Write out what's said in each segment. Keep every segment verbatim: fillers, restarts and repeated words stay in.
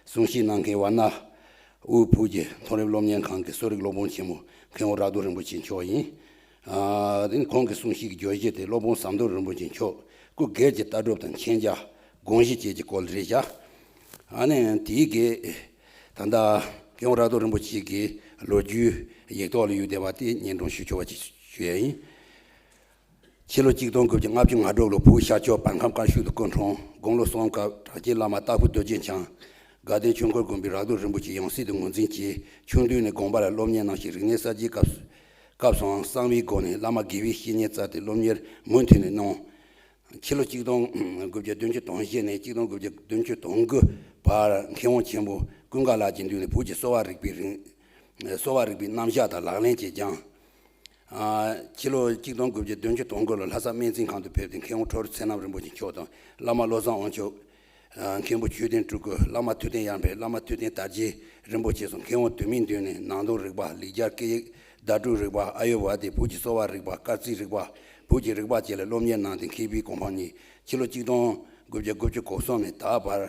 གསུང་བཤད་གནང་མཁན་ཝཱ་ཎ་དབུས་བོད་ཀྱི་མཐོ་རིམ་སློབ་གཉེར་ཁང་གི་གསོ་རིག་སློབ་དཔོན་ཆེན་མོ་མཁས་དབང་རག་རྡོར་རིན་པོ་ཆེ་མཆོག་ཡིན། ཨ་དེ་ནི་ཁོང་གི་གསུང་བཤད་ཀྱི་བརྗོད་གཞི་དེ་སློབ་དཔོན་ཟམ་གདོང་རིན་པོ་ཆེ་མཆོག་སྐུ་སྒེར་གྱི་ལྟ་གྲུབ་དང་མཁྱེན་རྒྱ་དགོངས་གཞི་བཅས་ཀྱི་སྐོར་རེད་བཞག་ཨ་ནི་དེའི་གི་ད་ལྟ་མཁས་དབང་རག་རྡོར་རིན་པོ་ཆེ་གི་ལོ་རྒྱུས་ཡིག་ཐོག་ལ་ཡོད་བསྡད་པ་དེ་སྙན་སྒྲོན་ཞུ་ཆོག་པ་ཅིག་ཞུ་ཡ་ཡིན། ཕྱི་ལོ་གཅིག་སྟོང་དགུ་བརྒྱ་ལྔ་བཅུ་ང་དྲུག་ལོར་བོད་ཤར་ཕྱོགས་བར་ཁམས་དཀར་ཤུལ་དུ་སྐུ་འཁྲུངས། དགུང་ལོ་གསུམ་སྐབས་གྲགས་ཅན་བླ་མ་སྟག་ཕུ་རྡོ་རྗེ་འཆང་དགའ་ལྡན་ཆོས་འཁོར་དགོན་པའི་རག་རྡོར་རིན་པོ་ཆེ་ཡང་སྲིད་དུ་ངོས་འཛིན་གྱིས་ཆུང་དུས་ནས་དགོན་པ་ལ་སློབ་གཉེར་གནང་ཞིང་། རིག་གནས་གསར་བརྗེའི་སྐབས་སྐབས་སུའང་གསང་བའི་སྒོ་ནས་བླ་མ་དགེ་བའི་བཤེས་གཉེན་བཙལ་ཏེ་སློབ་གཉེར་མུ་མཐུད་ནས་གནང་། ཕྱི་ལོ་གཅིག་སྟོང་དགུ་བརྒྱ་བདུན་ཅུ་དོན་བཞི་ནས་གཅིག་སྟོང་དགུ་བརྒྱ་བདུན་ཅུ་དོན་དགུ་བར་མཁས་དབང་ཆེན་པོ་ཀུན་དགའ་ལགས་ཀྱི་མདུན་ནས་བོད་ཀྱི་གསོ་བ་རིག་པའི་རིག་གསོ་བ་རིག་པའི་རྣམ་གཞག་དང་ལག་ལེན་བཅས་སྦྱངས། ཕྱི་ལོ་གཅིག་སྟོང་དགུ་བརྒྱ་བདུན་ཅུ་དོན་དགུ་ལོར་ལྷ་ས་སྨན་བཙུན་ཁང་དུ་ཕེབས་ཏེ་མཁས་དབང་ཁྲོ་རུ་ཚེ་རྣམ་རིན་པོ་ཆེ་མཆོག་དང་བླ་མ་བློ་བཟང་དབང་ཕྱུག་མཁན་པོ་ཆོས་ལྡན་སྤྲུལ་སྐུ། བླ་མ་ཐུབ་བསྟན་དབྱངས་དཔལ། བླ་མ་ཐུབ་བསྟན་དར་རྒྱས་རིན་པོ་ཆེ་སོགས་མཁས་དབང་དུ་མའི་མདུན་ནས་ནང་དོན་རིག་པ། ལེགས་སྦྱར་སྐད་ཡིག་བརྡ་སྤྲོད་རིག་པ། ཨ་ཡུར་ཝེ་དཱ། བོད་ཀྱི་གསོ་བ་རིག་པ། སྐར་རྩིས་རིག་པ། བོད་ཀྱི་རིག་པ་བཅས་ལ་སློབ་གཉེར་གནང་སྟེ་མཁས་པའི་གོ་འཕང་བརྙེས། ཕྱི་ལོ་གཅིག་སྟོང་དགུ་བརྒྱ་དགུ་བཅུ་གོ་གསུམ་ནས་ད་བར།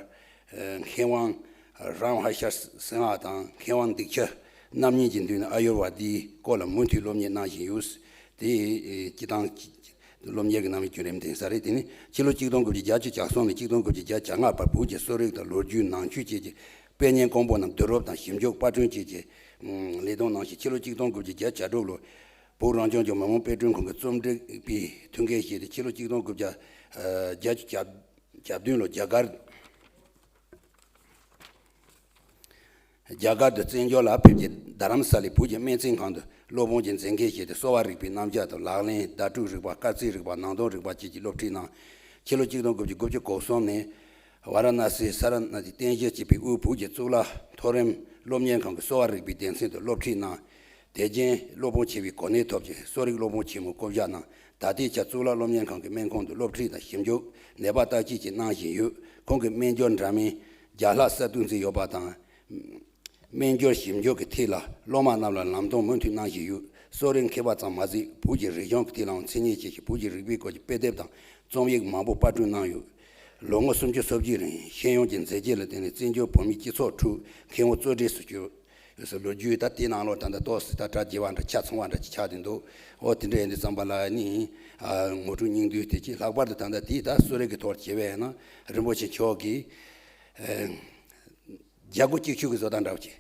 མཁས་དབང་རམ་ཧ་ཤ་སིང་ཧ་དང་མཁས་དབང་དིག་ཆུ་རྣམ་གཉིས་ཀྱི་མདུན་ནས་ཨ་ཡུར་ཝེ་དཱའི་སྐོར་ལ་མུ་མཐུད་སློབ་གཉེར་གནང་བཞིན་ཡོད། དེ་སྤྱི་བཏང་སློབ་གཉེར་གྱི་རྣམ་གཡེང་བརྒྱུད་རིམ་དེ་ཡིན་ས་རེད། དེ་ནི་ཕྱི་ལོ་གཅིག་སྟོང་དགུ་བརྒྱ་བརྒྱད་ཅུ་གྱ་གསུམ་ནས་གཅིག་སྟོང་དགུ་བརྒྱ་བརྒྱད་ཅུ་གྱ་ལྔ་བར་བོད་ཀྱི་གསོ་རིག་དང་ལོ་རྒྱུས་ནང་ཆོས་བཅས་ཀྱི་དཔེ་རྙིང་ཀོང་པོ་རྣམས་བསྡུ་རུབ་དང་ཞིབ་འཇུག་པར་སྐྲུན་བཅས་ཀྱི་ལས་དོན་གནང་ཞིང་། ཕྱི་ལོ་གཅིག་སྟོང་དགུ་བརྒྱ་བརྒྱད་ཅུ་གྱ་དྲུག་ལོར་བོད་རང་སྐྱོང་ལྗོངས་མི་དམངས་དཔེ་སྐྲུན་ཁང་གི་རྩོམ་སྒྲིག་པའི་ཐུགས་འགན་བཞེས་ཏེ། ཕྱི་ལོ་གཅིག་སྟོང་དགུ་བརྒྱ་བརྒྱད་ཅུ་གྱ་བདུན་ལོར་རྒྱ་གར། རྒྱ་གར་དུ་བཙན་བྱོལ་ལ་ཕེབས་རྗེས་རྡ་རམ་ས་ལའི་བོད་ཀྱི་སྨན་བཙུན་ཁང་དུ་སློབ་དཔོན་གྱི་མཛད་འགན་བཞེས་ཏེ་གསོ་བ་རིག་པའི་རྣམ་གཞག་དང་ལག་ལེན། བརྡ་སྤྲོད་རིག་པ། སྐར་རྩིས་རིག་པ། ནང་དོན་རིག་པ་བཅས་ཀྱི་སློབ་ཁྲིད་གནང་། ཕྱི་ལོ་གཅིག་སྟོང་དགུ་བརྒྱ་དགུ་བཅུ་གོ་གསུམ་ནས་ཝཱ་ར་ཎ་སི་སཱ་ར་ནཱ་ཐི་རྟེན་གཞི་བྱས་པའི་དབུས་བོད་ཀྱི་གཙུག་ལག་མཐོ་རིམ་སློབ་གཉེར་ཁང་གི་གསོ་བ་རིག་པའི་སྡེ་ཚན་དུ་སློབ་ཁྲིད་གནང་། དེ་རྗེས་སློབ་དཔོན་ཆེ་བའི་གོ་གནས་ཐོབ་རྗེས་གསོ་རིག་སློབ་དཔོན་ཆེན་མོའི་བསྐོ་བཞག་གནང་། ད་ལྟའི་ཆར་གཙུག་ལག་སློབ་གཉེར་ཁང་གི་སྨན་ཁང་དུ་སློབ་ཁྲིད་དང་ཞིབ་འཇུག་ནད་པ་བརྟག་དཔྱད་བཅས་གནང་བཞིན་ཡོད། ཁོང་གིས་སྨན་སྦྱོར་འདྲ་མིན་བརྒྱ་ལྷག་གསར་གཏོད་མཛད་ཡོད་པ་དང་། སྨན་སྦྱོར་ཞིབ་འཇུག་གི་ཐད་ལ་སློབ་མ་རྣམས་ལ་ལམ་སྟོན་མུ་མཐུད་གནང་བཞིན་ཡོད། གསོ་རིག་མཁས་པ་ཙམ་མ་ཟད་བོད་ཀྱི་རིག་གཞུང་གི་ཐད་ལའང་མཚན་སྙན་ཆེ་ཞིང་། བོད་ཀྱི་རིག་པའི་སྐོར་གྱི་དཔེ་དེབ་དང་རྩོམ་ཡིག་མང་པོ་པར་སྐྲུན་གནང་ཡོད། ལོ་ངོ་སུམ་ཅུ་སོ་བརྒྱད་རིང་ཤེས་ཡོན་གྱི་མཛད་རྗེས་ལ་བརྟེན་ནས་བཙན་བྱོལ་བོད་མིའི་སྤྱི་ཚོགས་ཁྲོད་མཁས་དབང་གཙོ་གྲས་སུ་གྱུར། ཡོད་ས་ལོ་རྒྱུས་ད་དེའི་ནང་ལོགས་ད་ལྟ་ཏོག་ཙམ་ད་གྲ་རྒྱས་པ་འདྲ་ཆ་ཚང་བ་འདྲ་ཅིག་ཆགས་བསྡད་འདུག་འོ་དེ་འདྲ་ཡིན་དུས་ཙམ་པ་ལ་ནི་ཨ་ངོ་སྤྲོད་སྙིང་བསྡུས་དེ་ཅིག་ལྷག་པར་དུ་ད་ལྟ་དེའི་ད་གསོ་རིག་གི་ཐོག་བྱས་པས་ན་རིན་པོ་ཆེ་མཆོག་གིས་ཨ་རྒྱ་སྒོ་གཅིག་ཆོད་ཀྱི་བཟོ་ལྟ་འདྲ་བོ་ཅིག་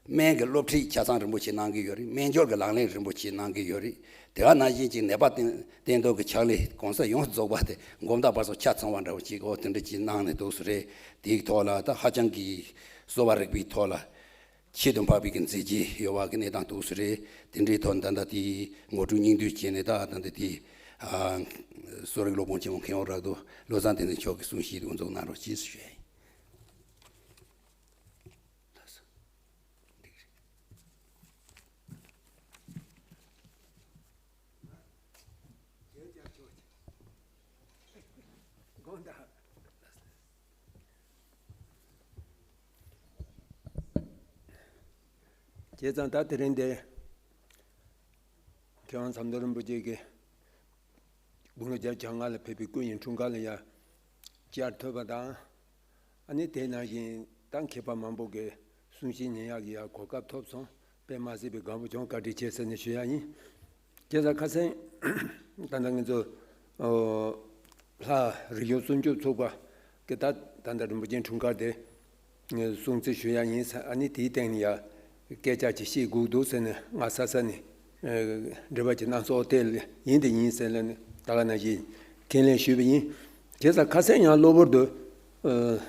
སྨན་གྱི་སློབ་ཁྲིད་ཆ་ཚང་རིན་པོ་ཆེ་གནང་གི་ཡོད་རེད། སྨན་སྦྱོར་གྱི་ལག་ལེན་རིན་པོ་ཆེ་གནང་གི་ཡོད་རེད། དེ་ག་ནང་བཞིན་ཅིག་ནད་པ་བསྟེན་བསྟེན་གཏོང་གི་ཕྱག་ལས་གང་ཟག་ཡོངས་རྫོགས་པ་དེ་མགོ་མདའ་བར་གསུམ་ཆ་ཚང་བ་འདྲ་བོ་ཅིག་འོ་དེ་འདྲ་ཅིག་གནང་ནས་འདུག་སེ་རེད། དེའི་ཐོག་ལ་ད་ཧ་ཅང་གི་གསོ་བ་རིག་པའི་ཐོག་ལ། ཁྱད་དུ་འཕགས་པའི་གི་མཛད་རྗེས་ཡོད་པ་གི་གནས་སྟངས་འདུག་སེ་རེད། དེ་འདྲའི་ཐོག་ད་ལྟ་དེའི་ངོ་སྤྲོད་སྙིང་བསྡུས་བྱས་ནས་ད་ད་ལྟ་དེ་ཨ་གསོ་རིག་སློབ་དཔོན་ཆེན་མོ་མཁས་དབང་རག་རྡོར་བློ་བཟང་བསྟན་འཛིན་མཆོག་གི་གསུང་བཤད་དེ་འགོ་འཛུགས་གནང་རོགས་གྱིས་ཞུ་ཡ་ཡིན། བྱས་ཙང་ད་དེ་རིང་འདིར་མཁས་དབང་ཟམ་གདོང་རིན་པོ་ཆེ་གིས་དགུང་ལོ་བརྒྱད་ཅུ་གྱ་ལྔ་ལ་ཕེབས་པའི་སྐུ་ཡི་འཁྲུངས་སྐར་ལ་ཡང་བཅར་ཐུབ་པ་དང་། ཨ་ནི་དེ་ནང་བཞིན་ད་མཁས་པ་མང་པོ་གི་གསུང་བཤད་ཉན་ཡག་གི་ཡང་གོ་སྐབས་ཐོབ་སོང་། དཔེ་མ་སྲིད་པའི་དགའ་པོ་བྱུང་། བཀའ་དྲིན་ཆེ་ཟེར་ནས་ཞུ་ཡ་ཡིན། བྱས་ཙང་ཁ་སང་ད་ལྟ་ང་ཚོ་ཨོ་ལྷ་རིག་གཞུང་སྲུང་སྐྱོབ་ཚོགས་པ་གི་ད་ད་ལྟ་རིན་པོ་ཆེའི་འཁྲུངས་སྐར་དེ་ངས་སྲུང་བརྩི་ཞུ་ཡ་ཡིན་ཟེར། ཨ་ནི་དེའི་སྟེང་ནས་ཡ་སྐད་ཆ་ཅིག་བཤད་དགོས་འདུག་ཟེར་ནས་ང་ས་ས་ནས་ཨ་འབྲེལ་བ་ཅིག་གནང་སོང་། དེ་ཡིན་དེ་ཡིན་ཟེར་ལབ་ནས་ད་ག་ནང་བཞིན་ཁས་ལེན་ཞུས་པ་ཡིན། བྱས་ཙང་ཁ་སང་ཡང་གློ་བུར་དུ་ཨ་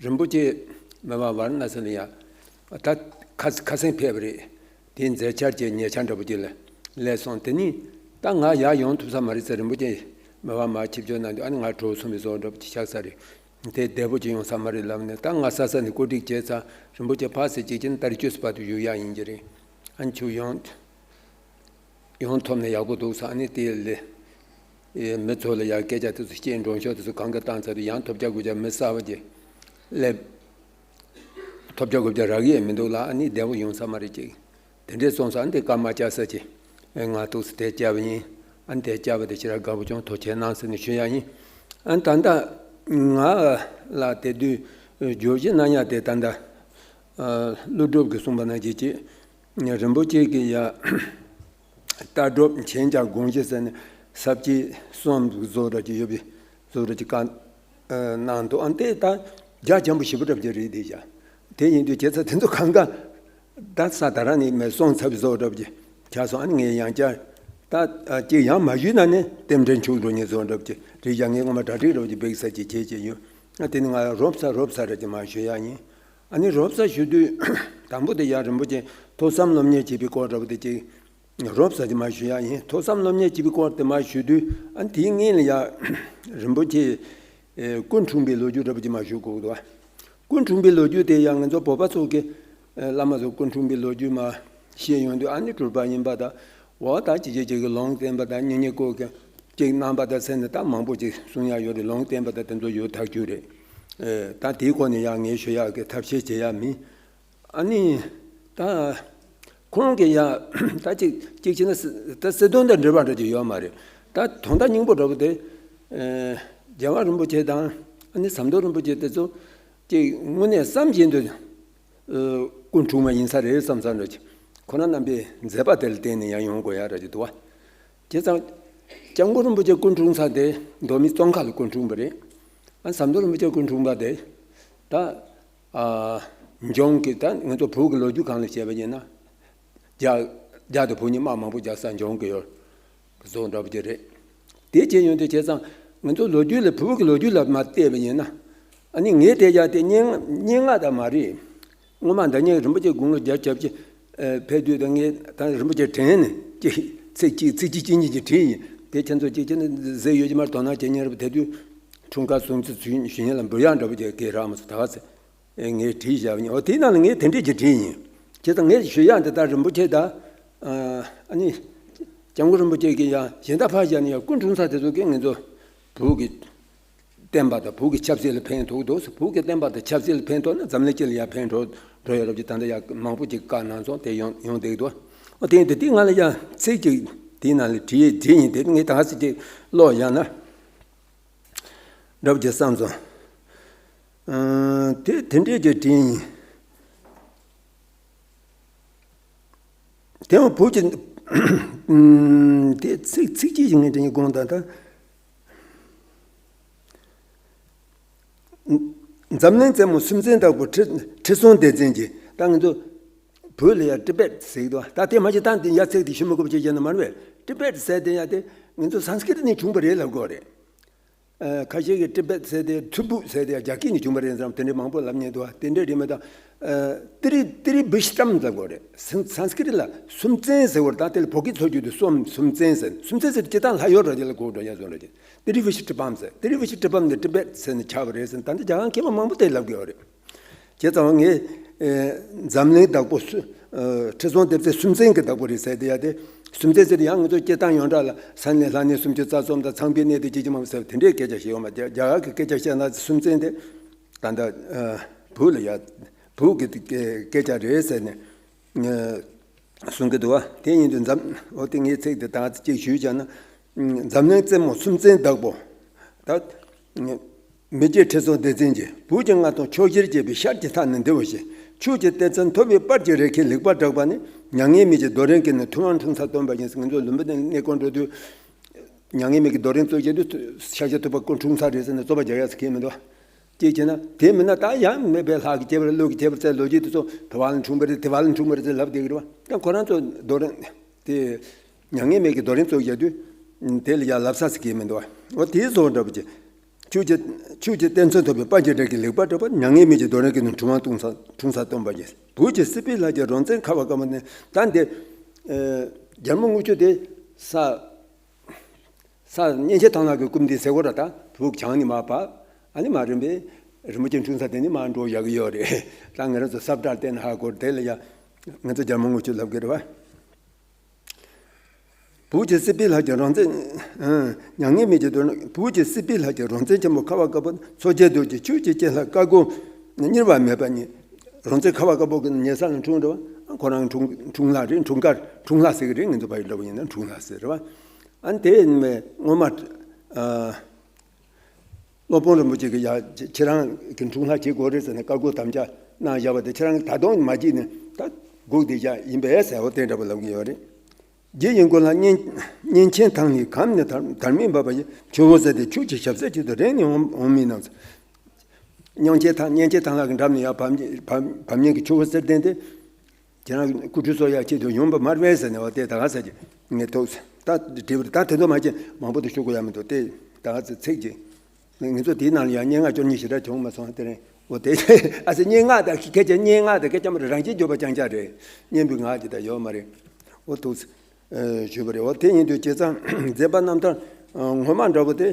རིན་པོ་ཆེ་མི་མང་ཝཱ་ར་ཎ་སི་ལ་ཡ་ད་ཁ་ཁ་སང་ཕེབས་པ་རེད། དེའི་མཛད་འཆར་གྱི་ཉེ་ཆར་འདྲ་པོ་ཅིག་ལ་སླེབས་སོང་། དེ་ནས་ད་ང་ཡར་ཡོང་ཐུབ་ས་མ་རེད་ཟེར། རིན་པོ་ཆེ་མི་མང་མར་ཆིབས་བསྒྱུར་གནང་དུས་ཨ་ནི་ང་གྲོགས་སོང་བའི་བཟོ་འདྲ་པོ་ཅིག་ཆགས་ས་རེད། དེ་བདེ་པོ་ཅིག་ཡོང་ས་མ་རེད་ལབ་ནས་ད་ང་ས་ས་ནས་བཀོད་སྒྲིག་བྱས་ཙང་རིན་པོ་ཆེ་ཕར་ཚུར་གཅིག་བྱས་ན་ཏ་རིག་བཅུ་གསུམ་བར་དུ་བཞུགས་ཡག་ཡིན་གྱི་རེད། ཨ་ནི་ཁྱོད་ཡོང་ཡོང་ཐུབ་ན་ཡག་པོ་འདུག་ཟེར། ཨ་ནི་དེ་ལས་ཨེ་མི་ཚོ་ལ་ཡང་སྐད་ཆ་དེ་ཚོ་བཤད་འགྲོ་ཤོག་དེ་ཚོ་གང་ག་བཏང་ཚར་དུས་ཡང་ཐོབ་རྒྱག་དགོས་རྒྱག་མི་གསར་པ་ཅིག་སླེབས། ཐོབ་རྒྱག་དགོས་རྒྱག་རག་གི་ཡང་མི་འདུག་ལ། ཨ་ནི་བདེ་པོ་ཡོང་ས་མ་རེད་ཅིག་དེ་འདྲས་སོང་ཙང་འདི་སྐར་མ་བཅར་ས་ཅིག་ཨེ་ང་ཏོག་ཙམ་དེ་བཅར་བ་ཡིན། ཨ་ནི་དེ་བཅར་བ་དེ་ཞེ་དྲག་དགའ་པོ་བྱུང་། ཐུགས་རྗེ་གནང་ཟེར་ནས་ཞུ་ཡ་ཡིན། ཨ་ནི་ད་ལྟ་ང་ལ་དེ་དུས་ བརྗོད་གཞི་གནང་ཡག་དེ་ད་ལྟ་ཀླུ་སྒྲུབ་ཀྱིས་གསུངས་པ་ནང་བཞིན་གྱི་རིན་པོ་ཆེ་གི་ཡ་ལྟ་གྲུབ་མཁྱེན་བརྩེ་དགོངས་གཞི་ཟེར་ནས་ས་བཅད་གསུམ་བཟོ་འདྲ་ཅིག་ཡོད་པའི་བཟོ་འདྲ་ཅིག་བཀའ་གནང་འདུག་ཨ་དེ་ད་རྒྱ་ཆེན་པོ་ཞེ་པོ་འདྲ་ཅིག་རེད་དེ་བཞག་དེ་ཡིན་དུས་བྱས་ཙང་དེ་ཚོ་གང་ག་ད་ས་ད་རང་ནས་མེད་སོང་ཚབ་བཟོ་འདྲ་ཅིག་ཆགས་སོང་། ཨ་ནི་ངས་ཡང་བསྐྱར་ད་ཅིག་ཡང་མ་ཞུས་ན་ནི་རྟེན་འབྲེལ་འཆུག་འགྲོ་ཉེན་བཟོ་འདྲ་ཅིག་རེད་བཞག་ངས་ངོ་མ་གྲ་སྒྲིག་འདྲ་ཅིག་འབིགས་ས་ཅིག་བྱས་བྱས་ཡོད། ཨ་དེ་ནི་ང་རོབ་ས་རོབ་ས་རེད་ཅེས་མར་ཞུ་ཡག་ཡིན། ཨ་ནི་རོབ་ས་ཞུ་དུས་དང་པོ་དེ་ཡང་རིན་པོ་ཆེ་ཐོས་བསམ་སློབ་གཉེར་བྱེད་པའི་སྐོར་འདྲ་པོ་དེ་ཅིག་རོབ་ས་ཅིག་མར་ཞུ་ཡག་ཡིན། ཐོས་བསམ་སློབ་གཉེར་བྱེད་པའི་སྐོར་དེ་མར་ཞུ་དུས་ཨ་ནི་དེའི་སྔོན་ལ་ཡང་རིན་པོ་ཆེ་ཨེ་སྐུ་འཁྲུངས་པའི་ལོ་རྒྱུས་འདྲ་པོ་ཅིག་མར་ཞུ་དགོས་འདུག་སྐུ་འཁྲུངས་པའི་ལོ་རྒྱུས་དེ་ཡང་ང་ཚོ་བོད་པ་ཚོ་གི་ཨེ་བླ་མ་ཚོ་སྐུ་འཁྲུངས་པའི་ལོ་རྒྱུས་མར་བཤད་ཡོང་དུས་ཨ་ནི་སྤྲུལ་པ་ཡིན་པ་དང་འོ་ད་ཅི་བྱེད་ཅིག་གི་ལུང་བསྟན་པ་དང་སྙན་ངག་སྐོར་གྱི་ཅིག་གནང་པ་དང་ཟེར་ནས་ད་མང་པོ་ཅིག་གསུང་ཡག་ཡོད་རེད། ལུང་བསྟན་པ་དང་དེ་ཚོ་ཡོད་ཐག་ཆོད་རེད། ཨེ་ད་དེའི་སྐོར་ནས་ཡང་ངས་ཞུ་ཡག་གི་ཐབས་ཤེས་བྱེད་ཡག་མིན། ཨ་ནི་ད་ཁོང་གིས་ཡང་ད་ཅིག་ཅིག་བྱས་ན་སྲི་ད་སྲིད་དོན་དང་འབྲེལ་བ་འདྲ་ཅིག་ཡོད་མ་རེད། ད་དོན་དག་སྙིང་པོ་འདྲ་པོ་དེ་ཨེ་རྒྱལ་བ་རིན་པོ་ཆེ་དང་ཨ་ནི་ཟམ་གདོང་རིན་པོ་ཆེ་དེ་ཚོ་ཅིག་དངོས་གནས་བསམ་བཞིན་དུ་སྐུ་འཁྲུངས་པ་ཡིན་ས་རེད་བསམ་བསམ་འདྲ་ཅིག་ཁོ་རང་རྣམ་པའི་མཛད་པ་དེ་ལ་བརྟེན་ནས་ཡང་ཡོང་དགོས་ཡག་འདྲ་ཅིག་འདུག་བ། བྱས་ཙང་སྐྱབས་མགོན་རིན་པོ་ཆེ་སྐུ་འཁྲུངས་ས་དེ་མདོ་སྨད་ཙོང་ཁ་ལ་སྐུ་འཁྲུངས་པ་རེད། ཨ་ཟམ་གདོང་རིན་པོ་ཆེ་སྐུ་འཁྲུངས་པ་དེ་ད་ཨ་འབྱུང་གི་ད་ང་ཚོ་བོད་ཀྱི་ལོ་རྒྱུས་སྒང་ལ་བཤད་པ་ཡིན་ན་རྒྱ་རྒྱ་དང་བོད་གཉིས་དམག་མང་པོ་རྒྱག་ས་འབྱུང་གི་ཡོད། བཟོ་འདྲ་པོ་ཅིག་རེད། དེ་བྱས་ཡོང་དུས་བྱས་ཙང་ང་ཚོ་ལོ་རྒྱུས་ལ་བོད་ཀྱི་ལོ་རྒྱུས་ལ་མར་བལྟས་པ་ཡིན་ན་ཨ་ནི་ངས་བལྟས་ཡག་དེ་སྙན་སྙན་ངག་ད་མ་རེད། སྔོན་མ་ཟླ་ཉིན་རིན་པོ་ཆེ་དགུང་ལོ་བརྒྱད་ཅུ་གྱ་བཞི་ཕེབས་དུས་ད་ངས་ད་རིན་པོ་ཆེ་དྲན་ནས་ཅིག་ཚིག་གཅིག་ཚིག་གཅིག་གཅིག་གཉིས་ཀྱིས་བྲིས་ཡིན། དེ་ཁྱེད་ཚོ་གཅིག་ཁྱེད་ནི་གཟིགས་ཡོད་ཀྱི་མ་རེད། དོ་སྣང་བྱེད་མཁན་རེད་པ། དེ་དུས་འཁྲུངས་སྐར་སྲུང་བརྩི་ཞུ་ཞུ་མཁན་ལ་འབུལ་ཡག་འདྲ་པོ་ཅིག་གིས་རག་མ་སོང་ད་ག་ཚོད། ཨེ་ངས་བྲིས་བཞག་ཡིན། འོ་དེའི་ནང་ལ་ངས་དེ་འདྲས་ཀྱི་བྲིས་ཡིན། བྱས་ཙང་ངས་ཞུ་ཡག་འདི་ལྟར་རིན་པོ་ཆེ་དང་ཨ་ནི་སྐྱབས་མགོན་རིན་པོ་ཆེ་གིས་ཡང་གཞན་དག་ཕར་བཞག་ནས་ཡང་སྐུ་འཁྲུངས་ས་དེ་ཚོ་གིས་ང་ཚོ་བོད་ཀྱི་བསྟན་པ་དང་བོད་ཀྱི་ཆབ་སྲིད་ལ་ཕན་ཐོགས་འདུག་བོད་ཀྱི་བསྟན་པ་དང་ཆབ་སྲིད་ལ་ཕན་ཐོགས་ན་འཛམ་གླིང་སྤྱི་ལ་ཡང་ཕན་ཐོགས་འགྲོ་ཡོད་རབས་ཀྱི་ད་ལྟ་ཡང་མང་པོ་ཅིག་བཀའ་གནང་སོང་། དེ་ཡོང་ཡོང་བསྡད་འདུག་འོ་དེ་ཡིན་དུས་དེའི་ནང་ལ་ཡང་ཚིག་ཅིག་དེའི་ནང་ལ་བྲིས་བྲིས་ཡིན། དེ་ངས་ད་ག་ཚོད་ཅིག་ཀློག་ཡག་ན། འདྲ་པོ་ཅིག་བསམ་སོང་། ཨ་དེ་དེ་འདྲས་ཀྱི་དྲིན་ཡིན། དེ་ཡང་བོད་ཀྱི་དེ་ཚིག་ཚིག་གཅིག་ཅིག་ངས་དྲིན་དགོངས་དང་ད། འཛམ་གླིང་རྩེ་མོ་སུམ་རྩེན་བདག་པོ་ཁྲི་ཁྲི་སྲོང་ལྡེ་བཙན་གྱིས་ད་ང་ཚོ་བོད་ལ་ཡང་ཏི་བེད་ཟེར་གི་འདུག་ད་དེ་མ་གཞི་ད་འདི་ཡ་ཚིག་དེ་ཞུ་མི་དགོས་པ་ཅིག་བྱས་ན་མ་རེད་པས། ཏི་བེད་ཟེར་དེ་ཡ་དེ་ང་ཚོ་སཾ་སྐྲྀཏ་ནས་བྱུང་བ་རེད་ལབ་དགོས་རེད། ཨ་ཁ་ཤས་ཀྱིས་ཏི་བེད་ཟེར་དེ་ཐུ་བྷུ་ཟེར་དེ་རྒྱ་སྐད་ནས་བྱུང་བ་རེད་ཙང་དེ་འདྲའི་མང་པོ་ལབ་མཁན་འདུག་དེ་འདྲ་རེད་མ་གཏོགས། ཨ་ཏི་རི་ཏི་རི་བི་ཤི་ཏམ་ལབ་དགོས་རེད། སཾ་སཾ་སྐྲྀཏ་ལ་སུམ་རྩེན་ཟེར་བ་རེད། ད་དེ་ལ་བོད་སྐད་འཚོལ་རྒྱུ་དེ་སུམ་སུམ་རྩེན་ཟེར། སུམ་རྩེན་ཟེར་དེ་སྤྱིར་བཏང་ལྷ་ཡུལ་ར་དེ་ལ་གོ་འགྲོ་ཡ་བཟོ་འདྲ་ཅིག་ཏི་རི་བི་ཤི་ཏི་པམ་ཟེར། ཏི་རི་བི་ཤི་ཏི་པམ་ནི་ཏི་བེད་ཟེར་ནས་ཆགས་པ་རེད་ཟེར། ད་ལྟ་རྒྱ་གར་མཁས་པ་མང་པོ་དེ་ལབ་གི་ཡོད་རེད། བྱས་ཙང་ངས་ཨེ་འཛམ་གླིང་བདག་པོ་སུ་ཨེ་ཁྲི་སྲོང་ལྡེ་བཙན་སུམ་རྩེན་གྱི་བདག་པོ་རེད་ཟེར་དེ་ཡ་དེ། སུམ་རྩེན་ཟེར་དེ་ཡང་ང་ཚོ་སྐྱེ་སྟངས་ཡོངས་གྲགས་ལ་ས་གནས་ལྷ་གནས་སུམ་ཅུ་རྩ་གསུམ་དང་ཚངས་པའི་གནས་དེ་ཅི་ཅི་མང་པོ་ཟེར་དེ་འདྲའི་སྐད་ཆ་བཤད་ཡོད་མ་རེད། རྒྱ་གར་གྱི་སྐད་ཆ་བཤད་ན་སུམ་རྩེན་དེ་ད་ལྟ་ཨེ་བོད་ལ་ཡ་བོད་ཀྱི་སྐད་ཆ་རེད་ཟེར་ནས་ཨེ་གསུང་གི་འདུག་བ། དེ་ཡིན་དུས་འཛམ་འོ་དེ་ངས་ཚིག་དེ་ད་ཅིག་ཞུས་བྱས་ན་འཛམ་གླིང་རྩེ་མོ་སུམ་རྩེན་བདག་པོ་ད། མི་རྗེ་ཁྲི་སྲོང་ལྡེ་བཙན་གྱིས་བོད་ཀྱི་མངའ་ཐང་ཕྱོགས་བཞིར་བཅད་པའི་ཤར་གྱི་མཐའ་ནི་འདི་བ་ཞེས། ཆོས་ཀྱི་སྟེང་ཚན་ཐོབ་པའི་དཔལ་གྱི་རི་ཁའི་ལེགས་པར་གྲགས་པ་ནི་མྱ་ངན་མེད་ཀྱི་རྡོ་རིང་གི་ནི་ཐུབ་དབང་འཁྲུངས་སར་སྟོན་པ་ཡིན། ང་ཚོ་ལུམ་བི་ནི་གནས་སྐོར་འགྲོ་དུས་མྱ་ངན་མེད་ཀྱི་རྡོ་རིང་བཙུགས་བྱས་དུས་ཤཱཀྱ་ཐུབ་པ་སྐུ་འཁྲུངས་ས་རེད་ཟེར་ནས་རྩོད་པ་རྒྱག་ཡ་ཟེར་མཁན་མི་འདུག་ཅེས་བྱས་ན་དེ་མིན་ན་ད་ཡང་མེད་པའི་ལྷ་གི་ཁྱད་པར་ཀླུ་གི་ཁྱད་པར་ཚད་ལོ་རྒྱུས་དེ་ཚོ་བུ་བ་ལ་འཁྲུངས་པ་རེད། དེ་བ་ལ་འཁྲུངས་པ་རེད་ཟེར་ལབ་བསྡད་ཀྱི་རེད་བ། ད་ཁོ་རང་ཚོ་རྡོ་རིང་དེ་མྱ་ངན་མེད་ཀྱི་རྡོ་རིང་བཙུགས་བྱས་དུས་དེ་ལ་ཡང་ལབ་ས་ཟེར་གྱི་མི་འདུག་བ། འོ་དེའི་བཟོ་འདྲ་པོ་ཅིག་ཆོས་ཀྱི་ཆོས་ཀྱི་སྟེང་ཚན་ཐོབ་པའི་དཔལ་གྱི་རི་ཁའི་ལེགས་པར་གྲགས་པ་མྱ་ངན་མེད་ཀྱི་རྡོ་རིང་གི་ནང་ཐུབ་དབང་འཁྲུངས་ས་འཁྲུངས་སར་སྟོན་པ་ཡིན། བོད་ཀྱི་སྲིད་པའི་ལྷ་རྗེ་རོང་བཙན་ཁ་བ་དཀར་པོ་ནི་ད་འདི་ཨེ་རྒྱལ་མོ་རྔུལ་ཆུ་དེ་ས་ས་གཉན་ཆེན་ཐང་ལྷ་གི་སྐུ་མདུན་ཟེར་གོ་ར་ད་བོད་བྱང་ནས་མར་བབས། ཨ་ནི་མ་རིམ་པས་རིན་པོ་ཆེ་འཁྲུངས་ས་དེ་ནས་མར་འགྲོ་ཡག་གི་ཡོད་རེད། ད་ང་རང་ཚོ་ས་བཀྲ་བསྟན་ཧ་གོ་དེ་ལ་ཡ་ང་ཚོ་རྒྱལ་མོ་རྔུལ་ཆུ་ལབ་གི་རེད་བ། བོད་ཀྱི་སྲིད་པའི་ལྷ་རྗེ་རོང་བཙན། ཨང་། མྱ་ངན་མེད་ཀྱི་རྡོ་རིང་། བོད་ཀྱི་སྲིད་པའི་ལྷ་རྗེ་རོང་བཙན་ཆེན་པོ་ཁ་བ་དཀར་པོ་མཚོ་རྒྱལ་རྡོ་རྗེ་ཆོས་ཀྱི་སྤྱན་ལྷ་བཀའ་དགོངས་གཉེར་བ་མེད་པ་ཉིད། རོང་བཙན་ཁ་བ་དཀར་པོ་གི་ཉེ་ས་ལ་འཁྲུངས་རེད་བ། ཁོ་རང་འཁྲུངས་འཁྲུངས་ལྷ་རེད། འཁྲུངས་ལྷ་ཟེར་གི་རེད། ང་ཚོ་ཕ་ཡུལ་འདྲ་པོ་ཡིན་ན་འཁྲུངས་ལྷ་ཟེར་རེད་བ། ཨ་ནི་དེ་ནས་སྔོན་མ། ཨ། སློབ་དཔོན་རིན་པོ་ཆེ་གིས་ཡ་ཁྱེད་རང་གི་འཁྲུངས་ལྷ་བྱེད་དགོས་རེད་ཟེར་ནས་བཀའ་བསྒོ་དམ་བཅའ་གནང་བཞག་པ་དེ་ཁྱེད་རང་གིས་ད་དུང་མ་བགྱིས་ནས་ད་སྒུག་བསྡད་བཞག་ཡིན་པས་ཟེར་བ་དེ་འདྲ་པོ་ལབ་ཀྱི་ཡོད་རེད། རྗེ་ཡིན་དགོན་ལ་གཉན་གཉན་ཆེན་ཐང་ནས་གམ་ནས་དར་དར་མས་འབབ་པ་ཡི་ཆུ་བོ་ཟེར་ཏེ་ཆུ་ཆེ་ཞབས་སེར་ཅིག་ཏུ་རེག་ནས་འོང་འོང་མིན་ནམ། གཉན་ཆེན་ཐང་གཉན་ཆེན་ཐང་ལྷ་གི་འགྲམ་ནས་ཡར་བབས་བབས་བབས་ཉེན་གྱི་ཆུ་བོ་ཟེར་བསྟན་ཏེ། ཁྱེད་རང་སྐུ་ཁྲུས་གསོལ་ཡག་ཆེད་དུ་ཡོང་བ་མ་རེད་ཟེར་ནས་བ་དེ་ད་ག་ཟེར་གྱི་ངས་ཐུགས་ད་དྲིས་པ་ད་དེ་ཚོ་མ་བྱེད་མང་པོ་དུ་ཞུ་དགོས་ཡ་མི་འདུག་སྟེ་ད་ག་ཚེ་ཚིག་ཅིག་ངེད་ཚོ་དེའི་ནང་ལ་ཡང་སྙན་ངག་བཅུ་གཉིས་ཞེ་དྲག་བྱུང་མ་སོང་དེ་རིང་འོ་དེ་ཨ་ཙི་སྙན་ངག་དང་སྐད་ཆ་སྙན་ངག་དང་སྐད་ཆ་མ་རེད་རང་བཞིན་བརྗོད་པ་རྐྱང་རྐྱང་རེད་སྙན་པའི་ངག་ཅིག་ད་ཡོད་མ་རེད་འོ་ཐུགས་ཞུས་པ་རེད་འོ་དེ་ཡིན་དུས་བྱས་ཙང་མཛད་པ་རྣམ་ཐར་ངོ་མ་འདྲ་པོ་དེ།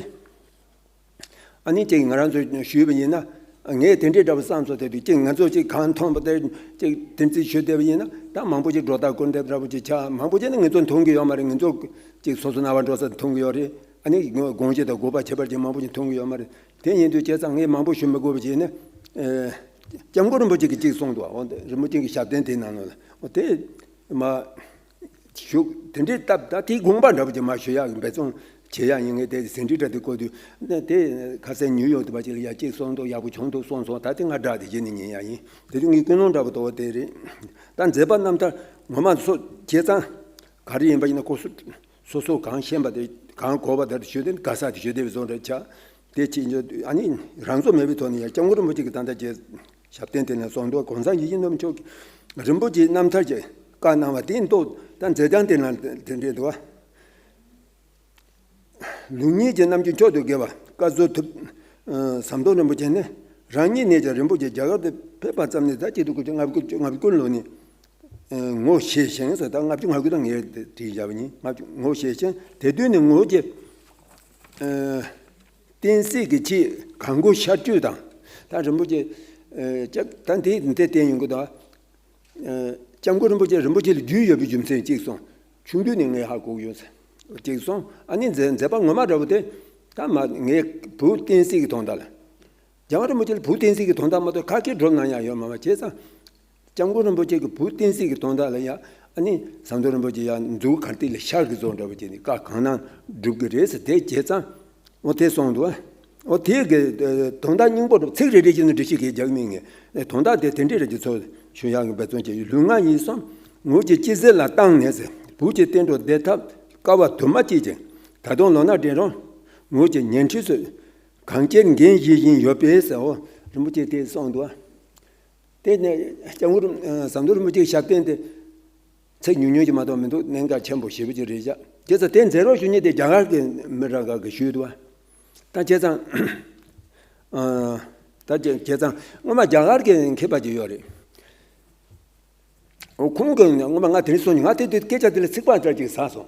ཨ་ནི་ཅིག་ང་རང་ཚོས་ཞུས་པ་ཡིན་ན། ངས་དེ་འདྲའི་འདྲ་པོ་བསམ་ཚོར་དེ་དུས་ཅིག་ང་ཚོ་ཅིག་གང་མཐོང་པ་དེ་ཅིག་དེ་ཚིག་ཞུ་བསྡད་པ་ཡིན་ན་ད་མང་པོ་ཅིག་སྒྲོ་བཏགས་སྐུར་འདེབས་འདྲ་པོ་ཅིག་ཆགས་མང་པོ་ཅིག་ནི་ང་ཚོ་མཐོང་གི་ཡོད་མ་རེད་ང་ཚོ་ཅིག་སོ་སོ་རྣ་བར་འགྲོ་ས་མཐོང་གི་ཡོད་རེད་ཨ་ནི་དགོངས་གཞི་དང་དགོངས་པ་ཁྱད་པར་ཅན་མང་པོ་ཅིག་མཐོང་གི་ཡོད་མ་རེད་དེ་ཡིན་དུས་བྱས་ཙང་ངས་མང་པོ་ཞུ་མི་དགོས་པ་ཅིག་ནི། སྐྱབས་མགོན་རིན་པོ་ཆེ་གིས་ཅིག་གསུངས་འདུག་ཨ་འོ་འདི་རིན་པོ་ཆེ་གི་ཞབས་བརྟན་དེའི་ནང་ལོགས་ལ་འོ་དེ་མ། ཞུགས་དེ་འདྲའི་སྟབས་ད་དེའི་དགོངས་པ་འདྲ་པོ་ཅིག་མ་ཞུ་ཡག་གི་འབད་བརྩོན་བྱེད་ཡག་ཡིན་ངེས་དེ་ཟིན་བྲིས་འདྲ་དེ་བཀོད་དུས་ནས་དེ་ཁ་སང་ཉུའུ་ཡོག་ཏུ་བ་ཅིག་ལ་ཡ་གཅིག་གསུངས་འདུག་ཡག་པོ་བྱུང་འདུག་གསུངས་སོང་ད་དེ་ང་སྒྲ་དེ་བཞིན་ནས་ཉན་ཡག་ཡིན་དེ་དུས་ངའི་ཀུན་སློང་འདྲ་པོ་དོ་དེ་རེད། ད་མཛད་པ་རྣམ་ཐར་ངོ་མ་སོ་བྱས་ཙང་ག་རེ་ཡིན་པ་ཡིན་ན་ཁོ་སོ་སོ་སོ་གང་ཤེས་པ་དེ་གང་གོ་བ་དེ་ཞུ་དེ་ག་ས་དེ་ཞུ་དེ་བཟོ་འདྲ་ཆགས་དེ་ཅི་འཇོག་ཨ་ནི་རང་བཟོ་མེད་པའི་ཐོག་ནས་ཡ་སྐྱབས་མགོན་རིན་པོ་ཆེ་གི་ད་ལྟ་རྗེས། ཞབས་བརྟན་དེ་ནས་གསུངས་འདུག་གོང་ས་ཡིད་བཞིན་ནོར་བུ་མཆོག་གིས་རིན་པོ་ཆེའི་རྣམ་ཐར་གྱི་བཀའ་གནང་བ་དེ་འདུག་ད་མཛད་བྱང་དེ་ན་དེ་འདྲས་འདུག་ལུགས་གཉིས་ཀྱི་རྣམ་འགྱུར་མཆོག་ཏུ་དགེ་བ་བཀའ་ཟུར་ཐུབ། ཟམ་གདོང་རིན་པོ་ཆེ་ནི་རང་ཉིད་ནས་ཀྱང་རིན་པོ་ཆེ་རྒྱ་གར་དུ་ཕེབས་པ་ཙམ་ནས་ད་སྐྱིད་སྡུག་དགུ་བཅུ་ལྔ་བཅུ་ལོ་ནས་ངོ་ཤེས་ཤིང་ཟེར་ད་ལྔ་བཅུ་ང་དགུ་དང་ངས་བྲིས་བཞག་པ་ཡིན་ལྔ་བཅུ་ངོ་ཤེས་ཤིང་དེ་དུས་ནས་ངོ་ཆེ། བསྟན་སྲིད་ཀྱི་ཆེད་གང་དགོས་ཤར་བསྐྱོད་དང་། ད་རིན་པོ་ཆེ། ཨ་ད་དེ་འདི་བསྟན་ཡོང་གི་དང་། སྐྱབས་མགོན་རིན་པོ་ཆེ་རིན་པོ་ཆེ་ལ་རྒྱུས་ཡོད་པའི་རྒྱུ་མཚན་གཅིག་སོང་། ཆུང་དུས་ནས་ངས་ཧ་གོ་གི་ཡོད་ཟེར། གཅིག་སོང་ཨ་ནི་མཛད་མཛད་པ་ངོ་མ་འདྲ་པོ་དེ། ད་མ་ངའི་བུ་བསྟན་སྲིད་ཀྱི་དོན་དག་ལ། རྒྱལ་བ་རིན་པོ་ཆེ་ལ་བུ་བསྟན་སྲིད་ཀྱི་དོན་དག་མ་གཏོགས་ཁ་སྐད་སྒྲུབ་གནང་ཡག་ཡོད་མ་མ་བྱས་ཙང་། སྐྱབས་མགོན་རིན་པོ་ཆེ་གི་བུ་བསྟན་སྲིད་ཀྱི་དོན་དག་ལ་ཡང་ཨ་ནི་ཟམ་གདོང་རིན་པོ་ཆེ་ཡང་མཛུབ་གུ་གར་སྟེགས་ལ་ཤར་གྱི་བཟོ་འདྲ་པོ་བྱས་ནས་བཀའ་གང་གནང་སྒྲུབ་ཀྱི་རེད་ཟེར་དེ་བྱས་ཙང་། འོ་དེ་གསུངས་འདུག་འོ་དེ་གི་དོན་དག་སྙིང་པོ་འདྲ་ཚིག་རེ་རེ་བཞིན་དུ་འགྲེལ་བཤད་གིས་རྒྱག་མིན་ངེས་དོན་དག་དེ་དེ་འདྲས་རེ་གྱི་ཚོ་ཞུ་ཡག་གི་འབད་བརྩོན་བྱས་ཡོད་ལུས་ངག་ཡིད་གསུམ་ངུ་གི་ཅི་ཟེར་ལ་བཏང་ནས་ཟེར་བུ་གཅིག་བསྟན་འགྲོ་བདེ་ཐབས་དཀའ་བ་དུ་མ་སྐྱེད་ཅིང་ད་དུང་ལོ་ན་བགྲེས་རུང་ངུ་གི་ཉན་ཁྲིད་སུ་གང་སྐྱེར་འགན་བཞེས་བཞིན་ཡོད་པས་ཟེར་འོ་རིན་པོ་ཆེ་དེ་གསུངས་འདུག་དེ་ནས་སྐྱབས་མགོན་རིན་ཟམ་གདོང་རིན་པོ་ཆེའི་ཞབས་བརྟན་དེ་ཚིག་ཉུང་ཉུང་ཅིག་མ་གཏོགས་མི་འདུག་གནད་འགག་ཆེན་པོ་ཞེ་པོ་ཅིག་རེད་བཞག་དེ་ཚོ་དེ་མཛད་རོགས་ཞུ་མཁན་དེ་རྒྱ་གར་གྱི་མི་རང་ག་གི་ཞུས་འདུག་བ། ད་བྱས་ཙང་ད་བྱས་བྱས་ཙང་སྔོན་མ་རྒྱ་གར་གྱི་མཁས་པ་ཅིག་ཡོད་རེད། འོ་ཁོང་གིས་སྔོན་མ་ང་དེ་རིང་སོང་ནས་ང་དེ་དུས་སྐད་ཆ་དེ་ལ་ཚིག་པ་འདྲ་ཅིག་ཟ་སོང་།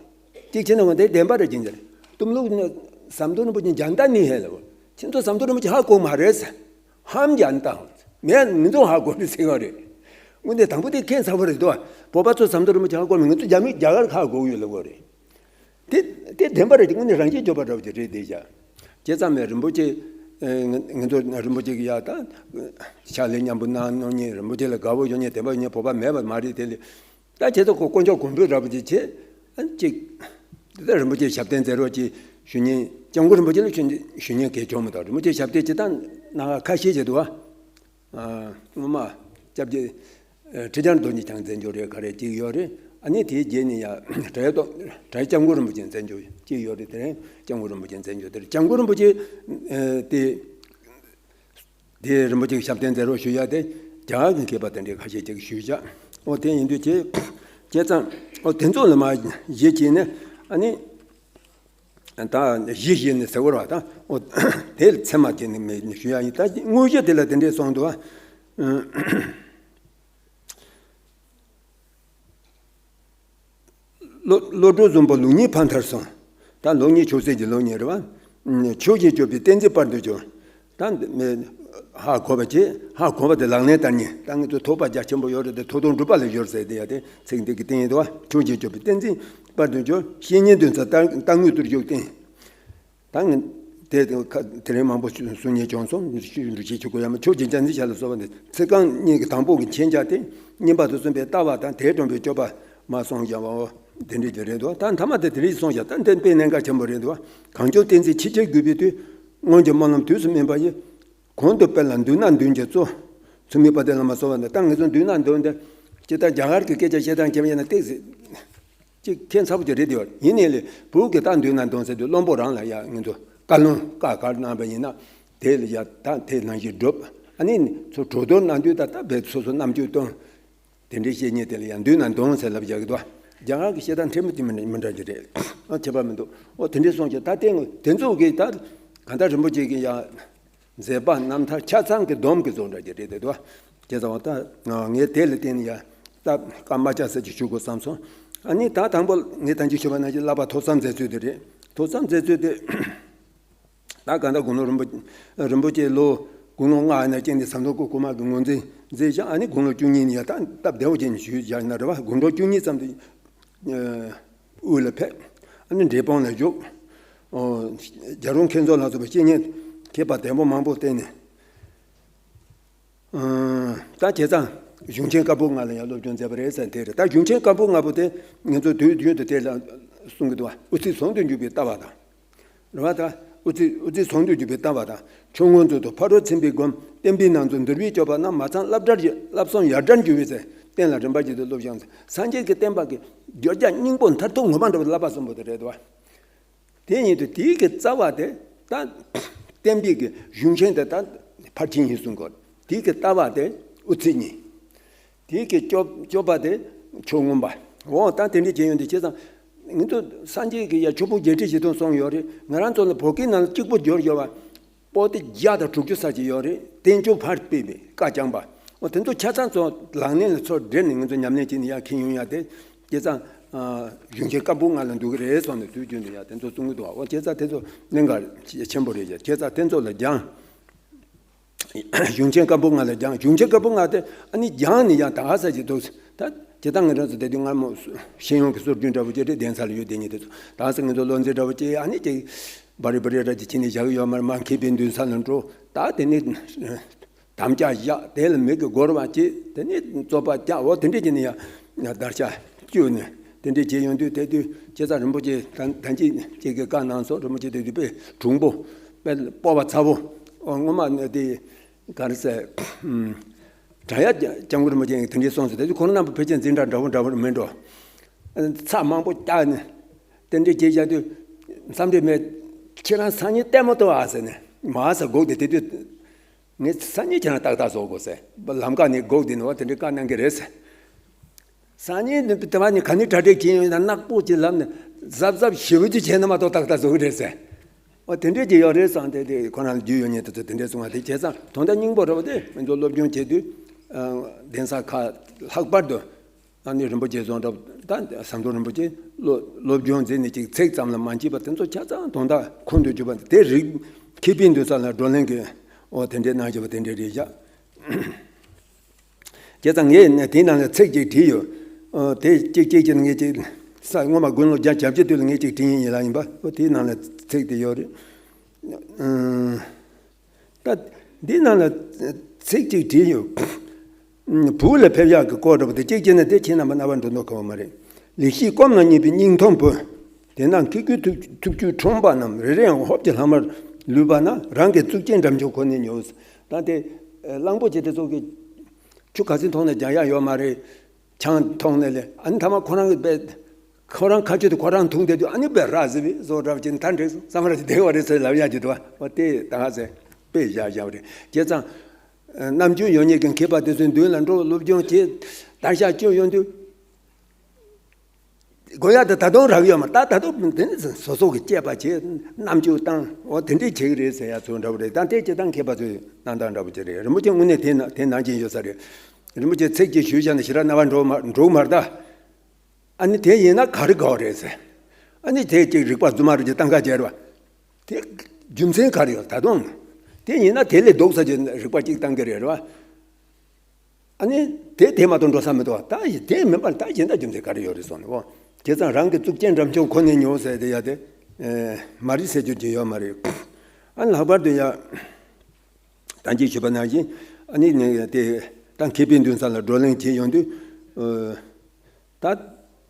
གཅིག་བྱས་ན་འོ་དེ་བདེན་པ་རེད་ཅིང་ཟེར། ཏུམ་ལུག་ནི་ཟམ་གདོང་རིན་པོ་ཆེ་འཇན་ཏ་ནི་ཧེ་ལ་འོ། ཁྱེད་ཚོ་ཟམ་གདོང་རིན་པོ་ཆེ་ཧ་གོ་མ་རེད་ཟེར། ཧམ་འཇན་ཏ་འོ། མེད་མི་འདུག་ཧ་གོ་རེད་ཟེར་ག་རེད། འོ་དེ་དང་པོ་དེ་ཁྱད་མཚར་པོ་རེད་དོ། བོད་པ་ཚོ་ཟམ་གདོང་རིན་པོ་ཆེ་ཧ་གོ་མེད་ང་ཚོ་རྒྱ་མི་རྒྱ་གར་ཧ་གོ་ཡོད་ལ་གོ་རེད། དེ་དེ་བདེན་པ་རེད་དེ་དངོས་གནས་རང་བཞིན་བརྗོད་པ་འདྲ་བོ་ཅིག་རེད་དེ་བྱ། བྱས་ཙང་མས་རིན་པོ་ཆེ་ཨེ་ང་ང་ཚོ་རིན་པོ་ཆེ་གི་ཡ་ད་ཕྱག་ལས་མཉམ་པོ་གནང་མྱོང་མཁན་རིན་པོ་ཆེ་ལ་དགའ་བོ་ཡོད་མཁན་བདེན་པ་ཡོད་མཁན་བོད་པ་མེད་པ་མ་རེད་དེ་ལས་ད་བྱས་ཙང་ཁོ་དཀོན་མཆོག་མགོན་པོ་འདྲ་བོ་ཅིག་བྱས་ཨ་ཅིག་དེ་ལྟར་རིན་པོ་ཆེ་ཞབས་བརྟན་མཛད་རོགས་ཅིག་ཞུ་མཁན་སྐྱབས་མགོན་རིན་པོ་ཆེ་ལ་ཞུ་ཞུ་མཁན་གལ་ཆེན་མི་འདུག་རིན་པོ་ཆེ་ཞབས་བརྟན་ཅིག་ད་གནང་ཁ་ཤས་ཅིག་འདུག་བ། སྔོན་མ་སྐྱབས་རྗེ་ཁྲི་བྱང་རྡོ་རྗེ་འཆང་མཛད་འཇོག་རེད་ག་རེ་གཅིག་ཡོད་རེད། ཨ་ནི་དེའི་རྗེས་ནས་ཡ་གྲྭ་ཏོ་གྲྭ་སྐྱབས་མགོན་རིན་པོ་ཆེ་མཛད་འཇོག་གཅིག་ཡོད་རེད། དེ་རིང་སྐྱབས་མགོན་རིན་པོ་ཆེ་མཛད་འཇོག་དེར་སྐྱབས་མགོན་རིན་པོ་ཆེ་དེ་དེ་རིན་པོ་ཆེ་གི་ཞབས་བརྟན་མཛད་རོགས་ཞུ་ཡ་དེ་རྒྱ་གར་གྱི་མཁས་པ་དེ་འདྲའི་ཁ་ཤས་ཅིག་གིས་ཞུས་བཞག་འོ་དེ་ཡིན་དུས་ཁྱེད་ཁྱེད་ཚང་འོ་དེ་ཚོ་ལ་མ་གཞི་བྱས་ནས་ཨ་ནི། ད་གཞི་བཞི་ནི་ཟེར་བ་ར་ད་འོ་དེ་ཚད་མ་དེ་ནི་མེད་ནི་ཞུ་ཡ་ཡིན། ད་དངོས་གཞི་དེ་ལ་དེ་འདྲས་གསུངས་འདུག་བ། བློ་བློ་གྲོས་བཟང་པོ་ལུགས་གཉིས་ཕ་མཐར་སོན། ད་ལུགས་གཉིས་ཆོས་སྲིད་ཀྱི་ལུགས་གཉིས་རེད་བ། ཆོས་ཀྱི་སྤྱོད་པའི་བསྟན་འཛིན་དཔལ་དུ་གྱུར། ད་འདི་མི་ཧ་གོ་བ་བྱེད། ཧ་གོ་བ་དེ་ལག་ལེན་བསྟར་ཉིན་ད་ངེད་ཚོ་ཐོགས་པ་རྒྱ་ཆེན་པོ་ཡོད་རེད་དེ་ཐོགས་དོན་སྒྲུབ་པ་ལ་སྦྱོར་ཟེར་དེ་ཡ་དེ་ཚིག་འདི་གི་སྟེང་ཡིན་དུ་བ། ཆོས་ཀྱི་སྤྱོད་པའི་བསྟན་འཛིན་དཔལ་དུ་གྱུར། བཤེས་གཉེན་དོན་ཚ་རྟ་རྟ་དངུལ་ཏུ་བཞུགས་བསྟན། ད་ངས་དེ་ཁ་དེ་རིང་མང་པོ་གསུང་ཉན་བྱུང་སོང་། འགྲུལ་བཞུད་ཆོས་གོ་ཡ་མ་ཆོས་ཀྱི་སྤྱན་འཛིན་བྱ་ལ་སོགས་པ་འདི་ཚིག་རྐང་གཉིས་ཀྱི་དང་པོ་གི་མཆན་བརྒྱ་སྟེ་བསྙེན་པ་དང་གསུམ་པའི་ལྟ་བ་དང་དེས་དྲངས་པའི་སྤྱོད་པ་མ་གསུངས་ཀྱང་བའོ། དེ་འདྲའི་གི་རེད་འདུག་ད་མཐའ་མ་དེ་དེ་རིང་གསུངས་ཀྱང་ད་འདི་དཔེ་གནད་འགག་ཆེན་པོ་རེད་འདུག་གངས་ལྗོངས་བསྟན་འཛིན་ཆེས་ཆེར་རྒུད་པའི་དུས། སྔོན་གྱི་སྨོན་ལམ་དུས་སུ་སྨིན་པ་ཡིས། གོང་དུ་སྤེལ་ལ་མདུན་ན་འདོན་གྱི་གཙོ། ཚུལ་མིན་དཔལ་ལྡན་བླ་མ་གསོལ་བ་འདེབས། ད་ངེད་ཚོ་མདུན་ན་འདོན་ཏེ། ཇི་ལྟར་རྒྱ་གར་གྱི་སྐད་ཆ་བཤད་སྟངས་ཁྱེད་ཡིན་ན་ཏོག་ཙམ་ཅིག་ཁྱད་མཚར་པོ་ཅིག་རེད་དེ། ཡིན་ནའི་ལས་བོད་ཀྱི་ད་མདུན་ན་འདོན་ཟེར་དུས་བློན་པོ་རང་ལ་ཡ་ངེད་ཚོ་བཀའ་ལུང་བཀའ་ག་རེ་གནང་བ་ཡིན་ན་དེ་ལ་ཡ་ད་དེ་ནང་བཞིན་སྒྲུབ། ཨ་ནི་ཚོ་གྲོས་བསྡུར་གནང་དུས་ད་ད་བེད་སོ་སོ་རྣམ་འགྱུར་སྟོན། དེ་འདྲའི་བཤད་མཁན་དེ་ལ་ཡང་མདུན་ན་འདོན་ཟེར་ལབ་བཞག་གི་འདུག་རྒྱ་གར་གྱི་བཤད་སྟངས་ཕྲན་བུ་དེ་མི་མི་འདྲ་གི་རེད། ཨ་ཁྱད་པར་མི་འདུག་ཨོ་དེ་འདྲའི་སོང་ཀྱང་ད་ལྟའི་དེ་ཚོ་གིས་ད་གང་ལྟར་རིན་པོ་ཆེ་གི་ཡང་མཛད་པ་རྣམ་ཐར་ཆ་ཚང་གི་སྡོམ་གྱི་བཟོ་འདྲ་ཅིག་རེད་དེ་འདུག་བྱས་ཙང་ད་ངས་དེ་ལ་བརྟེན་ནས་ཡང་ད་བཀའ་མ་བཅག་ཟེར་གྱི་ཞུ་དགོས་བསམ་སོང་། ཨ་ནི་ད་དང་པོ་ངས་ད་ཅི་ཞུས་པ་ནང་བཞིན་བསླབ་པ་ཐོས་བསམ་མཛད་ཚུལ་དེ་རེད། ཐོས་བསམ་མཛད་ཚུལ་དེ། ད་གང་ལྟར་དགུང་ལོ་རིན་པོ་རིན་པོ་ཆེ་ལོ་དགུང་ལོ་ལྔ་ཡིན་ན་རྐྱེན་དེ་ཟམ་གདོང་སྐུ་གོང་མ་གི་ངོས་འཛིན་མཛད་བཞག་ཨ་ནི་དགུང་ལོ་བཅུ་གཉིས་ནས་ཡང་ད་སྟབས་བདེ་བོ་ཅན་ཞུས་བཞག་ཡིན་ན་རེད་བ། དགུང་ལོ་བཅུ་གཉིས་ཙམ་དུ་དབུས་ལ་ཕེབས། ཨ་ནི་འབྲས་སྤུངས་ལ་བཞུགས། རྒྱལ་རོང་མཁན་ཚོགས་ལ་སོགས་པའི་བཤེས་གཉེན་མཁས་པ་ལྡན་པོ་མང་པོ་བསྟེན་ནས། ད་བྱས་ཙང་གཞུང་ཆེན་བཀའ་པོད་ལྔ་ལ་ཡང་སློབ་སྦྱོང་མཛད་པ་རེད་ཟེར་དེ་རེད། ད་གཞུང་ཆེན་བཀའ་པོད་ལྔ་པོ་དེ་ང་ཚོ་དུས་རྒྱུན་དུ་དེ་ལ་གསུང་གི་འདུག་བ། དབུ་ཚིགས་ཟུང་དུ་འཇུག་པའི་ལྟ་བ་དང་། རེད་བ། ད་དབུ་ཚིགས་དབུ་ཚིགས་ཟུང་དུ་འཇུག་པའི་ལྟ་བ་དང་། ཆོས་མངོན་རྫོགས་དང་ཕ་རོལ་ཕྱིན་པའི་སྒོམ། བསྟན་པའི་ནང་དུ་འདུལ་བའི་སྤྱོད་པ་རྣམས་མ་ཚང་བསླབ་གྲྭར་བསླབ་གསུམ་ཡར་གྲར་འགྱུར་བའི་ཚེ། བསྟན་ལ་རིམ་པ་བཞིན་དུ་སློབ་སྦྱོང་ཚེ། སངས་རྒྱས་ཀྱི་བསྟན་པ་གི་བརྗོད་བྱ་སྙིང་པོ་མཐར་ཐུག་ངོ་མ་འགྲོ་བའི་བསླབ་པ་གསུམ་པོ་དེ་རེད་དོ། དེ་ཡིན་དུས་དེའི་གི་རྩ་བ་དེ་ད་བསྟན་པའི་གི་གཞུང་ཆེན་དེ་ད་ཕར་ཕྱིན་ཡིན་གསུང་གོ། དེའི་གི་ལྟ་བ་དེ་དབུ་ཚིགས་གཉིས། དེའི་གི་སྤྱོད་སྤྱོད་པ་དེ་ཆོས་མངོན་པ། འོ་ད་དེ་འདྲ་བྱས་ཡོང་དུས་བྱས་ཙང་ང་ཚོ་སངས་རྒྱས་ཀྱི་ཡ་ཆོས་ཕུང་བརྒྱད་ཁྲི་བཞི་སྟོང་གསུངས་ཡོད་རེད། ང་རང་ཚོ་ལ་བོད་སྐད་ནང་ལ་གཅིག་པོ་སྦྱོར་ཡོད་པ། པོ་ཏི་བརྒྱ་དང་དྲུག་ཅུ་ཙམ་ཅིག་ཡོད་རེད། བསྟན་བཅོས་ཕར་སྤེལ་བའི་བཀའ་བརྐྱངས་པ། འོ་དེ་ཚོ་ཆ་ཚང་ཚོ་ལག་ལེན་ལ་ཚུར་སྦྲེལ་ནས་ང་ཚོ་ཉམས་ལེན་བྱས་ནས་ཡར་འཁྱེར་ཡོང་ཡ་དེ། བྱས་ཙང་། གཞུང་ཆེན་བཀའ་པོད་ལྔ་ལ་འདུ་གི་རེད་གསུངས་ནས་དུས་རྒྱུན་དུ་ཡང་དེ་ཚོ་གསུང་གི་འདུག་འོ་བྱས་ཙང་དེ་ཚོ་གནད་འགག་ཆེན་པོ་རེད་ཡ། བྱས་ཙང་དེ་ཚོ་ལ་སྦྱངས། གཞུང་ཆེན་བཀའ་པོད་ལྔ་ལ་སྦྱངས། གཞུང་ཆེན་བཀའ་པོད་ལྔ་དེ་ཨ་ནི་སྦྱངས་ནས་ཡང་ད་ག་ས་ཅིག་འདུག་ད་ཇི་ལྟར་ང་རང་ཚོ་དེ་དུས་སྔ་མོ་ཤེས་ཡོན་གྱི་སྲོལ་རྒྱུན་འདྲ་བོ་ཅིག་རེད། གདན་ས་ལ་ཡོད་དེ་ཉིད་དེ་ཚོ་ད་ག་ས་ང་ཚོ་བློ་འཛིན་འདྲ་བོ་ཅིག་ཨ་ནི་ཅིག་བ་རི་བ་རི་ར་ཅིག་ཕྱིན་ནས་བཞག་གི་ཡོད་མ་རེད། མ་མཁས་པའི་མདུན་ས་ལ་འགྲོ། ད་དེ་ནི། དམ་བཅའ་བཞག་དེ་ལ་མི་གི་སྒོར་བ་བྱེད། དེ་ནི་རྩོད་པ་རྒྱག་འོ་དེ་འདྲས་ཀྱི་ནི་ཡང་བརྡར་ཤ་བཅུག་ནས་དེ་འདྲས་བྱེད་ཡོང་དུས་དེ་དུས་ཇེ་ཚ་རིན་པོ་ཆེ་ད་ད་ཅི་ཅིག་གི་བཀའ་གནང་སོང་། རིན་པོ་ཆེ་དེ་དུས་དཔེ་གྲུང་པོ་དཔེ་སྤོབས་པ་ཚ་བོ། འོ་སྔོན་མ་ནི་དེ་ག་རེ་ཟེར། དྲ་ཡ་སྐྱབས་མགོན་རིན་པོ་ཆེ་དེ་འདྲས་གསུངས་སོང་། དེ་དུས་ཁོང་རྣམ་པ་ཕལ་ཆེར་འཛིན་གྲྭ་འདྲ་བོ་འདྲ་བོ་མིན་འགྲོ། ཚ་མང་པོ་བཀྱག་ནས་དེ་འདྲས་བྱེད་བཞག་དུས་བསམ་གྲུབ་མས་ཁྱེད་རང་སང་ཉིན་ལྟད་མོ་ལྟོས་ཨ་ཟེར་ནས་མ་ཟེར་སྒུག་སྟེ་དེ་དུས། ངས་སང་ཉིན་ཁྱེད་རང་ཏག་ཏག་བཟོ་དགོས་ཟེར། ལམ་ཁ་ནས་སྒུག་སྟེ་ནོར་བ་དེ་འདྲའི་བཀའ་གནང་གི་རེད་ཟེར། སང་ཉིན་ནི་དེ་བ་ནི་ག་ནས་གྲ་སྒྲིག་བྱས་ཡོང་ན་ནག་པོ་ཅིག་ལབ་ནས་གཟབ་གཟབ་ཞེ་པོ་ཅིག་བྱས་ན་མ་གཏོགས་ཏག་ཏག་བཟོ་གི་རེད་ཟེར། འོ་དེ་འདྲས་ཀྱི་ཡོད་རེད་བསམ་སྟེ་དེ་ཁོ་རང་ལ་རྒྱུས་ཡོད་མཁན་དེ་ཚོ་དེ་འདྲས་གསུང་བ་དེ་བྱས་ཙང་དོན་དག་སྙིང་པོ་རེད་བ། དེ་ང་ཚོ་སློབ་སྦྱོང་བྱེད་དུས་གདན་ས་ཁག་ལྷག་པར་དུ། ཨ་ནི་རིན་པོ་ཆེ་ཚོ་འདྲ་ད་ཟམ་གདོང་རིན་པོ་ཆེ་སློབ་སློབ་སྦྱོང་མཛད་ནས་ཅིག་ཚིག་ཙམ་ལ་མ་བྱས་པ་དེ་ཚོ་ཆ་ཚང་དོན་དག་ཁོང་དུ་གྱུར་པ་དེ་རིགས་མཁས་པའི་མདུན་ས་ལ་བགྲོ་གླེང་གི་འོ་དེ་འདྲའི་གནང་བྱས་པ་དེ་འདྲའི་རེད་བཞག་བྱས་ཙང་ངས་ནི་དེའི་ནང་ལ་ཚིག་ཅིག་བྲིས་ཡོད། འོ་དེ་གཅིག་གཅིག་ཅིག་ངས་ཅིག་ས་སྔོན་མ་དགུང་ལོ་བརྒྱད་ཅུ་གྱ་བརྒྱད་དུས་ལ་ངས་ཅིག་བྲིས་ཡིན་ཡིན་ལ་ཡིན་པ་འོ་དེའི་ནང་ལ་ཚིག་དེ་ཡོད་རེད། ད་འདི་ནང་ལ་ཚིག་གཅིག་བྲིས་ཡོད། བོད་ལ་ཕེབས་ཡག་གི་སྐོར་འདྲ་པོ་དེ་གཅིག་བྱས་ན་དེ་ཁྱེད་རྣམ་པ་རྣ་བར་འགྲོ་མདོག་ཁ་བ་མ་རེད། ལེགས་བཤད་སྐོམ་ན་སྙིང་པོའི་སྙིང་ཐུམ་བུ། དེ་ན་མཁས་དགུའི་ཐུགས་ཐུགས་རྒྱུད་འཁྲུངས་པ་རྣམས་རེ་རེའང་ཧོབ་ཀྱི་ལྷག་མར་ལུས་པ་ན་རང་གི་གཙུག་རྒྱན་འགྲམ་ཆུང་ཁོ་ནས་ཉོ། ད་དེ་གླང་པོ་ཆེ་དེ་ཚོ་གི་ཆུ་ག་ཚོད་འཐུང་ན་རྒྱག་ཡག་ཡོད་མ་རེད། ཆང་འཐུང་ནས་ལས་ཨ་ནི་ཐ་མ་ཁོ་རང་གི་དཔེ། ཁོ་རང་ཁ་ཆུ་དེ་ཁོ་རང་འཐུང་བསྡད་དུས་ཨ་ནི་དཔེ་ར་བཟི་བའི་བཟོ་འདྲ་བ་ཅིག་ད་འགྲིག་སོང་བསམ་ར་ཅིག་བསྡད་པ་རེད་ཟེར་ལབ་ཡག་ཅིག་འདུག་བ། འོ་དེ་ད་ང་ཚོས་དཔེ་བཞག་བཞག་པ་རེད། བྱས་ཙང་། རྣམ་དཔྱོད་ཡོད་མཁན་གྱི་མཁས་པ་དེ་ཚོའི་མདུན་ལ་འགྲོ་སློབ་སྦྱོང་བྱེད་བརྡར་ཤ་གཅོད་ཡོང་དུས། དགོས་ཡག་དེ་ད་དུང་རག་ཡོད་མ་རེད། ད་ད་དུང་དེ་ནི་སོ་སོ་གི་དཔྱད་པ་བྱེད་རྣམ་དཔྱོད་བཏང་འོ་དེ་འདྲས་བྱེད་ཀྱི་རེད་ཟེར་ཡག་ཚོ་འདྲ་བོ་རེད། ད་དེ་སྤྱིར་བཏང་མཁས་པ་ཚོའི་གནང་སྟངས་འདྲ་བོ་ཅིག་རེད། རིན་པོ་ཆེ་དངོས་གནས་དེ་ན་དེ་ནང་བཞིན་ཡོད་ས་རེད། རིན་པོ་ཆེ་ཚིག་གཅིག་ཞུས་བཞག་ན་ཞེ་དྲག་རྣ་བར་འགྲོ་མ་འགྲོ་གི་མ་རེད་ད། ཨ་ནི་དེ་ཡིན་ན་ག་རེ་དགའ་བ་རེད་ཟེར། ཨ་ནི་དེ་གཅིག་རིག་པ་རྫུན་མ་རེད་ཅེས་གཏན་འཁེལ་བྱས་རེད་བ། དེ་རྒྱུ་མཚན་ག་རེ་ཡོད་ད་དུང་། དེ་ཡིན་ན་དེ་ལས་ལྡོག་ས་ཀྱི་རིག་པ་གཅིག་གཏན་འཁེལ་རེད་བ། ཨ་ནི་དེ་དེ་མ་གཏོགས་འགྲོ་ས་མི་འདུག་བ། ད་ཡི་དེ་མིན་པར་ད་གཞན་དག་རྒྱུ་མཚན་ག་རེ་ཡོད་རེད་སོང་ནས་འོ། བྱས་ཙང་རང་གི་གཙུག་རྒྱན་འགྲམ་ཆུང་ཁོ་ནས་ཉོ་ཟེར་དེ་ཡ་དེ། མ་རེད་ཟེར་རྒྱུ་ཅིག་ཡོད་མ་རེད། ཨ་ནི་ལྷག་པར་དུ་ཡ། ད་ཅི་ཞུས་པ་ནང་བཞིན་ཨ་ནི་ནི་དེ་ད་མཁས་པའི་མདུན་ས་ལ་བགྲོ་གླེང་བྱེད་ཡོང་དུས། ད་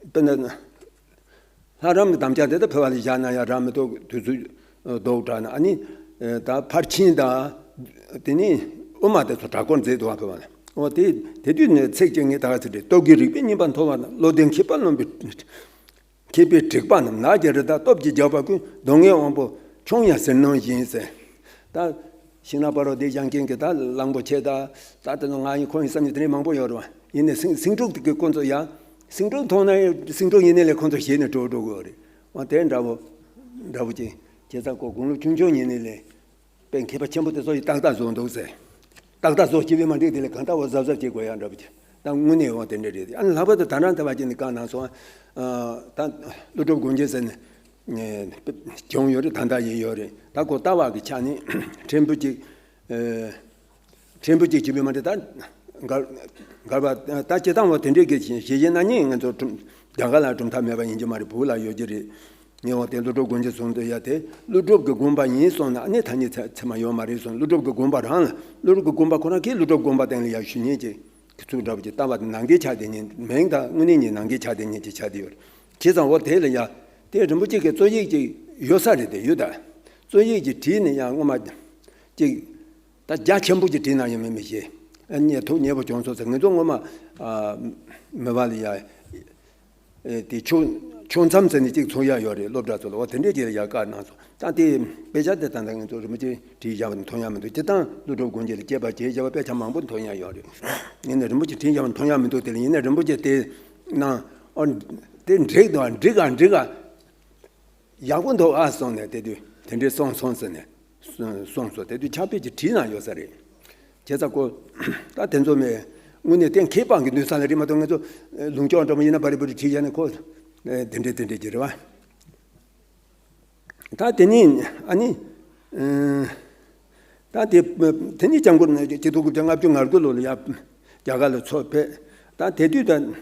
དཔེར་ན་ལྷ་རམས་ཀྱི་དམ་བཅའ་དེ་ད་ཕལ་བ་ལ་བཞག་ན་ཡང་རག་མི་ཐུབ། དུས་ཚོད་ལྡོག་དྲགས་ན་ཨ་ནི་ ད་ཕར་ཕྱིན་དང་། དེ་ནས་དབུ་མ་དེ་ཚོ་གྲྭ་སྐོར་མཛད་འདུག་བ། བོད་པ་ལ། འོ་དེ་དེ་དུས་ནས་ཚིགས་བཅད་ངས་ད་ག་ཚོད་བྲིས། སྟོབས་ཀྱིས་རིག་པའི་རྙེད་པ་མཐོ་བ་དང་། བློ་ལྡན་མཁས་པ་རློམ་པའི། མཁས་པའི་དྲེགས་པ་རྣམས། ནགས་ཀྱི་རི་དྭགས་སྟོབས་ཀྱིས་རྒྱགས་པ་ཀུན། སྡུག་བསྔལ་དབང་པོ་མཆོང་ཡང་ཟིལ་གནོན་བཞིན་ཟེར། ད་ཤིང་ནགས་བར་རོ་དེ་བཞེངས་མཁན་གྱི་ད་གླང་པོ་ཆེ་ད་ད་དེ་ཚོ་ང་ཡིན་ཁོ་ཡིན་བསམ་ནས་དེ་འདྲའི་མང་པོ་ཡོད་རེད་བ། ཡིན་ནའི་སེང་སེང་ཕྲུག་དེ་གི་ཁོ་ཚོ་ཡང་། སེང་ཕྲུག་མཐོང་ན་ཡང་སེང་ཕྲུག་ཡིན་ནའི་ལས་ཁོ་ཚོ་ཞེད་ནས་འགྲོ་འགྲོ་གི་ཡོད་རེད། འོ་དེ་འདྲ་བོ་འདྲ་བོ་ཅིག་བྱས་ཙང་ཁོ་དགུང་ལོ་ཆུང་ཆུང་ཡིན་ནའི་ལས། དཔེ་མཁས་པ་ཆེན་པོ་དེ་ཚོ་ཡིས་ཏག་ཏག་བཟོ་འདུག་ཟེར། ཏག་ཏག་བཟོ་བྱས་པས་མ་འགྲིག་དེ་ལས་གང་ལྟར་འོ་གཟབ་གཟབ་བྱེད་དགོས་ཡ་འདྲ་པོ་ཅིག་ད་དངོས་གནས་འོ་དེ་འདྲ་རེད། ཨ་ནི་ལྷག་པར་དུ་ད་རང་ལྟ་བ་ཅིག་ནི་བཀའ་གནང་སོང་། ཨ་ད་ཀླུ་སྒྲུབ་དགོངས་རྒྱན་ཟེར་ནས་བྱུང་ཡོད་རེད། ད་ལྟ་ཡིན་ཡོད་རེད། ད་ཁོ་ལྟ་བ་གི་ཆ་ནས་ཕྲན་བུ་ཅིག་ཕྲན་བུ་ཅིག་བྱས་པས་མ་འགྲིག་ད་འགལ་འགལ་བ་ད་སྤྱིར་བཏང་འོ་དེ་འདྲའི་གི་ཞེ་ཞེ་ན་ནི་ང་ཚོ་གྲུབ་རྒྱ་གར་ལ་གྲུབ་མཐའ་མེད་པ་ཡིན་གྱི་མ་རེད། བོད་ལ་ཡོད་ཀྱི་རེད། ངས་འོ་དེ་ཀླུ་སྒྲུབ་དགོངས་རྒྱན་གསུང་དུ་ཡ་དེ་ཀླུ་སྒྲུབ་ཀྱི་དགོངས་པ་ཡིན་གསུངས་ན་ཨ་ནི་ཐ་སྙད་ཚད་ཚད་མ་ཡོད་མ་རེད་གསུངས། ཀླུ་སྒྲུབ་ཀྱི་དགོངས་པ་རང་ལ་ཀླུ་སྒྲུབ་ཀྱི་དགོངས་པ་ཁོ་རང་གིས་ཀླུ་སྒྲུབ་དགོངས་པ་སྟེང་ལ་ཡ་ཞུ་ཉན་གྱི་ཚུལ་འདྲ་པོ་ཅིག་ལྟ་བ་དེ་ནང་འགལ་ཆགས་བསྡད་ཉན་མིང་དང་དངོས་གནས་ཉིད་ནང་འགལ་ཆགས་བསྡད་ཉན་གྱི་ཆགས་བསྡད་ཡོད་རེད། བྱས་ཙང་འོ་དེ་ལ་ཡ་དེ་རིན་པོ་ཆེ་གི་རྩོམ་ཡིག་ཅིག་ཡོད་ས་རེད། དེ་ཡོད་ད། རྩོམ་ཡིག་ཅིག་བྲིས་ནས་ཡང་སྔོན་མ་ཅིག་ད་རྒྱ་ཆེན་པོ་ཅིག་བྲིས་ན་ཡང་མིན་མི་ཤེས། ཨ་ནི་ཐུགས་མཉེས་པོ་བྱུང་སོང་ཟེར། ངེད་ཚོ་སྔོན་མ་ཨ་མི་བ་ལ་ཡ། ཨེ་དེ་ཕྱོགས་ཕྱོགས་མཚམས་ཟེར་ནས་ཅིག་ཚོགས་ཡ་ཡོད་རེད། སློབ་གྲྭ་ཚོ་ལ་འོ་དེ་འདྲས་ཅིག་ལ་ཡ་བཀའ་གནང་སོང་། ད་དེ་དཔེ་ཆ་དེ་ད་ལྟ་ངེད་ཚོ་རིན་པོ་ཆེ་བྲིས་བཞག་པ་མཐོང་ཡ་མི་འདུག་སྤྱིར་བཏང་ཀླུ་སྒྲུབ་དགོངས་རྒྱན་ལ་དཔྱད་པ་བྱས་བཞག་པ་དཔེ་ཆ་མང་པོ་མཐོང་ཡ་ཡོད་རེད། ཡིན་ནའི་རིན་པོ་ཆེ་བྲིས་བཞག་པ་མཐོང་ཡ་མི་འདུག་དེ་ལ་ཡིན་ནའི་རིན་པོ་ཆེ་དེ་གནང་། ཨོ་དེ་འགྲིག་དང་འགྲིག་ག་འགྲིག་ག་ཡག་པོ་འདུག་ཨ་གསུངས་ནས་དེ་དུས་དེ་འདྲའི་གསུངས་སོང་ཟེར་ནས་གསུངས་སོང་། དེ་དུས་ཕྱག་དཔེ་ཅིག་བྲིས་གནང་ཡོད་ས་རེད། བྱས་ཙང་ཁོ་ད་དེ་ཚོ་མེད། དངོས་གནས་གཏན་འཁེལ་སྤང་གི་ནུས་ས་ལ་རེད་མ་གཏོགས་ང་ཚོ་ལུང་སྐྱོང་འདྲ་མོ་ཡིན་ན་བ་རི་བུ་རི་བྲིས་བཞག་ནས་ཁོ་དེ་འདྲས་དེ་འདྲས་ཀྱི་རེད་བ། ད་དེ་ནས་ཨ་ནི་ད་དེ་དེ་ནས་སྐྱབས་མགོན་སྤྱི་ལོ་དགུ་བརྒྱ་ལྔ་བཅུ་ང་དགུ་ལོ་ལ་ཡ་རྒྱ་གར་ལ་ཚུར་ཕེབས། ད་དེ་དུས་ད།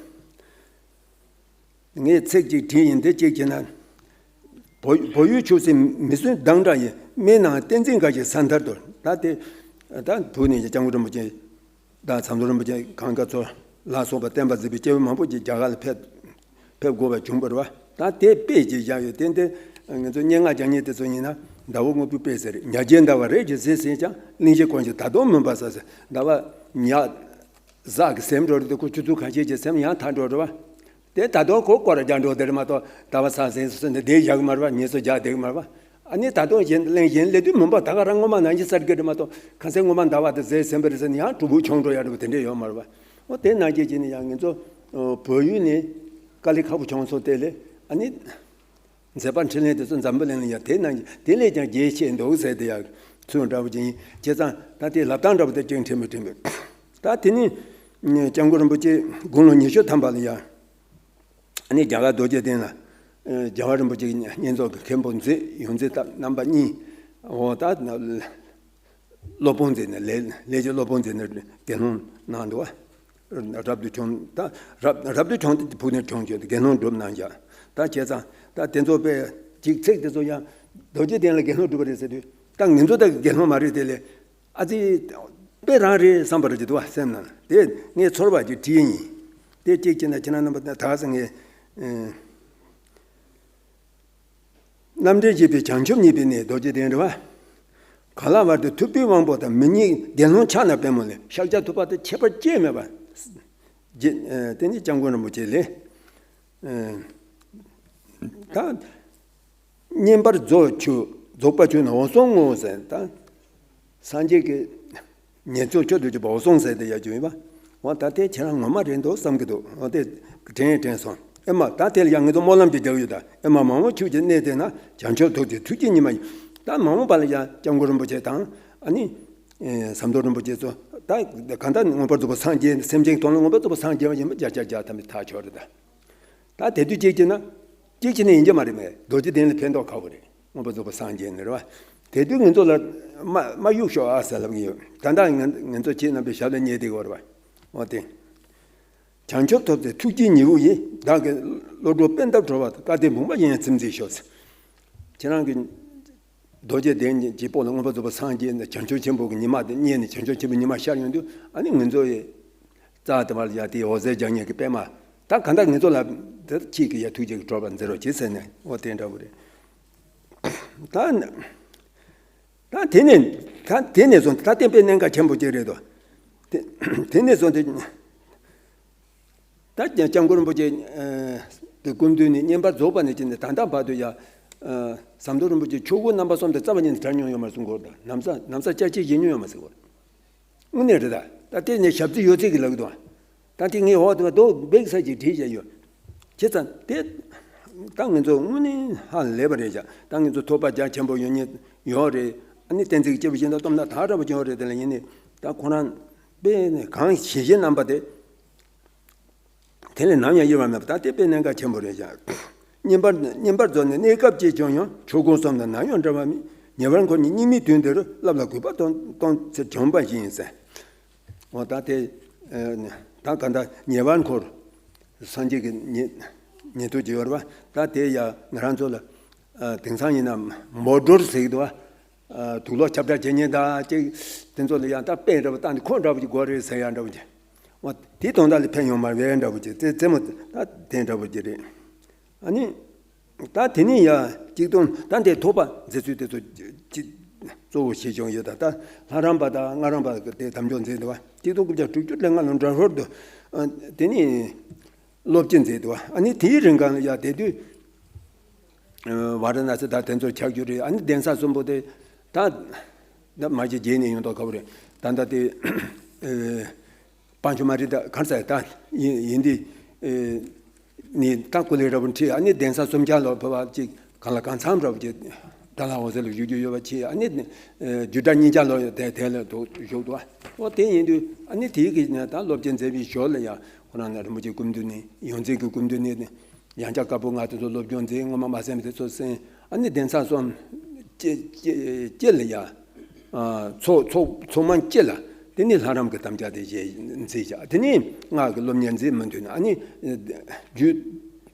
ངས་ཚིག་ཅིག་བྲིས་ཡིན། དེ་གཅིག་བྱས་ན། བོད་བོད་ཡུལ་ཆོས་སྲིད་མི་བསྲུན་སྡང་དགྲ་ཡི། སྨན་ནང་བསྟན་འཛིན་འགའ་ཞིག་ས་མཐར་གཏོར། ད་དེ་ད་བོད་ནས་སྐྱབས་མགོན་རིན་པོ་ཆེ་དང་ཟམ་གདོང་རིན་པོ་ཆེ་གང་ག་ཚོ་ལ་སོགས་པ་བསྟན་པ་འཛིན་པའི་སྐྱེས་བུ་མང་པོ་ཅིག་རྒྱ་གར་ལ་ཕེབས་ཕེབས་དགོས་པ་བྱུང་བ་རེད་བ། ད་དེ་དཔེ་ཅིག་བཞག་ཡོད། དེ་འདི་ང་ཚོ་སྙན་ངག་རྒྱག་མཁན་དེ་ཚོ་ཡིན་ན་ཟླ་བོ་དངོས་པོའི་དཔེ་ཟེར། ཉ་རྒྱལ་ཟླ་བ་རེད་ཅེས་ཟེར་ཟེར་ཀྱང་། གླིང་བཞི་ཀུན་གྱི་ད་དུང་མུན་པ་ས་ཟེར། ཟླ་བ་ཉ་ཟག་གི་སེམས་འགྲོ་རེད་དེ་ཁོ་ཆུ་ཚོད་ཁ་ཤས་ཀྱི་སེམས་ཡང་ཐར་འགྲོ་རེད་བ། དེ་ད་དུང་ཁོ་སྐོར་ར་རྒྱག་འགྲོ་དེ་རེད་མ་གཏོགས་ཟླ་བ་ས་ཟིན་སུ་ཟིན་དེ་བསྡད་བཞག་གི་མ་རེད་བ། ཉིས་སུ་རྒྱག་བསྡད་གི་མ་རེད་བ། ཨ་ནི་ད་དུང་གཞན་གླེང་གཞན་སླེབས་དུས་མུན་པ་ད་ག་རང་ངོ་མ་ནང་བཞིན་གསར་གི་རེད་མ་གཏོགས་ཁ་སང་ངོ་མ་ཟླ་བ་དེ་ཟེར་ཟིན་པ་རེད་ཟེར་ནས་ཡང་གྲུ་གུ་ཆུང་འགྲོ་ཡ་འགྲོ་བ་དེ་འདྲས་ཡོད་མ་རེད་བ། འོ་དེ་ནང་བཞིན་བྱས་ནས་ཡང་ངེད་ཚོ་བོད་ཡུལ་ནས་དཀའ་ལས་ཁག་པོ་བྱུང་སོང་། དེ་ལས་ཨ་ནི། མཛད་པ་འཕྲིན་ལས་དེ་ཚོ་འཛམ་བུ་གླིང་ལ་ཡང་དེ་ན་དེ་ལས་ཀྱང་རྒྱས་ཆེ་འདུག་ཟེར་དེ་ཡང་ཚུལ་འདྲ་བོ་ཅིག་ཡིན། བྱས་ཙང་ད་དེ་ལབ་སྟངས་འདྲ་བོ་དེ་ཅིག་འཕྲད་མི་འཕྲད་མོད། ད་དེ་ནི་སྐྱབས་མགོན་རིན་པོ་ཆེ་དགུང་ལོ་ཉི་ཤུ་ཐམ་པ་ལ་ཡང་ཨ་ནི་རྒྱ་གར་རྡོ་རྗེ་གདན་ལ་རྒྱལ་བ་རིན་པོ་ཆེ་བསྙེན་རྫོགས་ཀྱི་མཁན་པོ་མཛད། ཡོངས་འཛིན་རྣམ་པ་གཉིས། འོ་ད། སློབ་དཔོན་མཛད་ནས་ལས་ལས་ཀྱི་སློབ་དཔོན་མཛད་ནས་དགེ་སློང་གནང་འདུག་བ། རབ་ཏུ་བྱུང་ད་རབ་རབ་ཏུ་བྱུང་སྟེ་བུ་ནས་བྱུང་བྱུང་དགེ་སློང་སྒྲུབ་གནང་བཞག་ད་བྱས་ཙང་ད་དེ་ཚོ་དཔེ་ཅིག་ཚིག་དེ་ཚོ་ཡང་རྡོ་རྗེ་གདན་ལ་དགེ་སློང་སྒྲུབ་པ་རེད་ཟེར་དུས་ད་ངེད་ཚོ་ད་དགེ་སློང་མ་རེད། དེ་ལས་ཨ་ཙི་དཔེ་རང་རེད་བསམ་པ་རེད་ཀྱི་འདུག་བ་སེམས་ནང་དེ་ངས་ཚོར་བ་ཅིག་བྲིས་ཡིན། དེ་གཅིག་བྱས་ན་ཁྱེད་རང་རྣམ་པ་ད་ག་ས་ངས། རྣམ་འདྲེན་བཞི་པའི་བྱང་ཆུབ་བརྙེས་པའི་གནས་རྡོ་རྗེ་གདན་རེད་བ། གང་ལ་བར་དུ་ཐུབ་པའི་དབང་པོ་དང་། མི་བརྙེས་དགེ་སློང་ཕྱག་ན་པདྨོ་ལས། ཤཱཀྱ་ཐུབ་པ་དང་ཁྱད་པར་ཅི་མེད་པ། རྗེ་ཨ་དེ་ནི་སྐྱབས་མགོན་རིན་པོ་ཆེ་ལས། ཨ་ད་བསྙེན་པར་རྫོགས་ཆུ་རྫོགས་པ་ཆུ་ནི་འོད་སྲུང་ངོ་ཟེར་ད། སངས་རྒྱས་ཀྱི་ཉེར་འཚོ་མཆོག་ཏུ་གྱུར་པ་འོད་སྲུང་ཟེར་དེ་ཡང་བརྗོད་ཡོད་པ། འོ་ད་དེ་ཁྱེད་རང་ངོ་མ་རེད་འདུག་བསམ་གྱི་འདུག་འོ་དེ་དྲན་དྲན་སོང་། ཨེ་མ་ད་དེ་ལ་ཡང་ངེད་ཚོ་སྨོན་ལམ་ཅིག་རྒྱག་ཡོད་ད། ཨེ་མ་མ་འོངས་ཆོས་ཀྱི་གནས་དེ་ན་བྱང་ཆུབ་ཐོབ་ཅིང་ཐུགས་རྗེ་ཉི་མ་ཡིན། ད་མ་འོངས་པ་ལ་ཡང་སྐྱབས་མགོན་རིན་པོ་ཆེ་དང་ཨ་ནི་ཟམ་གདོང་རིན་པོ་ཆེ་ཚོ་ད་གང་ལྟར་མངོན་པར་རྫོགས་པ་སངས་རྒྱས། སེམས་ཅན་གྱི་དོན་ལ་མངོན་པར་རྫོགས་པ་སངས་རྒྱས་པ་ཡིན་པ་བརྒྱ་ཆ་བརྒྱ་ཐམ་པའི་ཐག་ཆོད་རེད་ད། ད་དེ་དུས་གཅིག་བྱས་ན། གཅིག་བྱས་ན་ཡིན་གྱི་མ་རེད་མེད། རྡོ་རྗེ་གདན་ལ་ཕན་ཐོགས་ཁག་པོ་རེད། མངོན་པར་རྫོགས་པ་སངས་རྒྱས་ནི་རེད་བ། དེ་དུས་ང་ཚོ་ལ་མ་མ་གཡུག་ཤོག་ཨ་ཟེར་ལབ་ཀྱི་ཡོད། ད་ལྟ་ང་ང་ཚོ་ཁྱེད་རྣམ་པའི་ཞབས་ལ་ཉེ་སྡིག་བར་བ། འོ་དེ། བྱང་ཆུབ་ཐོབ་ཚེ་ཐུགས་ཀྱི་ཉི་འོད་ཡིན། བདག་གི་བློ་གྲོས་པད་འདབ་གྲོལ་བ་དང་། སྐལ་ལྡན་བུམ་པ་ཡིན་ཡང་ཚིམ་མཛད་ཤོག་ཟེར། ཁྱེད་རང་གི་རྡོ་རྗེ་གདན་གྱི་སྤོ་ལ་མངོན་པར་རྫོགས་པ་སངས་རྒྱས་ནས་བྱང་ཆུབ་ཆེན་པོ་གི་ཉི་མ་དེ་བརྙེས་ནས་བྱང་ཆུབ་ཆེན་པོའི་ཉི་མ་ཤར་ཡོང་དུས་ཨ་ནི་ང་ཚོ་ཡི་རྩ་དེ་མར་ཡ་དེའི་འོད་ཟེར་ལྗང་ཉེ་གི་པད་མ་ད་ག་འདྲ་ང་ཚོ་ལ་དེ་ཁྱེད་ཀྱི་ཡ་ཐུགས་རྗེ་གི་གྲོགས་པ་མཛད་རོགས་བྱེད་ཟེར་ནས་འོ་དེ་འདྲ་བོ་རེད། ད་ ད་དེ་ནས་ད་དེ་ནས་བཟུང་ད་དེ་དཔེ་གནད་འགག་ཆེན་པོ་ཅིག་རེད་དོ། དེ་དེ་ནས་བཟུང་སྟེ་ད་སྐྱབས་མགོན་རིན་པོ་ཆེ་ཨ་དེ་སྐུ་མདུན་ནས་བསྙེན་པར་རྫོགས་པ་ནས་བྱས་ནས་ད་ལྟ་བར་དུ་ཡ་ཨ་ཟམ་གདོང་རིན་པོ་ཆེ་ཆོས་སྐུ་རྣམ་པ་གསུམ་དེ་རྩ་བ་ཉིད་ནས་དྲན་མྱོང་ཡོད་མ་རེད་གསུང་གི་ཡོད་རེད། ད་ན་བཟའ་ན་བཟའ་བཅའ་སྤྱོད་བཞེས་མྱོང་ཡོད་མ་རེད་གསུང་གི་ཡོད་རེད། དངོས་གནས་རེད། ད་ད་དེ་ནས་ཞབས་རྩི་ཡོད་ཚད་ཀྱི་ལབ་ཀྱི་འདུག་ད་དེ་ངས་འོག་ཏུ་རྡོ་སྦིག་ས་ཅིག་བྲིས་བཞག་ཡོད། བྱས་ཙང་དེ་ད་ང་ཚོ་དངོས་གནས་ཧ་ལས་པ་རེད་བཞག་ད་ང་ཚོ་ཐོས་པ་རྒྱ་ཆེན་པོ་ཡོད་ཉེ་ཡོད་རེད། ཨ་ནི་བསྟན་འཛིན་གྱི་སྐྱེས་བུ་གཞན་དག་སྟོབས་ན་ད་འདྲ་པོ་ཅིག་ཡོད་རེད། དེ་ལ་ཡིན་ནི་ད་ཁོ་རང་དཔེ་ནས་གང་ཞེ་ཞེ་རྣམ་པ་དེ་དེ་ལས་ནམ་ཡང་གཡེལ་བ་མེད་པ་ད་དེ་དཔེ་གནད་འགག་ཆེན་པོ་རེད་བཞག་བསྙེན་པར་བསྙེན་པར་རྫོགས་ནས་གནས་སྐབས་ཅིས་བྱུང་ཡང་ཆོས་སྐུ་གསུམ་དང་ནམ་ཡང་འབྲལ་བ་མེད། ཉེ་བར་འཁོར་ནས་སྙིགས་མའི་དུས་འདིར་བསླབ་ལ་གུས་པ་གཏོང་གཏོང་ཚེ་བྱོན་པ་བཞིན་ཟེར། འོ་ད་དེ་ད་ག་ད་ཉེ་བར་འཁོར་སངས་རྒྱས་ཀྱི་ཉེ་ཉེ་དུ་བྱེད་ཡོད་རེད་པ། ད་དེ་ཡ་ང་རང་ཚོ་ལ་དེང་སང་ཡིན་ན་མོ་ཌོལ་ཟེར་གྱི་འདུག་བ། དུག་ལོག་ཁྱབ་བསྒྲགས་བྱེད་མཁན་དང་ཅིག་དེ་ཚོ་ལ་ཡང་ད་དཔེ་འདྲ་པོ་བཏང་ནས་ཁོ་འདྲ་པོ་ཅིག་དགོས་རེད་ཟེར་ཡ་འདྲ་པོ་ཅིག་འོ་དེ་དོན་དག་ལ་ཕན་ཡོང་མ་རེད་འདྲ་པོ་ཅིག་རྩེད་རྩེད་མོ་ད་དེ་འདྲ་པོ་ཅིག་རེད། ཨ་ནི། ད་དེ་ནས་ཡ་གཅིག་སྟོང་ད་འདི་ཐོག་པ་མཛད་ཚུལ་དེ་ཚོ་ཅི་གཙོ་བོ་ཞིག་བྱུང་ཡོད། ད་ད་ལྷ་རམས་པ་དང་སྔགས་རམས་པ་དེ་དམ་འཇོག་མཛད་འདུག་བ། གཅིག་སྟོང་དགུ་བརྒྱ་དྲུག་ཅུ་རེ་ལྔ་ལོ་འགྲོ་ཧོར་དུ་དེ་ནས་སློབ་སྤྱི་མཛད་འདུག་བ། ཨ་ནི་དེའི་རིང་གང་ལ་ཡ་དེ་དུས་ཝཱ་ར་ཎ་སི་ད་དེ་ཚོ་ཆགས་རྒྱུ་རེད། ཨ་ནི་གདན་ས་གསུམ་པོ་དེ་ད་ད་མ་གཞི་རྗེས་ནས་ཡོང་མདོག་ཁ་པོ་རེད། ད་ད་དེ། པང་ཆུ་མ་རི་ད་གར་ས་ད་ཡིན་ཡིན་དེ་ནི་ད་ཀུ་ལེ་ར་བུ་ཁྲི་ཨ་ནི་གདན་ས་སུམ་བརྒྱ་ལོ་བོད་པ་ཅིག་གང་ལ་གང་འཚམ་ར་བུ་ཅིག་ད་ལ་འོ་ཟེར་ལ་བཞུགས་རྒྱུ་ཡོད་པ་ཆེ། ཨ་ནི་རྒྱུད་གྲྭ་གཉིས་བརྒྱ་ལོ་དེ་དེ་ལ་དུ་བཞུགས་འདུག་འོ་དེ་ཡིན་དུས་ཨ་ནི་དེའི་གི་ད་སློབ་སྤྱི་མཛད་པའི་ཞོར་ལ་ཡང་ཁོ་རང་ན་རིན་པོ་ཆེ་སྐུ་མདུན་ནས་ཡོངས་འཛིན་གྱི་སྐུ་མདུན་ནས་ཡང་བསྐྱར་བཀའ་པོད་ལྔ་དེ་ཚོ་སློབ་སྦྱོང་མཛད། སྔོན་མ་མ་གསན་པ་དེ་ཚོ་གསན། ཨ་ནི་གདན་ས་གསུམ་ཅེ་ཅེ་ཅེ་ལ་ཡ། ཚོགས་ཚོགས་ཚོགས་མང་སྤྱི་ལ་དེ་ནས་ལྷ་རམས་ཀྱི་དམ་བཅའ་དེ་བཞེས་མཛད་བཞག་དེ་ནས་སྔགས་ཀྱི་སློབ་གཉེར་མཛད་མུ་མཐུད་ནས་ཨ་ནི་རྒྱུད་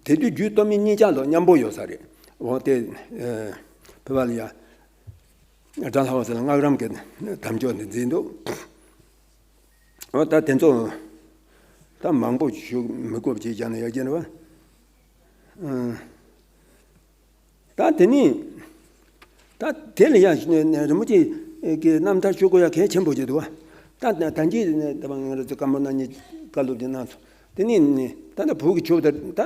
དེ་དུས་རྒྱུད་སྟོད་སྨད་གཉིས་ཆ་ལོ་མཉམ་པོ་ཡོད་ས་རེད། འོ་དེ་བོད་པ་ལ་ཡ་དགྲ་ལྷ་འོད་ཟེར་ལ་སྔགས་རམས་ཀྱི་དམ་བཅའ་དེ་མཛད་འདུག་འོ་ད་དེ་ཚོ་ད་མང་པོ་ཞུ་མི་དགོས་པ་ཅིག་བཞག་ན་ཡག་གི་རེད་བ། ད་དེ་ནི། ད་དེ་ལ་ཡང་རིན་པོ་ཆེ་གི་རྣམ་ཐར་ཞུ་དགོས་ཡ་གལ་ཆེན་པོ་ཅིག་འདུག་བ། ད་ད་ད་གིན་ད་ང་རང་ཚོ་སྐར་མ་སྣ་གཉིས་བཀའ་སློབ་ཅིག་གནང་སོང་། དེ་ནི་ད་ལྟ་བོད་ཀྱི་ཆོས་དང་ད་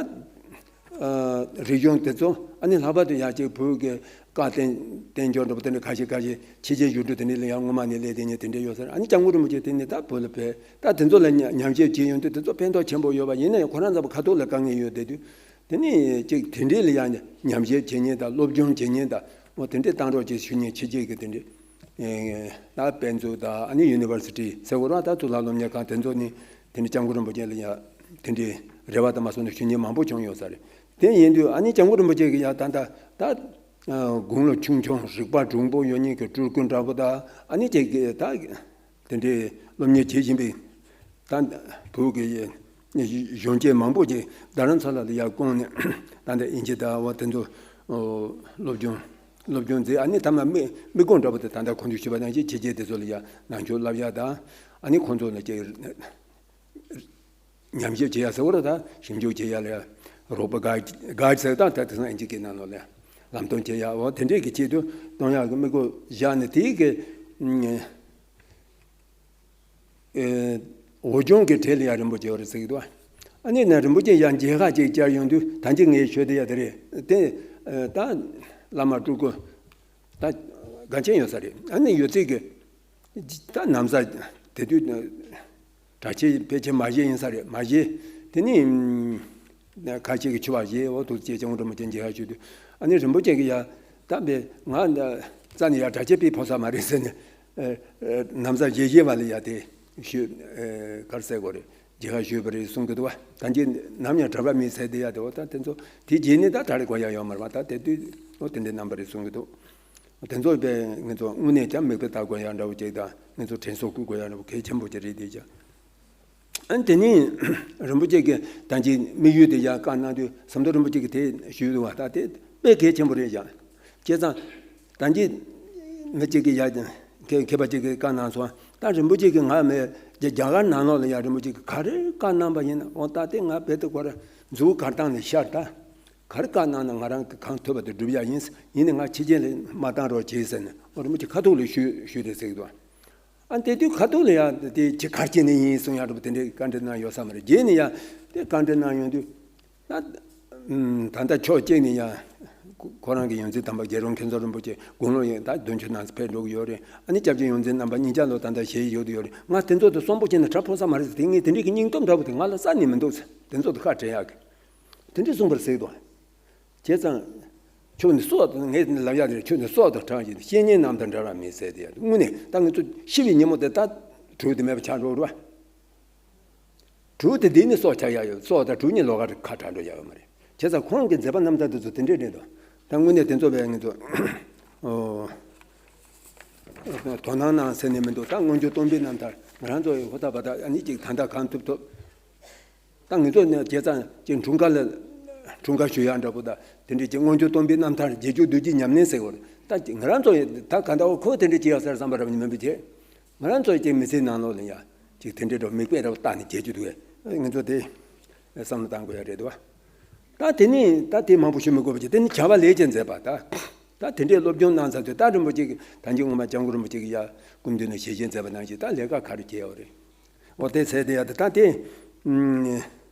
རིག་གཞུང་དེ་ཚོ་ཨ་ནི་ལྷག་པར་དུ་ཡང་ཅིག་བོད་ཀྱི་བཀའ་བསྟན་བསྟན་འགྱུར་འདྲ་པོ་དེ་འདྲ་ཁ་ཤས་ཁ་ཤས་ཕྱི་རྒྱལ་བཞུགས་འགྲོ་དེ་འདྲ་ལ་ཡང་སྔོན་མ་ནས་སླེབས་དེ་ཉིད་དེ་འདྲ་ཡོད་ས་རེད། ཨ་ནི་སྐྱབས་མགོན་རིན་པོ་ཆེ་དེ་ནི་ད་བོད་ལ་ཕེབས། ད་དེ་ཚོ་ལ་ཉམས་ཞིབ་བྱེད་ཡོང་དུས་དེ་ཚོ་ཕན་ཐོགས་ཆེན་པོ་ཡོད་པ་ཡིན་ན་ཡང་ཁོ་རང་ཚོ་ཁ་ཐུག་ལ་དཀའ་ངལ་ཡོད་བསྡད་དུས། དེ་ནས་ཅིག་དེ་འདྲའི་ལ་ཡང་ཉམས་ཞིབ་བྱེད་མཁན་དང་སློབ་སྦྱོང་བྱེད་མཁན་དང་འོ་དེ་འདྲའི་བཏང་རོགས་ཅིག་ཞུ་མཁན་ཕྱི་རྒྱལ་གྱི་དེ་འདྲའི་ད་དཔེ་མཛོད་དང་ཨ་ནི་ཡུ་ནི་ཝར་སི་ཊི་ཟེར་བ་རང་ད་གཙུག་ལག་སློབ་གཉེར་ཁང་དེ་ཚོ་ནི་དེ་འདྲའི་སྐྱབས་མགོན་རིན་པོ་ཆེ་ལ་ཡང་དེ་འདྲའི་རེ་བ་དང་མ་སོང་ནས་ཞུ་མཁན་མང་པོ་བྱུང་ཡོད་ས་རེད། དེ་ཡིན་དུས་ཨ་ནི་སྐྱབས་མགོན་རིན་པོ་ཆེ་གི་ཡང་ད་ད་ད་དགུང་ལོ་ཆུང་ཆུང་རིག་པ་གྲུང་པོ་ཡོད་མཁན་གྱི་སྤྲུལ་སྐུ་འདྲ་པོ་དང་ཨ་ནི་ཅིག་གི་ད། དེ་འདྲའི་སློབ་གཉེར་བྱེད་བཞིན་པའི་ད་བོད་ཀྱི་གཞོན་སྐྱེས་མང་པོ་ཅིག་རྡ་རམ་ས་ལ་ལ་ཡར་བསྐོངས་ནས་ད་ལྟ་དབྱིན་ཇི་དང་འོ་དེ་ཚོ་སློབ་སྦྱོང་སློབ་སྦྱོང་མཛད། ཨ་ནི་ཐ་མ་མི་མི་དགོང་འདྲ་པོ་དེ་ད་ལྟ་གོང་དུ་ཞུས་པ་ནང་བཞིན་ཕྱི་རྒྱལ་དེ་ཚོ་ལ་ཡར་ནང་ཆོས་བསླབ་ཡ་དང་ཨ་ནི་ཁོང་ཚོ་ལ་ཅིག་ཉམས་ཞིབ་བྱེད་ཡ་ཟེར་བ་རེད། ད་ཞིབ་འཇུག་བྱེད་ཡ་ལ་ཡ་རོགས་པ་ག་ག་ཟེར་ད་ད་དེང་སང་དབྱིན་ཇི་སྐད་ནང་ལོགས་ལ་ལམ་སྟོན་བྱེད་ཡ་འོ་དེ་འདྲས་ཀྱི་ཆེད་དུ་གཏོང་ཡག་གི་དམིགས་སྒོ་བཞག་ནས་དེའི་གི་ཨེ་འོ་སྐྱོང་གི་གྲས་ལ་ཡ་རིན་པོ་ཆེ་བ་རེད་ཟེར་གི་འདུག་ཨ་ནི་ན་རིན་པོ་ཆེ་ཡང་མཇལ་ཁ་ཅིག་བཅར་ཡོང་དུས་ད་ཅི་ངས་ཤོད་དེ་ཡ་དེ་རེད་དེ་ད་བླ་མ་སྤྲུལ་སྐུ་ད་དགའ་ཆེན་ཡོད་ས་རེད། ཨ་ནི་ཡོད་ཚད་ཀྱི་ད་ན་བཟའ་དེ་དུས་གྲྭ་ཆས་ཕལ་ཆེར་མ་བཞེས་ཡིན་ས་རེད། མ་བཞེས་དེ་ནི་ཁ་ཤས་ཀྱིས་ཕྱུ་པ་བཞེས། འོ་ཐུགས་རྗེ་ཆེ་སྐྱབས་མགོན་རིན་པོ་ཆེ་མཇལ་ཁ་ཞུས་དུས་ཨ་ནི་རིན་པོ་ཆེ་གིས་ཡ་ད་བས་ང་རྩ་ནས་ཡ་གྲྭ་ཆས་པས་ཕོ་ས་མ་རེད་ཟེར་ནས་ན་བཟའ་བཞེས་བཞེས་པ་ལ་ཡ་དེ་ཞུས་གར་ཟེར་དགོས་རེད། མཇལ་ཁ་ཞུས་པ་རེད་གསུང་གི་འདུག་བ། ད་གིན་ནམ་ཡང་གྲྭ་པ་མིན་ཟེར་དེ་ཡ་དེ་འོ་ད་དེ་ཚོ་དེ་རྗེས་ནས་ད་ད་རེས་གོ་ཡ་ཡོད་མ་རེད་བ། ད་དེ་དུས་འོ་དེ་འདྲའི་རྣམ་པ་རེད་གསུང་གི་འདུག་དེ་ཚོ་དཔེ་ང་ཚོ་དངོས་གནས་ཀྱང་མིག་དཔེ་ལྟ་དགོས་ཡག་འདྲ་བོ་ཅིག་དང་ང་ཚོ་དྲན་གསོ་བསྐུལ་དགོས་ཡག་འདྲ་བོ་གལ་ཆེན་པོ་ཅིག་རེད་དེ་ཀྱང་། ཨ་ནི་དེ་ནས་རིན་པོ་ཆེ་གིས་ད་ཅི་དམིགས་ཡུལ་དེ་ཡང་བཀའ་གནང་དུས་ཟམ་གདོང་རིན་པོ་ཆེ་གིས་དེ་ཞུས་འདུག་བ། ད་དེ་དཔེ་གལ་ཆེན་པོ་རེད་ཀྱང་། བྱས་ཙང་ད་ཅི་མི་གཅིག་གིས་ཡ་མཁས་མཁས་པ་གཅིག་གིས་བཀའ་གནང་སོང་། ད་རིན་པོ་ཆེ་གིས་ང་མི་རྒྱ་རྒྱ་གར་ནང་ལོགས་ལ་ཡང་རིན་པོ་ཆེ་གིས་ག་རེ་བཀའ་གནང་པ་ཡིན་ན་འོ་ད་དེ་ང་རྦད་དེ་ཁོ་ར་མཛུབ་གུ་སྒར་སྟངས་ནས་ཤར་ད། ག་རེ་བཀའ་གནང་ན་ང་རང་གིས་གང་ཐུབ་པ་དེ་སྒྲུབ་ཡག་ཡིན། ཡིན་ནའི་ང་ཕྱི་རྒྱལ་ལ་མ་བཏང་རོགས་གྱིས་ཟེར་ནས། འོ་རིན་པོ་ཆེ་ཁ་ཐུག་ལ་ཞུས་ཞུས་རེད་ཟེར་གི་འདུག་ཨ་དེ་དུས་ཁ་ཐུག་ལ་ཡང་དེ་ཅི་ག་རེ་བྱས་ནས་ཡིན་གསུང་ཡག་འདྲ་པོ་དེ་འདྲའི་བཀའ་འདྲི་གནང་ཡོད་ས་མ་རེད། རྗེས་ནས་ཡང་དེ་བཀའ་འདྲི་གནང་ཡོང་དུས། ད་ད་ལྟ་ཕྱོགས་གཅིག་ནས་ཡང་ཁོ་རང་གི་ཡོངས་འཛིན་དམ་པ་རྒྱལ་རོང་མཁན་ཟུར་རིན་པོ་ཆེ་དགུང་ལོ་ཡང་ད་བདུན་ཅུ་ནང་ཕེབས་འགྲོ་གི་ཡོད་རེད། ཨ་ནི་སྐྱབས་རྗེ་ཡོངས་འཛིན་རྣམ་པ་གཉིས་ཆར་ལོ་ད་ལྟ་ཞལ་བཞུགས་ཡོད་དུ་ཡོད་རེད། ང་དེ་ཚོ་དེ་གསོན་པོ་བྱས་ནས་གྲྭ་ཕོག་ས་མ་རེད་ཟེར། དེ་ངས་དེ་འདྲའི་གི་སྙིང་སྟོབས་འདྲ་པོ་དེ་ང་ལ་རྩ་ནས་མི་འདུག་ཟེར། དེ་ཚོ་དེ་ཁ་བྲལ་ཡག་གི་དེ་འདྲ་གསུངས་པ་རེད་ཟེར་གི་འདུག་བྱས་ཙང་ཁྱོད་ནི་སྲོག་དང་། ངས་ལབ་ཡག་དེ་རེད། ཁྱོད་ནི་སྲོག་དང་གྲངས་ཀྱི་བཤེས་གཉེན་རྣམ་ཐར་འབྲལ་བ་མེད་ཟེར། དེ་ཡང་དངོས་གནས་ད་ང་ཚོ་ཤི་བའི་ཉིན་མོ་དེ་ད་དྲུག་དེ་མེད་པ་ཆགས་འགྲོ་རེད་བ། དྲུག་དེ་འདི་ནི་སྲོག་ཆགས་ཡག་ཡོད། སྲོག་དང་དྲུག་གཉིས་ལོགས་ཀ་རེད། ཁ་བྲལ་འགྲོ་ཡག་ཡོད་མ་རེད། བྱས་ཙང་ཁོང་གི་མཛད་པ་རྣམ་ཐར་དེ་ཚོ་དེ་འདྲས་རེད་འདུག་ད་དངོས་གནས་དེ་ཚོ་བས་ང་ཚོ་ཨོ། དོ་སྣང་གནང་ཟེར་ནས་མི་འདུག་ད་མངོན་བརྗོད་སྟོང་པའི་རྣམ་ཐར་ང་རང་ཚོ་ཡི་ཧོ་ད་བ་ད་ཨ་ནི་ཅིག་ད་ལྟ་གང་ཐུབ་ཐུབ། ད་ང་ཚོ་ནས་བྱས་ཙང་ཅིག་འཁྲུངས་སྐར་ལ་འཁྲུངས་སྐར་ཞུ་ཡག་འདྲ་པོ་དང་། དེ་འདྲས་ཅིག་མངོན་བརྗོད་སྟོང་པའི་རྣམ་ཐར། རྗེས་འཇུག་བདུད་རྩིའི་ཉམས་ལེན་ཟེར་བ་རེད། ད་ང་རང་ཚོ་ཡི་ད་ག་ད་འོ་ཁོ་དེ་འདྲས་ཅིག་ཡག་ཟེར་བསམ་པ་རབ་མི་མེད་པ་བྱས། ང་རང་ཚོ་ཡི་ཅིག་མི་ཚེའི་ནང་ལོགས་ལ་ཡ་ཅིག་དེ་འདྲས་འགྲོ་མིག་དཔེ་འདྲ་པོ་བལྟས་ནས་བྱེད་རྒྱུ་འདུག་གས། ང་ཚོ་དེ་བསམ་བློ་བཏང་དགོས་ཡ་རེད་འདུག་བ། ད་དེ་ནས་ད་དེ་མང་པོ་ཞུ་མི་དགོས་པ་བྱས། དེ་ནི་བྱ་བ་ལས་ཀྱི་མཛད་པ། ད་ད་དེ་འདྲའི་སློབ་སྦྱོང་གནང་ཚར་དུས། ད་རིན་པོ་ཆེ་གིས་ད་གིན་སྔོན་མ་སྐྱབས་མགོན་རིན་པོ་ཆེ་གིས་ཡ་སྐུ་མདུན་ནས་ཞལ་བཞེས་མཛད་པ་ནང་བཞིན་ད་ལས་ཀ་ག་རེ་བྱས་ཡོད་རེད། འོ་དེ་ཟེར་དེ་ཡ་ད་ད་དེ་ཨུམ།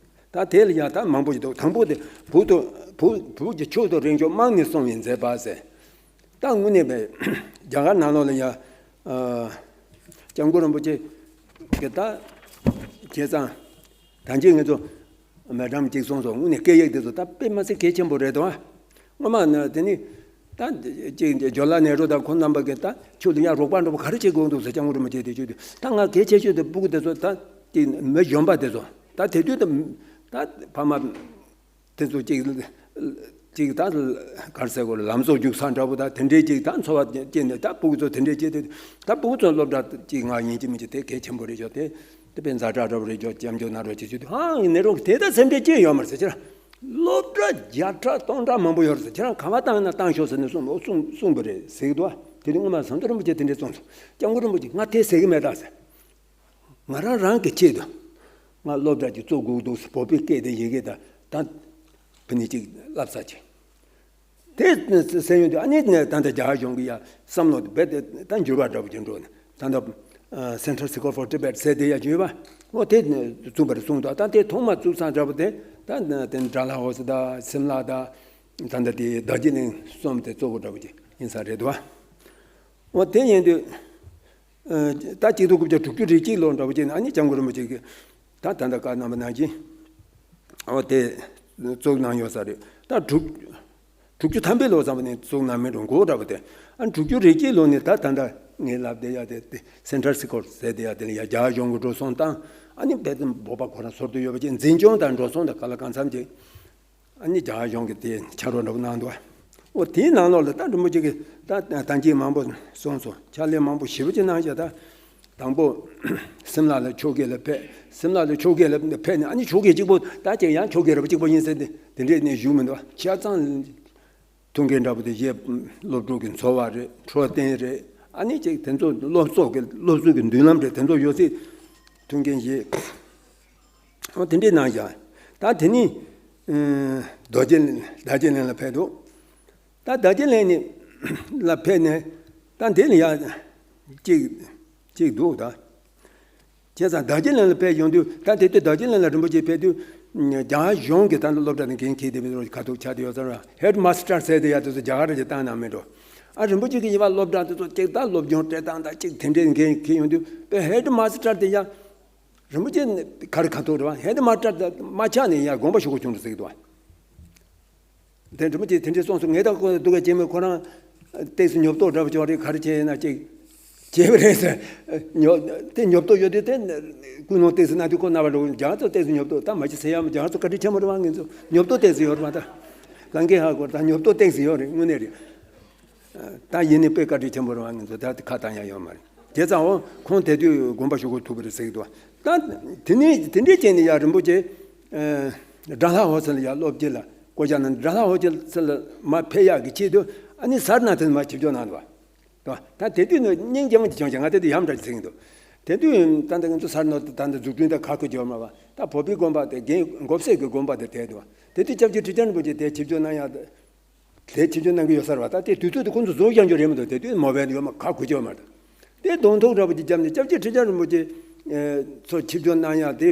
ད་དེ་ལ་ཡ་ད་མང་པོ་ཞིག་འདུག་དང་པོ་དེ་བུ་དང་བུ་བུ་གི་ཆོས་དང་རིག་གཞུང་རྨང་ནས་སྲུང་བའི་མཛད་པ་ཟེར། ད་དངོས་གནས་པའི་རྒྱ་གར་ནང་ལོགས་ལ་ཡ་ཨ། སྐྱབས་མགོན་རིན་པོ་ཆེ་གི་ད་བྱས་ཙང་ད་གིན་ང་ཚོ་མེ་ཌམ་གཅིག་གསུངས་སོང་། དངོས་གནས་སྐད་ཡིག་དེ་ཚོ་ད་དཔེ་མ་སྲིད་གལ་ཆེན་པོ་རེད་དོ། སྔོན་མ་ནི་དེ་ནི་ད་ཅིག་ཇོ་ལ་ནེ་རུ་དང་ཁོང་རྣམ་པ་གིས་ད་ཁྱོད་ལ་ཡང་རོགས་པ་འདྲ་པོ་ག་རེ་བྱེད་དགོས་འདུག་ཟེར། སྐྱབས་མགོན་རིན་པོ་ཆེ་དེ་ཁྱོད་དུ་ད་ང་གལ་ཆེ་ཤོས་དེ་སྤུ་གུ་དེ་ཚོ་ད་ཅིག་མི་གཞོན་པ་དེ་ཚོ་ད་དེ་དུས་ད་ད་ཕ་མ་དེ་ཚོ་ཅིག་ཅིག་ད་ག་རེ་ཟེར་དགོས་རེད། ལམ་བཟོ་རྒྱུག་ས་འདྲ་པོ་ད་དེ་འདྲའི་ཅིག་ད་འཚོ་བ་སྐྱེལ་ནས། ད་སྤུ་གུ་ཚོ་དེ་འདྲའི་སྐྱེས་དུས་ད་སྤུ་གུ་ཚོ་སློབ་གྲྭ་ཅིག་ང་ཡིན་གཅིག་མིན་གཅིག་དེ་གལ་ཆེན་པོ་རེད་ཤག་དེ་དེ་དཔེ་ཛ་དྲག་འདྲ་པོ་རེད་ཤག་སྐྱབས་འཇུག་གནང་རོགས་བྱེད་ཅིག་དུས། ཧང་ནེ་རོ་དེ་ད་སེམས་ཁྲལ་ཅི་ཡོད་མ་རེད་ཟེར། ཁྱེད་རང་སློབ་གྲྭ་བརྒྱ་ཕྲག་སྟོང་ཕྲག་མང་པོ་ཡོད་རེད་ཟེར། ཁྱེད་རང་ག་པར་བཏང་ན་བཏང་ཤོག་ཟེར་ནས་གསུངས་གསུངས་གསུངས་པ་རེད་ཟེར་གི་འདུག་དེ་དུས་སྔོན་མ་ཟམ་གདོང་རིན་པོ་ཆེ་དེ་འདྲས་གསུངས་སོང་། སྐྱབས་མགོན་རིན་པོ་ཆེ་ང་དེ་ཟེར་གི་མེད་ད་ཟེར། ང་རང་རང་གི་ཆེད་དུ་ང་སློབ་གྲྭ་ཅིག་བཙུགས་དགོས་འདུག་ཟེར། བོད་པའི་སྐད་དང་ཡི་གེ་དང་ད་ཕུ་ནུ་ཅིག་བསླབ་ས་ཅིག་དེ་ཟེར་ཡོང་དུས་ཨ་ནི་ད་ལྟ་རྒྱ་གར་གཞུང་གི་ཡ་བསམ་བློ་དེ་རྦད་དེ་ད་འགྱུར་བ་འདྲ་པོ་ཅིག་འགྲོ་ནས། ད་ལྟ་Center School for Tibet ཟེར་དེ་ཡ་བྱུང་ཡོད་པ། འོ་དེ་བཙུགས་པ་རེད་གསུངས་འདུག་ད་དེ་ཐོག་མ་བཙུགས་ས་འདྲ་པོ་དེ་ད་དེ་ཌལ་ཧོ་སི་དང་སིམ་ལ་དང་ད་ལྟ་དེ་རྡོ་རྗེ་གླིང་གསུམ་དེ་གཙོ་བོ་འདྲ་པོ་ཅིག་ཡིན་ས་རེད་འདུག་བ། འོ་དེ་ཡིན་དུས། ད་གཅིག་སྟོང་དགུ་བརྒྱ་དྲུག་ཅུ་རེ་གཅིག་ལོ་འདྲ་པོ་ཅིག་ནས་ཨ་ནི་སྐྱབས་མགོན་རིན་པོ་ཆེ་གིས་ད་ད་ལྟ་བཀའ་གནང་བ་ནང་བཞིན་འོ་དེ་བཙུགས་གནང་ཡོད་ས་རེད། ད་དྲུག་དྲུག་ཅུ་ཐམ་པའི་ལོ་ཙམ་པ་ནས་བཙུགས་གནང་མེད་འགྲོ་མགོ་འདྲ་པོ་དེ། ཨ་དྲུག་ཅུ་རེ་གཅིག་ལོ་ནས་ད་ད་ལྟ་ངས་ལབ་བསྡད་ཡ་དེ་དེ་Center School ཟེར་བསྡད་ཡ་དེ་ལ་ཡ་རྒྱ་གཞུང་གི་འགྲོ་སོང་བཏང་། ཨ་ནི་དཔེ་ཙམ་བོད་པ་ཁོ་རང་ཟུར་དུ་ཡོད་པ་ཅིག་འཛིན་སྐྱོང་དང་འགྲོ་སོང་དང་ག་ལ་གང་འཚམ་ཅིག་ཨ་ནི་རྒྱ་གར་གཞུང་གིས་དེ་ཕྱག་རོགས་འདྲ་པོ་གནང་འདུག་འོ་དེའི་ནང་ལོགས་ལ་ད་རིན་པོ་ཆེ་གིས་ད་ད་གིན་མང་པོ་གསུངས་སོང་། ཕྱག་ལས་མང་པོ་ཞེ་པོ་ཅིག་གནང་བཞག་ད་དང་པོ་སིམ་ལ་ལ་ཆོས་དགེ་ལ་ཕེབས། སིམ་ལ་ལ་ཆོས་དགེ་ལ་ཕེབས་ནས་ཨ་ནི་ཆོས་དགེ་གཅིག་པོ་ད་ཅིག་ཡང་ཆོས་དགེ་ར་པ་གཅིག་པོ་ཡིན་ཟེར་ཏེ་དེ་འདྲས་ནས་བཞུགས་མི་འདུག་བྱས་ཙང་ཐུགས་འགན་འདྲ་པོ་དེ་བཞེས། སློབ་ཕྲུག་གི་འཚོ་བ་རེད། འཕྲོད་བསྟེན་རེད། ཨ་ནི་ཅིག་དེ་ཚོ་སློབ་གསོ་གི་སློབ་གསོ་གི་མདུན་ལམ་རེད། དེ་ཚོ་ཡོད་ཚད་ཐུགས་འགན་བཞེས། འོ་དེ་འདྲས་གནང་བཞག་ད་དེ་ནས་ཨ་རྡོ་རྗེ་རྡོ་རྗེ་གླིང་ལ་ཕེབས་འདུག་ད་རྡོ་རྗེ་གླིང་ནས་ལ་ཕེབས་ནས་ད་འདི་ལ་ཡ་གཅིག་གཅིག་འདུག་ད་བྱས་ཙང་རྡོ་རྗེ་གླིང་ལ་ཕེབས་ཡོང་དུས། ད་དེ་དུས་རྡོ་རྗེ་གླིང་ལ་རིན་པོ་ཆེ་ཕེབས་དུས་རྒྱ་གཞུང་གི་ད་སློབ་གྲྭ་དང་འགན་འཁྱེར་དེ་མི་རོ་ཁ་ཐུག་ཆགས་དེ་ཡོད་ས་ར། Headmaster ཟེར་དེ་ཡ་དེ་ཚོ་རྒྱ་གར་གྱི་བཏང་ན་མི་འགྲོ། ཨ་རིན་པོ་ཆེ་གི་ཡིན་པ་སློབ་གྲྭ་དེ་ཚོ་གཅིག་ད་སློབ་སྦྱོང་སྤྲད་སྟངས་ད་གཅིག་དེ་འདྲའི་འགན་འཁྱེར་ཡོང་དུས་པའི་Headmaster དེ་ཡ། རིན་པོ་ཆེ་ག་རེ་ཁ་ཐུག་རེད་བ། Headmaster དེ་མ་ཆགས་ནས་ཡ་དགོངས་པ་ཞུ་དགོས་བྱུང་འདུག་ཟེར་གི་འདུག་བ། དེ་རིན་པོ་ཆེ་དེ་འདྲས་གསུངས་སོང་། ངས་ད་ཁོ་སྡུག་ག་སྐྱེས་མོད་ཁོ་རང་ཏོག་ཙམ་ཉོབ་ཏོ་འདྲ་པོ་ཅིག་རེད། ག་རེ་བྱས་ཡིན་ན་ཅིག་བྱས་པ་རེད་ཟེར། ཉོ་དེ་ཉོབ་ཏོ་ཡོད་དུས་དེ་ཀུན་སློང་ཏོག་ཙམ་ན་དུས་ཁོ་རྣ་བར་འགྲོ། རྒྱ་ཚོ་ཏོག་ཙམ་ཉོབ་ཏོ་ད་མ་ཅིག་ཟེར་ཡ་མོ། རྒྱ་ཚོ་བཀའ་དྲིན་ཆེན་པོ་རེད་བ། ང་ཚོ་ཉོབ་ཏོ་ཏོག་ཙམ་ཡོད་རེད་བ། ད་ལང་ཀའི་ཧ་གོ་ད་ཉོབ་ཏོ་ཏོག་ཙམ་ཡོད་རེད། དངོས་གནས་རེད། ད་ཡིན་ནའི་དཔེ་བཀའ་དྲིན་ཆེན་པོ་རེད་བ། ང་ཚོ་ད་ཁ་བཏང་ཡ་ཡོད་མ་རེད། བྱས་ཙང་འོ་ཁོང་དེ་དུས་དགོངས་པ་ཞུ་དགོས་ཐུག་པ་རེད་ཟེར་གི་འདུག་ད་དེ་ནས་དེ་འདྲས་བྱས་ནས་ཡ་རིན་པོ་ཆེ་ཌལ་ཧོ་སི་ལ་ཡ་སློབ་སྤྱི་ལ་བསྐོ་བཞག་གནང་། ཌལ་ཧོ་སི་ལ་མར་ཕེབས་ཡག་གི་ཆེད་དུ་ཨ་ནི་སར་ན་ཐི་ལ་མར་ཆིབས་བསྒྱུར་གནང་འདུག་བ། ད་དེ་དུས་ནི་སྙིང་རྗེ་མོ་དེ་བྱུང་བྱུང་། ང་དེ་དུས་ཡམ་འདྲ་ཅིག་ཟེར་གི་འདུག་དེ་དུས་ད་ལྟ་ང་ཚོ་སར་ནོར་ད་ལྟ་འཛུགས་སྐྲུན་དང་ཁག་ཁུར་བྱེད་པ་མ་བ་ད་བོད་པའི་དགོན་པ་དེ་རྒན་མགོ་སེར་གྱི་དགོན་པ་དེ་དེ་དུས་དེ་དུས་སྐྱབས་རྗེ་ཁྲི་བྱང་རིན་པོ་ཆེ་དེ་ཆིབས་བསྒྱུར་གནང་ཡག་དེ་ཆིབས་བསྒྱུར་གནང་གི་ཡོད་ས་རེད་བ། ད་དེ་དུས་ཚོད་དེ་ཁོང་ཚོ་བཟོ་བཞག་རྒྱུ་རེད་མི་འདུག་དེ་དུས་མོ་བལ་ཡོད་མ་ཁག་ཁུར་བྱེད་པ་མ་རེད། དེ་གདོང་ཐུག་འདྲ་པོ་ཅིག་བརྒྱབ་ནས་སྐྱབས་རྗེ་ཁྲི་བྱང་རིན་པོ་ཆེ་ཚོ་ཆིབས་བསྒྱུར་གནང་ཡག་དེ་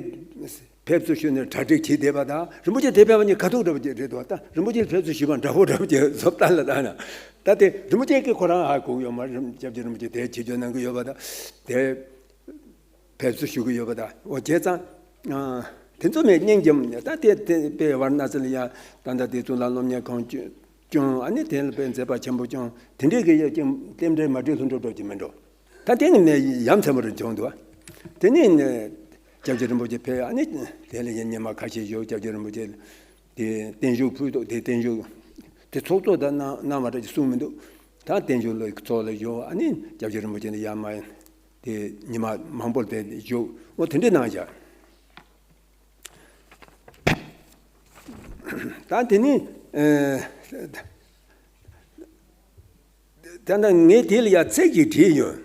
ཕེབས་བསུ་ཞུས་ནས་གྲ་སྒྲིག་བྱས་བསྡད་པ་དང་རིན་པོ་ཆེ་དེ་ཕེབས་པ་གཉིས་ཁ་ཐུག་འདྲ་པོ་ཅིག་རེད་འདུག་ད་རིན་པོ་ཆེ་ཕེབས་བསུ་ཞུས་པ་འདྲ་པོ་འདྲ་པོ་ཅིག་བཟོ་ལྟ་ལ་ལྟ་ན་ད་དེ་རིན་པོ་ཆེ་གིས་ཁོ་རང་ཧ་གོ་གི་ཡོད་མ་རེད། སྐྱབས་རྗེ་རིན་པོ་ཆེ་དེ་ཆིབས་བསྒྱུར་གནང་གི་ཡོད་པ་དང་དེ། ཕེབས་བསུ་ཞུ་གི་ཡོད་པ་དང་འོ་བྱས་ཙང་། དེ་ཚོ་མེད་སྙིང་རྗེ་མོ་ད་དེ་དེ་དཔེ་ཝཱ་ར་ཎ་སི་ལ་ཡ་ད་ལྟ་དེ་གཙུག་ལག་སློབ་གཉེར་ཁང་བསྐྱོན། ཨ་ནི་དེ་ལ་དཔེ་མཛད་པ་ཆེན་པོ་བསྐྱོན། དེ་འདྲའི་གི་ཡ་ཀྱང་རྟེན་འབྲེལ་མ་འགྲིག་ལྷུན་གྲུབ་འགྲོ་གི་མི་འགྲོ། ད་དེ་ནི་ཡ་མཚན་པོ་རེ་བྱུང་འདུག་དེ་ནི་སྐྱབས་རྗེ་རིན་པོ་ཆེ་ཕེབས། ཨ་ནི་དེ་ལ་ཡ་ཉི་མ་ཁ་ཤས་བཞུགས། སྐྱབས་རྗེ་རིན་པོ་ཆེ་དེ་བརྟན་བཞུགས་ཕུལ་འདུག་དེ་བརྟན་བཞུགས་དེ་ཚོགས་གཙོ་དང་གནང་གནང་བ་འདྲ་ཅིག་གསུངས་མི་འདུག་ད་བརྟན་བཞུགས་ལ་ཚོགས་ལ་བཞུགས། ཨ་ནི་སྐྱབས་རྗེ་རིན་པོ་ཆེ་ནི་ཡར་མར། དེ་ཉི་མ་མང་པོར་དེ་བཞུགས། འོ་དེ་འདྲས་གནང་བཞག་ད་དེ་ནི་ཨ་ད་ལྟ་ངས་དེ་ལ་ཡ་ཚིག་ཅིག་བྲིས་ཡོད་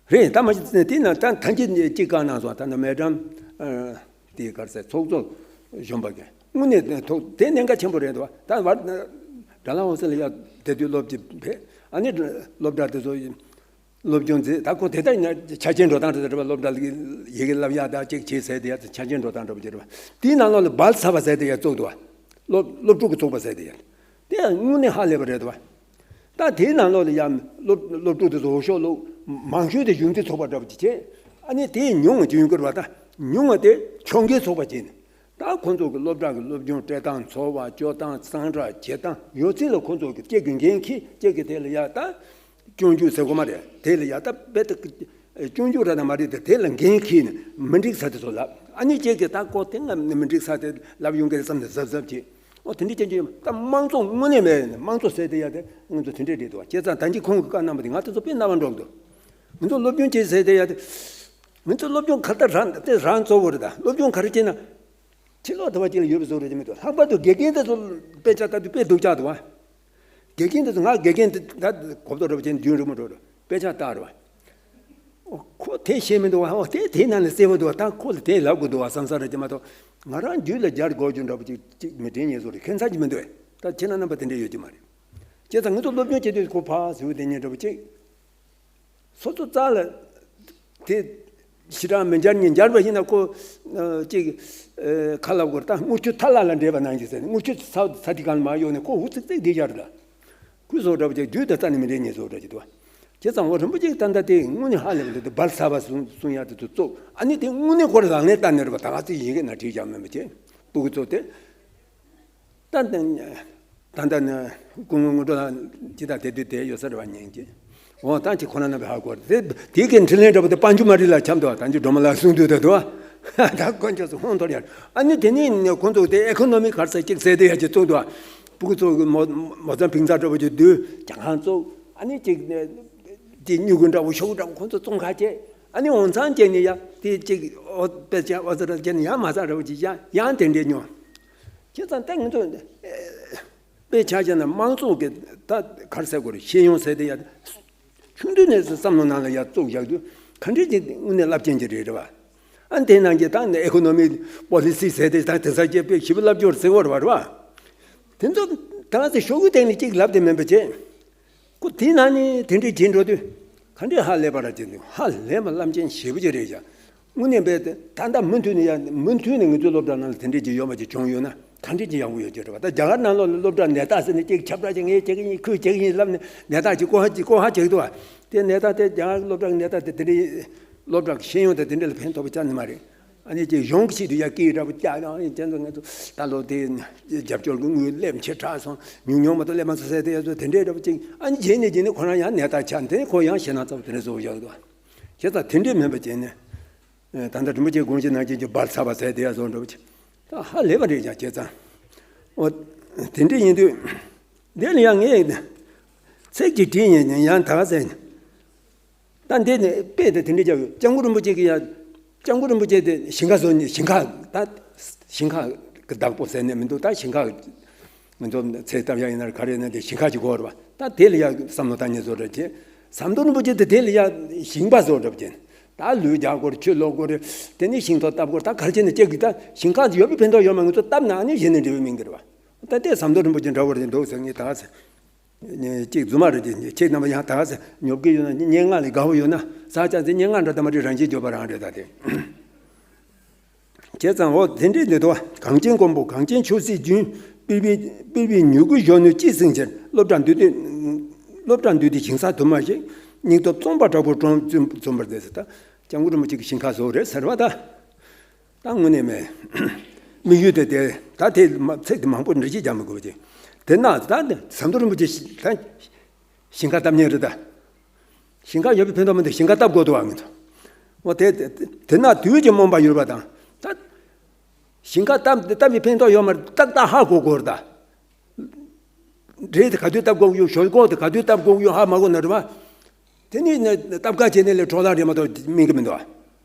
རེད། ད་མ་གཞི་དེ་ན་ད་ཐམས་ཅད་གཅིག་བཀའ་གནང་སོང་། ད་ལྟ་མེ་ཌམ་ཨ་དེ་ག་རེ་ཟེར་ཚོགས་གཙོ་གཞོན་པ་གིས་དངོས་གནས་ཐོག་དེ་གནད་འགག་ཆེན་པོ་རེད་འདུག་ད་བར་དགྲ་ལྷ་འོད་ཟེར་ལ་ཡ་དེ་དུས་སློབ་ཅིག་ཕེབས། ཨ་ནི་སློབ་གྲྭ་དེ་ཚོ། སློབ་སྦྱོང་མཛད། ད་ཁོ་དེ་ལྟར་ཡིན་ན་ཆ་རྐྱེན་འགྲོ་སྟངས་དེ་ཚོ་རེད་པ། སློབ་གྲྭ་ལ་ཡི་གེ་བསླབ་ཡག་དང་ཅིག་བྱེད་ཟེར་དེ་ཡ་ཆ་རྐྱེན་འགྲོ་སྟངས་འདྲ་པོ་ཅིག་རེད་པ། དེའི་ནང་ལོགས་ལ་བལ་ཚ་བ་ཟེར་དེ་ཡ་བཙུགས་འདུག་བ། སློབ་སློབ་ཕྲུག་གི་ཚོགས་པ་ཟེར་དེ་ཡ། དེ་ཡང་དངོས་གནས་ཧ་ལས་པ་རེད་འདུག་བ། ད་དེའི་ནང་ལོགས་ལ་ཡ་སློབ་སློབ་ཕྲུག་དེ་ཚོ་འོས་ཤོག་བླུགས། མང་ཤོས་དེ་གཞོན་སྐྱེས་ཚོགས་པ་འདྲ་པོ་ཅིག་བྱས། ཨ་ནི་དེ་ཉུང་བ་ཅིག་ཡོང་གི་རེད་པ། ད་ཉུང་བ་དེ་ཁྱོན་གྱི་ཚོགས་པ་བྱས་ནས། ད་ཁོང་ཚོ་གི་སློབ་གྲྭ་གི་སློབ་སྦྱོང་སྤྲད་སྟངས། འཚོ་བ་སྐྱོ་སྟངས། གཙང་སྦྲ་བྱེད་སྟངས་ཡོད་ཚད་ལ་ཁོང་ཚོ་གི་གཅིག་གི་འགན་འཁྱེར། གཅིག་གི་དེ་ལ་ཡ་ད་སྐྱོན་བརྗོད་ཟེར་དགོས་མ་རེད། དེ་ལ་ཡ་ད་རྦད་དེ་སྐྱོན་བརྗོད་ར་ད་མ་རེད་དེ། དེ་ལ་འགན་འཁྱེར་ནས་མི་འགྲིག་ས་དེ་ཚོ་ལབ། ཨ་ནི་གཅིག་གི་ད་ཁོ་དེ་ང་མི་འགྲིག་ས་དེ་ལབ་ཡོང་གི་རེད་བསམ་ནས་གཟབ་གཟབ་བྱེད། ཨོ་དེ་འདྲའི་སྐྱོན་བརྗོད་ཡོད། ད་དམངས་གཙོ་དངོས་གནས་མེད་ནས་དམངས་གཙོ་ཟེར་དེ་ཡ་དེ་ང་ཚོ་དེ་འདྲས་རེད་འདུག་བ། བྱས་ཙང་ད་གིན་ཁོང་གི་བཀའ་གནང་བ་དེ་ང་དེ་ཚོ་དཔེ་རྣ་བ་འགྲོ་གི་འདུག་ང་ཚོ་སློབ་སྦྱོང་བྱེད་ཟེར་དེ་ཡ་དེ། ང་ཚོ་སློབ་སྦྱོང་ག་རེ་ད་རང་དེ་རང་གཙོ་བོ་རེད། ད་སློབ་སྦྱོང་ག་རེ་བྱས་ན། ཕྱི་ལོགས་དེ་བ་ཅིག་ལ་ཡོད་པའི་བཟོ་འདྲ་ཅིག་མི་འདུག་ལྷག་པར་དུ་དགེ་རྒན་དེ་ཚོ་དཔེ་ཆ་ལྟ་དུས་དཔེ་སྡུག་ཅག་འདུག་བ། དགེ་རྒན་དེ་ཚོ་ང་དགེ་རྒན་དེ་ད་གོ་བརྡ་འདྲ་པོ་བྱས་ནས་རྒྱུན་རིང་པོ་འགྲོ་འགྲོ་དཔེ་ཆ་ལྟ་རེད་བ། ཨོ་ཁོ་དེ་ཤེས་མི་འདུག་བ། ཨོ་དེ་དེ་ན་ནི་གསལ་པོ་འདུག་བ། ད་ཁོ་ལ་དེ་ལབ་དགོས་འདུག་བ་བསམ་ས་རེད་ཀྱི་མ་གཏོགས། ང་རང་རྒྱུད་ལ་སྦྱར་དགོས་རྒྱུ་འདྲ་པོ་ཅིག་ཅིག་མི་དྲན་ཉེས་བཟོ་རེད། ཁྱད་མཚར་ཅིག་མི་འདུག་ད་ཁྱེད་རང་རྣམ་པ་དེ་འདྲ་ཡོད་ཀྱི་མ་རེད། བྱས་ཙང་ང་ཚོ་སློབ་སྦྱོང་བྱེད་དུས་ཁོ་ཕར་ཟེར་བ་དེ་ཉིད་འདྲ་པོ་ཅིག་སོ་སོ་རྩ་ལ་དེ་ཞེ་དྲག་མི་འབྱར་ཉིན་འབྱར་བ་ཡིན་ན་ཁོ་ཨ་ཅིག་ཨ་ཁ་ལབ་དགོས་རེད། ད་རྔུལ་ཆུ་ཐལ་ལ་ལ་འདྲེས་པ་ནང་བཞིན་ཟེར་ནས་རྔུལ་ཆུ་ཚ་ཚ་དེ་གང་ལ་མ་གཡོགས་ནས་ཁོ་འུ་ཚིག་ཚིག་བསྡད་ཡོད་རེད། ད་ཁོའི་བཟོ་འདྲ་པོ་ཅིག་རྒྱུད་དང་རྩ་ནས་མི་འདྲེས་ཉིན་བཟོ་འདྲ་ཅིག་འདུག་བ། བྱས་ཙང་འོ་རིན་པོ་ཆེ་ད་ལྟ་དེ་དངོས་གནས་ཧ་ལས་པ་འདུག་དེ་བལ་ཚ་བ་གསུང་གསུང་ཡག་དེ་ཚོ་བཙུགས། ཨ་ནི་དེ་དངོས་གནས་ཁོ་རང་ལག་ལེན་བསྟར་ནས་རེད་པ། ད་ག་ཚོད་ཡིན་གྱི་ན་བྲིས་བཞག་མིན་པ་བྱས། སྤུ་གུ་ཚོ་དེ། ད་ད་ད་ད་ནི་སྐུ་ངོ་དངོས་གྲུབ་ལགས་ཅི་ད་དེ་དུས་དེ་ཡོད་ས་རེད་བ། ཉན་གྱི་འོ་ད་ཅི་ཁོ་ན་ན་བའི་ཧ་གོ་རེད། དེ་དེ་གི་འཕྲིན་ལས་འདྲ་པོ་དེ་པན་ཇུ་མ་རི་ལ་ཁྱབ་འདུག་ད་ཅི་སྒྲོལ་མ་ལགས་གསུང་དུས་ད་འདུག་ད་དཀོན་མཆོག་སུ་ཧོན་ཐོར་ཡར། ཨ་ནི་དེ་ནས་ཁོང་ཚོ་དེ་ཨེ་ཁོ་ནོ་མི་ག་རེ་ཟེར་ཅིག་ཟེར་དེ་ཡ་ཅིག་བཙུགས་འདུག་སྤུ་གུ་ཚོ་གི་མོ་མོ་ཚང་ཕིང་ཚ་འདྲ་པོ་ཅིག་བསྡུས་གྱང་ཁང་བཙུགས། ཨ་ནི་ཅིག་དེ་སྨྱུ་གུ་འདྲ་པོ་ཤོག་འདྲ་པོ་ཁོང་ཚོ་བཙོང་ཁ་བྱས། ཨ་ནི་འོང་ཚང་བྱས་ནས་ཡ་དེ་ཅིག་ཨོ་དཔེ་ཆ་ཨོ་ཙི་ར་བྱས་ནས་ཡང་མ་ཚར་འདྲ་པོ་ཅིག་ཡང་ཡང་དེ་འདྲས་མྱོང་། བྱས་ཙང་ད་ང་ཚོ་དཔེ་ཆ་བྱས་ན་དམངས་གཙོ་གི་ད་ག་རེ་ཟེར་དགོས་རེད། ཤེས་ཡོན་ཟེར་དེ་ཡ་ཆུང་དུས་ནས་བསམ་བློ་ནང་ལ་ཡ་བཙུགས་བཞག་དུས་ག་འདྲས་ཀྱི་དངོས་གནས་རླབས་ཆེན་གྱི་རེད་རེད་བ། ཨ་དེ་ནང་གི་ད་ནི་ཨེ་ཁོ་ནོ་མི་པོ་ལི་སི་ཟེར་དེ་ད་དེང་སང་སྐྱེས་པའི་ཞིབ་ལབ་སྐྱོར་ཟེར་བ་རེད་བ། དེ་ཚོ་ད་ཚེ་ཤོག་གུའི་སྟེང་ནས་གཅིག་ལབ་དེ་མིན་པ་བྱས། ཁོ་དེའི་ནང་ནས་དེ་འདྲས་བྱེད་འགྲོ་དུས་ག་འདྲས་ཧ་ལས་པ་ར་བྱེད་འདུག་ཧ་ལས་པ་རླབས་ཆེན་ཞེ་པོ་ཅིག་རེད་ཤག་དངོས་གནས་རྦད་དེ་ད་ལྟ་མུ་མཐུད་ནས་ཡང་མུ་མཐུད་ནས་ང་ཚོའི་སློབ་གྲྭ་ནང་ལ་དེ་འདྲས་ཅིག་ཡོད་པ་ཅིག་བྱུང་ཡོད་ན་ག་འདྲས་ཅིག་ཡག་པོ་ཡོད་ཀྱི་རེད་བ། ད་རྒྱ་གར་ནང་ལོགས་ལ་སློབ་གྲྭ་ནད་རྟགས་ཟེར་ནས་ཅིག་ཁྱབ་བསྒྲགས་ཅིག་ངས་བྱེད་ཀྱི་ཡིན་ཁོས་བྱེད་ཀྱི་ཡིན་ལབ་ནས་ནད་རྟགས་ཅིག་བཀོད་ཧ་ཅིག་བཀོད་ཧ་བྱེད་ཀྱི་འདུག་བ། དེ་ནད་རྟགས་དེ་རྒྱ་གར་སློབ་གྲྭ་གི་ནད་རྟགས་དེ་དེ་འདྲས་སློབ་གྲྭ་གི་ཤེས་ཡོན་དེ་དེ་འདྲས་ལ་ཕན་ཐོགས་པ་ཅང་ནི་མ་རེད། ཨ་ནི་ཅིག་གཞུང་གི་ཆེད་དུ་ཡ་སྐད་འདྲ་པོ་བཀྱག་ཡང་ཡིན། དེ་ཚོ་ང་ཚོ་ད་ལོ་དེ་རྒྱབ་སྐྱོར་གྱི་དངུལ་སླེབས་ཆེ་དྲགས་སོང་། ཉུང་ཉུང་མ་གཏོགས་སླེབས་མ་སོང་ཟེར་དེ་ཡ་ཚོ་དེ་འདྲས་འདྲ་པོ་ཅིག་ཨ་ནི་རྗེས་ནས་རྗེས་ནས་ཁོ་རང་ཡང་ནད་རྟགས་ཆགས་དེ་ཁོ་ཡང་ཞེད་སྣང་ཚ་པོ་དེ་འདྲས་བཟོ་བཞག་འདུག་བྱས་ཙང་དེ་འདྲས་མིན་པ་བྱས་ནས་ད་ལྟ་རིན་པོ་ཆེ་དགོངས་གཞི་ནང་བཞིན་གྱི་བལ་ཚ་བ་ཟེར་དེ་ཡ་བཟོ་འདྲ་པོ་ཅིག་ད་ཧ་ལས་པ་རེད་ཀྱང་བྱས་ཙང་། འོ་དེ་འདྲས་ཡིན་དུས་འདི་ལ་ཡང་ངས་ཚིག་ཅིག་བྲིས་ཡིན་ཡང་ད་ག་ཟེར། ད་འདི་ནི་དཔེ་དེ་དེ་འདྲ་རྒྱབ་ཡོད། སྐྱབས་མགོན་རིན་པོ་ཆེ་གི་ཡ། སྐྱབས་མགོན་རིན་པོ་ཆེ་དེ་ཞིང་ཁ་བཟོ་ནི་ཞིང་ཁ་ད། ཞིང་ཁ་གི་བདག་པོ་ཟེར་ནས་མི་འདུག་ད་ཞིང་ཁ་ང་ཚོ་ཚེ་ཐབས་ཡ་ཡིན་ན་ག་རེ་ཡིན་ན་དེ་ཞིང་ཁ་ཅིག་དགོས་རེད་བ། ད་དེ་ལ་ཡ་བསམ་བློ་བཏང་ནས་བཟོ་འདྲ་བྱེད། ཟམ་གདོང་རིན་པོ་ཆེ་དེ་དེ་ལ་ཡ་ཞིང་པ་བཟོ་འདྲ་བྱེད། ད་ལུད་རྒྱག་དགོས་རེད། ཆུ་སློག་དགོས་རེད། དེ་ནས་ཤིང་ཏོག་བཏབ་དགོས་རེད། ད་ག་རེ་བྱས་ནས་སྐྱེ་གི། ད་ཞིང་ཁ་ཡོད་པའི་ཕན་ཐོགས་ཡོད་མ། ང་ཚོ་བཏབ་ན་ཨ་ནི་གཞི་ནས་འབྲས་བུ་སྨིན་གི་རེད་བ། ད་དེ་ཟམ་གདོང་རིན་པོ་ཆེ་འདྲ་བོ་རེད་འདུག་ཟེར། ངས་ད་ཟེར། གཅིག་རྫུན་མ་རེད། དེ་ཁྱེད་རྣམ་པ་ཡང་ད་ཟེར། ཉོབ་ཀྱི་ཡོད་ན། སྙན་ངག་ལས་དགའ་བོ་ཡོད་ན་ཟ་ཅག་ཟེར། སྙན་ངག་འདྲ་ད་མ་འདྲི། རང་བཞིན་བརྗོད་པ་རང་རེད། ད་དེ། བྱས་ཙང་འོ་དེ་འདྲའི་འདི་དོ། གངས་ཅན་ཀོང་པོ་གངས་ཅན་ཆོས་སྲིད་རྒྱུན། སྤེལ་བའི་སྤེལ་བའི་མྱུ་གུ་གཞོན་ནུའི་སྐྱེད་སྲིང་ཕྱིར། སློབ་གྲྭ་འདུས་སྡོད། སློབ་གྲྭ་འདུས་སྡོད་ཞིང་ས་དུ་མ་ཞིག། སྙིང་སྟོབས་བཙོངས་པ་དྲག་པོ་བཙོངས་བཙོངས་པར་མཛད་ཟེར། ད་སྐྱབས་མགོན་རིན་པོ་ཆེ་གི་ཞིང་ཁ་བཟོ་རེད་ཟེར་བ་ད། ད་དངོས་གནས་མེད། དམིགས་ཡུལ་དེ་དེ་ད་དེ་མ་ཚིག་དེ་མང་པོ་འགྲེལ་བཤད་རྒྱག་མི་དགོས་པ་ཅིག། དེ་ན་ད་ཟམ་གདོང་རིན་པོ་ཆེ་ད་ཞིང་ཁ་བཏབ་མཁན་རེད་ད། ཞིང་ཁ་ཡོད་པའི་ཕན་ཐོགས་མི་འདུག། ཞིང་ཁ་བཏབ་དགོས་འདུག་བ། ངེད་ཚོ། འོ་དེ་དེ་དེ་ན་དུས་ཀྱི་རྨོངས་པ་ཡོད་པ་དང་། ད་ཞིང་ཁ་བཏབ་བཏབ་པའི་ཕན་ཐོགས་ཡོད་མ་རེད། ཏག་ཏག་ཧ་གོ་དགོས་རེད་ད། འབྲས་དེ་ག་དུས་བཏབ་དགོས་ཡོད། ཞོག་ཁོག་དེ་ག་དུས་བཏབ་དགོས་ཡོད་ཧ་མ་གོ་ན་རེད་བ། དེ་ནི་ནི་སྟབས་ཀ་བྱས་ནས་ལས་འཕྲོ་བརླག་རེད་མ་གཏོགས་སྨིན་གི་མི་འདུག་བ།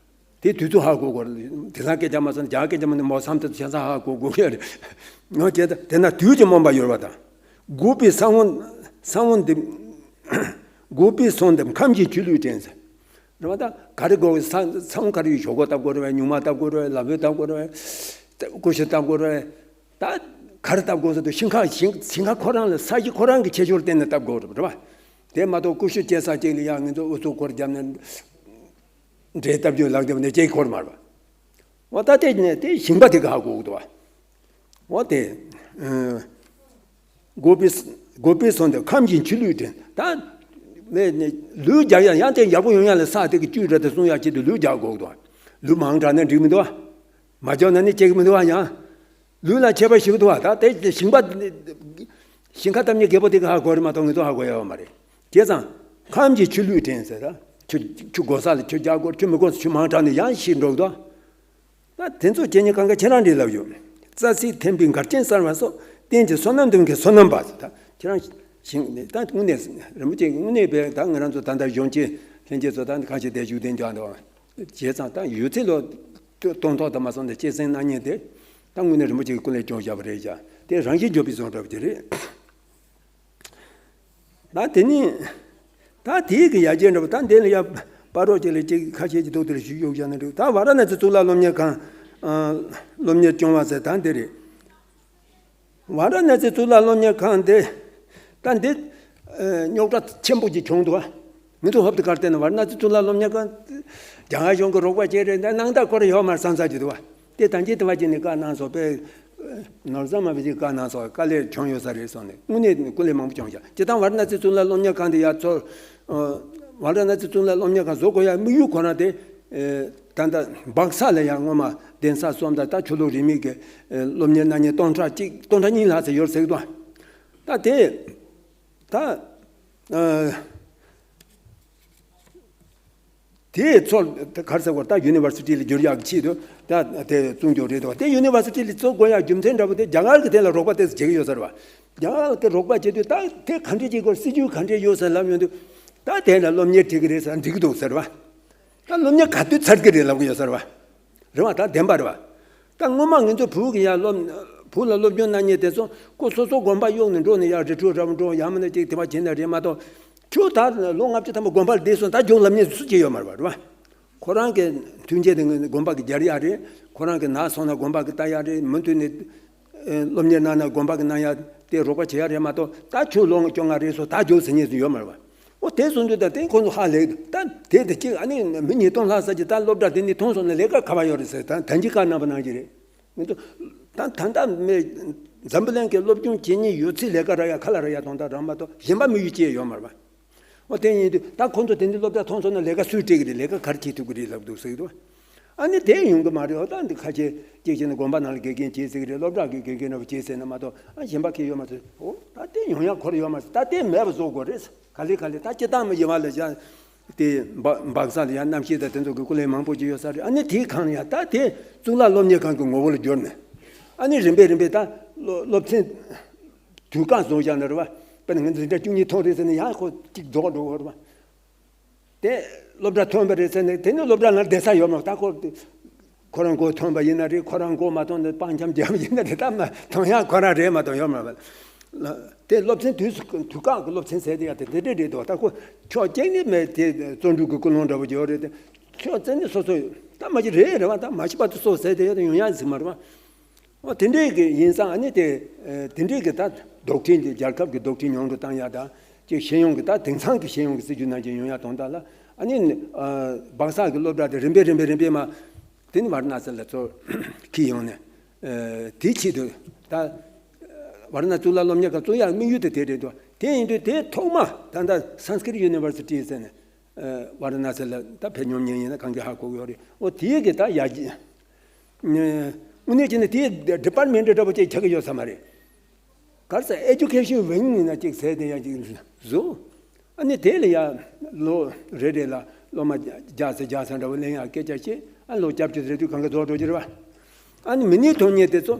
དེ་དུས་ཚོད་ཧ་གོ་དགོས་རེད། དེང་སང་སྐད་ཆ་མ་སོང་། རྒྱ་སྐད་ཆ་མ་ནི་མོ་བསམ་ཚུལ་བྱས་ཙང་ཧ་གོ་དགོས་ཀྱི་རེད། ངོ་བྱས་ད་དེ་ན་དུས་ཀྱི་རྨོངས་པ་ཡོད་པ་དང་། དགོས་པའི་ས་བོན། ས་བོན་འདི། དགོས་པའི་ས་བོན་འདི་ཁམས་ཀྱི་ཆུ་ལུད་བྲན་ཟེར། རེད་བ། ད་ག་རེ་དགོས། ས་ས་བོན་ག་རེ་ཡོད། ཞོག་ཁོག་བཏབ་དགོས་རེད་བས། སྨྱུག་མ་བཏབ་དགོས་རེད་བས། ལ་ཕུག་བཏབ་དགོས་རེད་བས། ཀུ་ཤུ་བཏབ་དགོས་རེད་བས། ད་ག་རེ་བཏབ་དགོས་ཟེར་དུས། ཞིང་ཁ་ཞིང་ཞིང་ཁ་ཁོ་རང་ལ་ས་གཞི་ཁོ་རང་གི་ཁྱད་ཆོས་ལ་བརྟེན་ནས་བཏབ་དགོས་རེད་བ། དེ་མ་གཏོགས་ཀུ་ཤུ་སྐྱེལ་ས་གཅིག་ལ་ཡང་ངེད་ཚོ་ཨུ་ཚུགས་སྐོར་བརྒྱབ་ནས་འབྲས་བཏབ་རྒྱུ་ལག་དེབ་ནས་སྐྱེལ་ཁོར་མ་རེད་བ། འོ་ད་དེ་ནས་དེ་ཞིང་པ་དེ་ག་ཧ་གོ་གི་འདུག་བ། འོ་དེ། ཨ། དགོས་པའི་དགོས་པའི་ས་བོན་འདི་ཁམས་ཀྱི་ཆུ་ལུད་བྲན། ད་ལུད་རྒྱག་ཡ་ཡང་དེ་ཡག་པོ་ཡོང་ཡ་ལ་ས་དེ་གི་བཅུད་ར་དེ་སྲུང་ཡ་ཆེད་དུ་ལུད་རྒྱག་དགོས་འདུག། ལུད་མང་དྲགས་ན་འགྲིག་མི་འདུག་བ། མ་རྒྱག་ན་ནི་སྐྱེ་གི་མི་འདུག་བ། ཡང་ལུད་ལ་ཁྱད་པར་ཞིག་འདུག་བ། ད་དེ་ཞིང་པ་ཞིང་ཁ་བཏབ་མཁན་རྒད་པོ་དེ་གི་ཧ་གོ་རེད་མ་གཏོགས་ངེད་ཚོ་ཧ་གོ་ཡ་ཡོད་མ་རེད། བྱས་ཙང་ཁམས་ཀྱི་ཆུ་ལུད་བྲན་ཟེར། ད་ཆུ་ཆུ་དགོས་ས་ལ་ཆུ་རྒྱག་དགོས། ཆུ་མི་དགོས་ས་ཆུ་མང་དྲགས་ནས་ཡང་ཞིག་འགྲོ་གི་འདུག། ད་དེ་ཚོ་བྱེད་མཁན་གང་ག་ཁྱེད་རང་རེད་ལབ་ཡོད། རྩྭ་སའི་ཐན་པའི་འགལ་རྐྱེན་གསར་བ་སོགས། རྟེན་གྱི་སོ་ནམ་འདེམས་མཁན་སོ་ནམ་པ་ཟེར། ད་ཁྱེད་རང་ཞིང་ད་དངོས་གནས་རིན་པོ་ཆེ་དངོས་གནས་པའི་ད་ང་རང་ཚོ་ད་ལྟ་གཞོན་སྐྱེས་ལྷན་རྒྱས་ཚོ་ད་ཁ་ཤས་དེ་བཞུགས་གདན་འཇགས་འདུག། བྱས་ཙང་ད་ཡོད་ཚད་ལོ་སྟོང་ཐོག་ད་མ་སོང་ནས་སྐྱེད་སྲིང་གནང་མཁན་དེ་ད་དངོས་གནས་རིན་པོ་ཆེ་གི་སྐུ་ལས་སྐྱོང་བཞག་པ་རེད་བཞག། དེ་རང་བཞིན་བརྗོད་པའི་བཟོ་འདྲ་བ་དེ་རེད། ད་དེ་ནི། ད་དེའི་གི་ཡ་གྱལ་འདྲ་པོ་ད་འདི་ལ་ཡ་པ་རོགས་ཅིག་ལ་ཅིག་ཁ་ཤས་ཀྱི་ཐོག་དེར་ཞུ་ཡོད་བཞག་ན་འགྲིག། ད་ཝཱ་ར་ཎ་སི་གཙུག་ལག་སློབ་གཉེར་ཁང་། ཨ། སློབ་གཉེར་སྐྱོང་བ་ཟེར་ད་འདི་རེད། ཝཱ་ར་ཎ་སི་གཙུག་ལག་སློབ་གཉེར་ཁང་འདི་ད་འདི་རྙོག་དྲ་ཆེན་པོ་ཅིག་བྱུང་འདུག་བ། མི་ཚོ་ཧོབ་ཏེ་གར་བལྟས་ན་ཝཱ་ར་ཎ་སི་གཙུག་ལག་སློབ་གཉེར་ཁང་རྒྱ་གར་གཞུང་གི་རོགས་པ་བྱས་རེད། ད་སྣང་དག་ཁོ་ར་ཡོད་མ་རེད་བསམ་ས་ཅིག་འདུག་བ། དེ་ད་འཇིག་རྟེན་པ་ཅིག་ནས་བཀའ་གནང་སོང་། དཔེ་ནོར་བཟང་མ་བི་ཅིག་བཀའ་གནང་སོང་། དཀའ་ལས་བྱུང་ཡོད་ས་རེད་གསུངས་ནས་དངོས་གནས་སྐུ་ལས་མང་པོ་བྱུང་བཞག། སྤྱིར་བཏང་ཝཱ་ར་ཎ་སི་གཙུག་ལག་སློབ་གཉེར་ཁང་དེ་ཡ་ཚོར། ཝཱ་ར་ཎ་སི་གཙུག་ལག་སློབ་གཉེར་ཁང་བཟོ་དགོས་ཡ་དམིགས་ཡུལ་ཁོ་རང་དེ། ད་ལྟ་སྦག་ས་ལ་ཡ་སྔོན་མ་གདན་ས་གསུམ་དང་ད་ཆོས་ལུགས་རིས་མེད་ཀྱི་སློབ་གཉེར་གནང་མཁན་སྟོང་ཕྲག་གཅིག་སྟོང་ཕྲག་གཉིས་ལྷག་ཙམ་ཡོད་ཟེར་གི་འདུག། ད་དེ་ད། དེའི་ཚོ་ག་རེ་ཟེར་དགོས། ད་ཡུ་ནི་ཝར་སི་ཊི་ལ་བསྒྱུར་ཡག་གི་ཆེད་དུ་ད་དེ་བཙུགས་རྒྱུ་རེད་དོ། དེ་ཡུ་ནི་ཝར་སི་ཊི་ལ་བཙུགས་དགོས་ཡག་རྒྱུ་མཚན་འདྲ་པོ་དེ་རྒྱ་གར་གྱིས་དེ་ལ་རོགས་པ་དེ་བྱེད་ཀྱི་ཡོད་ཟེར་བ། རྒྱ་གར་གྱིས་རོགས་པ་བྱེད་དུས་ད་དེ་ག་འདྲས་བྱེད་དགོས། སྲིད་ཇུས་ག་འདྲས་ཡོད་ཟེར་ལབ་ཡོང་དུས། ད་དེ་ལ་སློབ་གཉེར་བྱེད་ཀྱི་རེད་ཟེར། འགྲིག་གི་འདུག་ཟེར་བ། ད་སློབ་གཉེར་ག་དུས་ཚར་གྱི་རེད་ལབ་ཀྱི་ཡོད་ཟེར་བ། རེད་བ། ད་བདེན་པ་རེད་བ། ད་སྔོན་མ་ང་ཚོ་བོད་ཀྱི་ཡར་སློབ་བོད་ལ་སློབ་སྦྱོང་གནང་མཁན་དེ་ཚོ་ཁོ་སོ་སོ་དགོན་པ་གཡུགས་ནས་འགྲོ་ནས་ཡར་རི་ཁྲོད་ར་བ་འགྲོ། ཡང་མིན་ན་ཅིག་དེ་བ་བྱེད་ན་རེད་མ་གཏོགས། ཁྱོད་ད་ལོ་ལྔ་བཅུ་ཐམ་པ་དགོན་པ་ལ་བསྡད་སོང་། ད་རྒྱུགས་ལབ་མཁན་སུ་གཅིག་ཡོད་མ་རེད་བ། རེད་བ། ཁོ་རང་གི་མཐུན་རྐྱེན་དེ་དགོན་པ་གི་རྒྱག་ཡག་རེད། ཁོ་རང་གི་ན་སོང་ན་དགོན་པ་གི་ལྟ་ཡག་རེད། མུ་མཐུད་ནས་སློབ་གཉེར་གནང་ན་དགོན་པ་གི་གནང་ཡག་དེ་རོགས་པ་བྱེད་ཡག་རེད་མ་གཏོགས། ད་ཁྱོད་ལོ་བཅོ་ལྔ་རེད་སོང་། ད་རྒྱུགས་ཟེར་མཁན་སུ་ཡོད་མ་རེད་བ། འོ་དེ་སོང་དུས་ད་དེ་ཁོ་ཚོ་ཧ་ལས། ད་དེ་དེ་གཅིག་ཨ་ནི་མི་ཉིས་སྟོང་ལྷག་ཙམ་གྱིས་ད་སློབ་གྲྭ་དེ་ནས་ཐོན་སོང་ན་ལས་ཀ་ག་པར་ཡོད་རེད་ཟེར། ད་ད་གིན་བཀའ་གནང་བ་ནང་བཞིན་རེད། ང་ཚོ་ད་ད་ལྟ་མི་འཛམ་བུ་གླིང་གི་སློབ་སྦྱོང་བྱེད་མཁན་ཡོད་ཚད་ལས་ཀ་རག་ཡག་ཁ་ལག་རག་ཡག་དོན་དག་རང་མ་གཏོགས་གཞན་པ་དམིགས་ཡུལ་ཅི་ཡང་ཡོད་མ་རེད་བ། འོ་དེ་ཡིན་དུས་ད་ཁོ་ཚོ་དེ་འདྲའི་སློབ་གྲྭ་ཐོན་སོང་ན་ལས་ཀ་སུས་སྤྲད་ཀྱི་རེད། ལས་ཀ་ག་རེ་བྱེད་ཐུབ་ཀྱི་རེད་ལབ་འདུག་ཟེར་གྱི་འདུག། ཨ་ནི་དེ་ཡོང་གི་མ་རེད། འོ་ད་འདི་ཁ་ཤས་གཅིག་བྱས་ན་དགོན་པ་ནང་ལ་དགེ་རྒན་བྱེད་ཟེར་གྱི་རེད། སློབ་གྲྭ་གི་དགེ་རྒན་འདྲ་པོ་བྱེད་ཟེར་ན་མ་གཏོགས། ཨ་གཞན་པ་གང་ཡང་ཡོད་མ་རེད། འོ་ད་དེ་ཡོང་ཡག་ཁོ་རང་ཡོད་མ་རེད། ད་དེ་མེད་པ་བཟོ་དགོས་རེད། ག་ལེ་ག་ལེ་ད་སྤྱིར་བཏང་མི་ཡིན་པ་ལ་ཡང་དེ་སྦག་སྦག་ས་ལ་ཡང་གནམ་གཤིས་དང་དེ་ཚོ་གི་སྐུ་ལས་མང་པོ་ཅིག་ཡོད་ས་རེད། ཨ་ནི་དེའི་སྒང་ལ་ཡང་ད་དེ་གཙུག་ལག་སློབ་གཉེར་ཁང་གི་ངོ་བོ་ལ་བསྒྱུར་ནས། ཨ་ནི་རིམ་པས་རིམ་པས་ད་སློབ་སློབ་ཚན་དུས་བཀག་བཟོ་བཞག་ན་རེད་བ། དཔེར་ན་ང་ཚོ་འཛིན་གྲྭ་བཅུ་གཉིས་ཐོན་རེད་ཟེར་ནས་ཡང་ཁོ་གཅིག་རྫོགས་འགྲོ་གི་རེད་བ། དེ་སློབ་གྲྭ་ཐོན་པ་རེད་ཟེར་ནས་དེ་ནས་སློབ་གྲྭ་ནང་བསྡད་ས་ཡོད་མ་རེད། ད་ཁོ་ཁོ་རང་མགོ་ཐོན་པ་ཡིན་ན་རེད། ཁོ་རང་མགོ་མ་ཐོན་ན་སྤང་འཁྱམ་རྒྱབ་ཡིན་ན་རེད། ད་མ་ཐོན་ཡག་ཁོ་རང་རེད་མ་གཏོགས་ཡོད་མ་རེད། དེ་སློབ་ཚན་དུས་སུ་དུས་བཀག་གི་སློབ་ཚན་ཟེར་དེ་ཡང་དེ་དེ་འདྲས་རེད་འདུག། ད་ཁོ་ཕྱོགས་གཅིག་ནས་མེད་དེ་བརྩོན་འགྲུས་ཀྱི་ཀུན་སློང་འདྲ་པོ་ཡོད་རེད་དེ། ཁྱོད་བཙན་ནས་སོ་སོ་ད་མ་གི་རེད་རེད་བ། ད་མ་གཞི་བར་དུ་སོ་ཟེར་དེ་ཡོད་ཡོང་ཡ་ཟིག་མ་རེད་བ། འོ་དེ་འདྲའི་གི་ཡིན་ཙང་ཨ་ནི་དེ་དེ་འདྲའི་གི་ད་དོག་ཁྲིན་གྱི་རྒྱལ་ཁབ་ཀྱི་དོག་ཁྲིན་ཉུང་དུ་བཏང་ཡ་ད་ཅིག་ཤེས་ཡོན་གྱི་ད་དེང་སང་གི་ཤེས་ཡོན་གྱི་སྲིད་ཇུས་ནང་གི་ཡོང་ཡ་དོན་དག་ལ་ཨ་ནི་སྦག་ས་གི་སློབ་གྲྭ་དེ་རིམ་པས་རིམ་པས་རིམ་པས་མ་དེ་ནི་ཝཱ་ར་ཎ་སི་ལ་ཚུར་ཁྱེར་ཡོང་ནས་དེའི་ཆེད་དུ་ད་ཝཱ་ར་ཎ་སི་གཙུག་ལག་སློབ་གཉེར་ཁང་བཙུགས་ཡ་དམིགས་ཡུལ་དེ་དེ་རེད་འདུག་དེ་ཡིན་དུས་དེའི་ཐོག་མ་ད་ལྟ་Sanskrit University་ཟེར་ནས། ཝཱ་ར་ཎ་སི་ལ་ད་ཕེབས་མྱོང་མཁན་ཡིན་ན་གང་གི་ཧ་གོ་གི་ཡོད་རེད། འོ་དེའི་གི་ད་ཡ་གི་དངོས་གནས་བྱས་ན་དེའི་department་འདྲ་པོ་ཅིག་ཆགས་ཀྱི་ཡོད་ས་མ་རེད། ག་རེ་ཟེར་education wing་ཡིན་ན་ཅིག་ཟེར་དེ་ཡ་ཅིག་བཟོ། ཨ་ནི་དེ་ལ་ཡ་ལོ་རེ་རེ་ལ་སློབ་མ་བརྒྱ་ཙམ་བརྒྱ་ཙམ་འདྲ་པོ་ལེན་ཡ་སྐད་ཆ་བཤད། ཨ་ལོ་བརྒྱད་ཅུ་ཟེར་དུས་གང་ག་རྫོགས་འགྲོ་གི་རེད་བ། ཨ་ནི་མི་སྣའི་ཐོན་མཁན་དེ་ཚོ།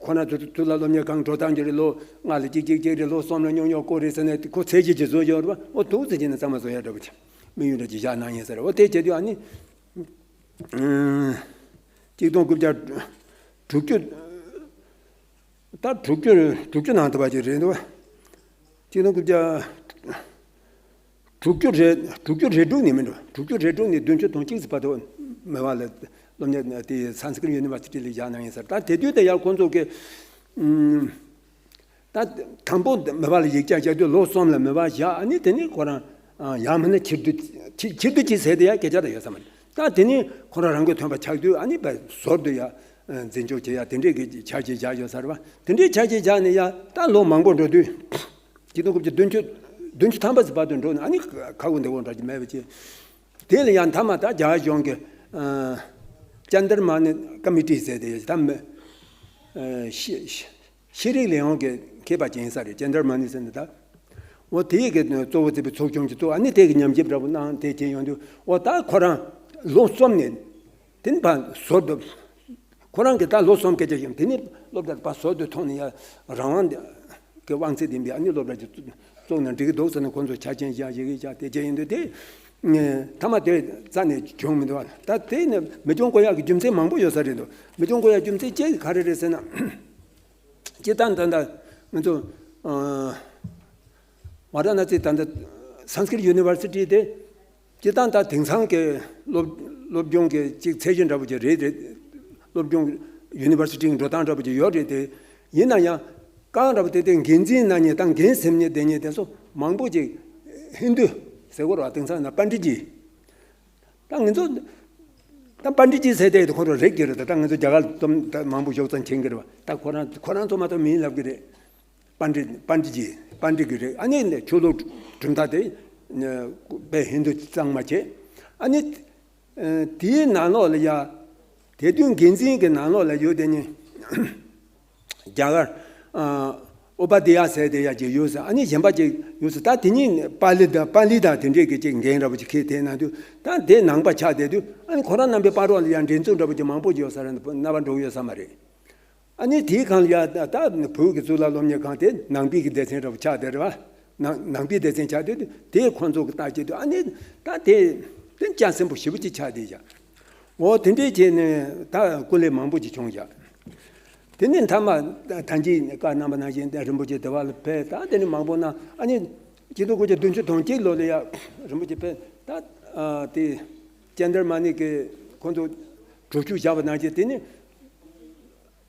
ཁོ་ན་ཚོ་གཙུག་ལག་སློབ་གཉེར་ཁང་འགྲོ་སྟངས་ཀྱི་རེད། ལོ་ལྔ་ལ་གཅིག་གཅིག་གཅིག་རེད། ལོ་གསུམ་ལ་ཉུང་ཉུང་སྐོར་རེད་ཟེར་ནས་ཁོ་ཚད་གཞི་ཅིག་བཟོ་ཡོད་རེད་བ། འོ་ཐུགས་རྗེ་ཆེ་ནས་ཚང་མ་བཟོ་ཡ་འདྲ་པོ་ཅིག་དམིགས་ཡུལ་འདྲ་ཅིག་བཞག་གནང་ཡིན་ཟེར། འོ་དེ་བྱེད་དུས་ཨ་ནི་གཅིག་སྟོང་དགུ་བརྒྱ་དྲུག་ཅུ་ད་དྲུག་ཅུ་དྲུག་ཅུ་ནང་དུ་བ་ཅིག་རེད་འདུག་བ། གཅིག་སྟོང་དགུ་བརྒྱ་དྲུག་ཅུ་རེ་དྲུག་ཅུ་རེ་དྲུག་ནས་མིན་འགྲོ། དྲུག་ཅུ་རེ་དྲུག་ནས་བདུན་ཅུ་དོན་གཅིག་ཙམ་བར་དུ་མི་བ་ལ་སློབ་གཉེར་དེ་Sanskrit University་ལ་བཞག་གནང་ཡིན་ཟེར། ད་དེ་དུས་དེ་ཡང་ཁོང་ཚོ་གི་ཨུམ། ད་དང་པོ་མི་བ་ལ་ཡིག་ཆ་བཞག་དུས་ལོ་གསུམ་ལ་མི་བ་བཞག་ཨ་ནི་དེ་ནི་ཁོ་རང་ཡང་མིན་ན་ཕྱིར་བསྡུ་ཕྱིར་བསྡུ་ཅིག་ཟེར་དེ་ཡང་སྐད་ཆ་ད་ཡོད་ས་མ་རེད། ད་དེ་ནི་ཁོ་རང་རང་གི་ཐོན་པ་ཆགས་དུས་ཨ་ནི་བས་ཟུར་དུ་ཡ་འཛིན་སྐྱོང་བྱེད་ཡ་དེ་འདྲས་ཀྱི་ཆ་ཞིག་བཞག་ཡོད་ས་རེད་བ། དེ་འདྲས་ཆ་ཞིག་བཞག་ནས་ཡ་ད་ལོ་མང་པོ་འགྲོ་དུས། ཆིག་སྟོང་དགུ་བརྒྱ་བདུན་ཅུ་བདུན་ཅུ་ཐམ་པ་ཙམ་བར་དུ་འགྲོ་ནས་ཨ་ནི་ཁ་ཁུ་འདེ་བོ་འདྲ་ཅིག་མེད་པ་བྱས། དེ་ལ་ཡང་མཐའ་མ་ད་རྒྱ་གར་གཞུང་གི་ཅན་དར་མ་ནི་ཀ་མི་ཊི་ཟེར་དེ་ད་མི་ཤེས་ཤེས་རིག་ལས་ཁུངས་ཀྱི་མཁས་པ་ཅིག་ཡིན་ས་རེད། ཅན་དར་མ་ནི་ཟེར་ནི་ད། འོ་དེ་གི་གཙོ་བོ་བརྩིས་པའི་ཚོགས་ཆུང་གི་གཙོ་བོ་ཨ་ནི་དེ་གི་ཉམས་ཞིབ་འདྲ་པོ་གནང་དེ་བྱས་ཡོང་དུས་འོ་ད་ཁོ་རང་ལོ་གསུམ་ནས་དེ་ནི་ཕར་ཟུར་དུ། ཁོ་རང་གིས་ད་ལོ་གསུམ་སྐད་ཆ་བཤད། དེ་ནི་སློབ་གྲྭ་ཕར་ཟུར་དུ་ཐོན་ནས་ཡ་རང་དབང་གི་དབང་ཚད་ལྡན་པའི་ཨ་ནི་སློབ་གྲྭ་ཅིག་བཙུགས་ན་འགྲིག་གི་འདུག་ཟེར་ནས་ཁོང་ཚོ་ཆ་རྐྱེན་བཞག་བཞག་གི་བཞག་དེ་བྱས་ཡིན་དུས་དེ་མཐའ་མ་དེ་རྩ་ནས་བྱུང་མི་འདུག་བ། ད་དེ་ནི་མི་བྱུང་དགོས་ཡག་གི་རྒྱུ་མཚན་མང་པོ་ཡོད་ས་རེད་འདུག་མི་བྱུང་དགོས་ཡག་རྒྱུ་མཚན་གཅིག་ག་རེ་རེད་ཟེར་ན། སྤྱིར་བཏང་ད་ལྟ་ང་ཚོ་ཝཱ་ར་ཎ་སི་ད་ལྟ་Sanskrit University་དེ། སྤྱིར་བཏང་ད་དེང་སང་གི་སློབ་སློབ་སྦྱོང་གི་ཅིག་ཚད་གཞི་འདྲ་པོ་ཅིག་རེད་རེད། སློབ་སྦྱོང་ཡུ་ནི་ཝར་སི་ཊི་འགྲོ་སྟངས་འདྲ་པོ་ཅིག་ཡོད་རེད་དེ། ཡིན་ན་ཡང་རྐང་འདྲ་པོ་དེ་དེ་འགན་འཛིན་གནང་མཁན་དང་འགན་སེམས་མཁན་བསྡད་མཁན་དེ་ཚོ་མང་པོ་ཅིག་ཧིན་རྡུ་ཟེར་གོ་ར་དེང་སང་ན་པཎྜི་ཏ་ཇི། ད་ང་ཚོ་ད་པཎྜི་ཏ་ཇི་ཟེར་དེ་ཁོ་རང་རེད་ཀྱི་རེད། ད་ད་ང་ཚོ་རྒྱ་གར་རྩོམ་ད་མང་པོ་ཞོག་ཙང་མཁྱེན་གྱི་རེད་བ། ད་ཁོ་རང་ཁོ་རང་ཚོ་མ་གཏོགས་མིན་ལབ་ཀྱི་རེད། པཎྜི་པཎྜི་ཏ་ཇི་པཎྜི་ཏ་གི་རེད། ཨ་ནི་ནས་ཆོས་ལུགས་གྲུབ་མཐའ་དེ་དཔེ་ཧིན་རྡུ་གཙང་མ་བྱས། ཨ་ནི་དེའི་ནང་ལོགས་ལ་ཡ་དེ་དུས་འགན་འཛིན་གྱི་ནང་ལོགས་ལ་ཡོད་དེ་ནི་རྒྱ་གར་ཨོ་པ་དི་ཡ་ཟེར་དེ་ཡ་ཅིག་ཡོད་ཟེར། ཨ་ནི་གཞན་པ་ཅིག་ཡོད་ཟེར། ད་དེ་གཉིས་པཱ་ལི་དང་པཱ་ལི་དང་དེ་འདྲས་ཀྱི་ཅིག་འགན་འདྲ་པོ་ཅིག་འཁྱེར་དེ་ན་དུས་ད་དེ་ནང་པ་ཆགས་བསྡད་དུས་ཨ་ནི་ཁོ་རང་རྣམ་པའི་བར་རོགས་ལ་ཡང་འགྲན་རྩོད་འདྲ་པོ་ཅིག་མང་པོ་ཅིག་ཡོད་ས་རེད། རྣ་བ་འགྲོ་གི་ཡོད་ས་མ་རེད། ཨ་ནི་དེའི་སྒང་ལ་ཡ་ད་ད་བོད་ཀྱི་གཙུག་ལག་སློབ་གཉེར་ཁང་དེ་ནང་པའི་གི་སྡེ་ཚན་འདྲ་པོ་ཆགས་བསྡད་རེད་བ། ནང་ནང་པའི་སྡེ་ཚན་ཆགས་བསྡད་དུས་དེ་ཁོང་ཚོ་གི་ལྟ་བྱེད་དུས་ཨ་ནི་ད་དེ་དེ་སྐྱ་སེམས་པོ་ཞེ་པོ་ཅིག་ཆགས་བསྡད་བཞག་འོ་དེ་འདྲས་བྱས་ནས་ད་སྐུ་ལས་མང་པོ་ཅིག་བྱུང་བཞག་དེ་ནས་མཐའ་མ་ད་ད་ཅི་བཀའ་གནང་པ་ནང་བཞིན་ད་རིན་པོ་ཆེ་དེ་བ་ལ་ཕེབས། ད་དེ་ནས་མང་པོ་གནང་། ཨ་ནི་ཆིག་སྟོང་དགུ་བརྒྱ་བདུན་ཅུ་དོན་གཅིག་ལོ་ལ་ཡ་རིན་པོ་ཆེ་ཕེབས། ད་ཨ་དེ་ཅན་དར་མ་ནི་གི་ཁོང་ཚོ་གྲུབ་ཆུ་བཞག་པ་ནང་བཞིན་དེ་ནི།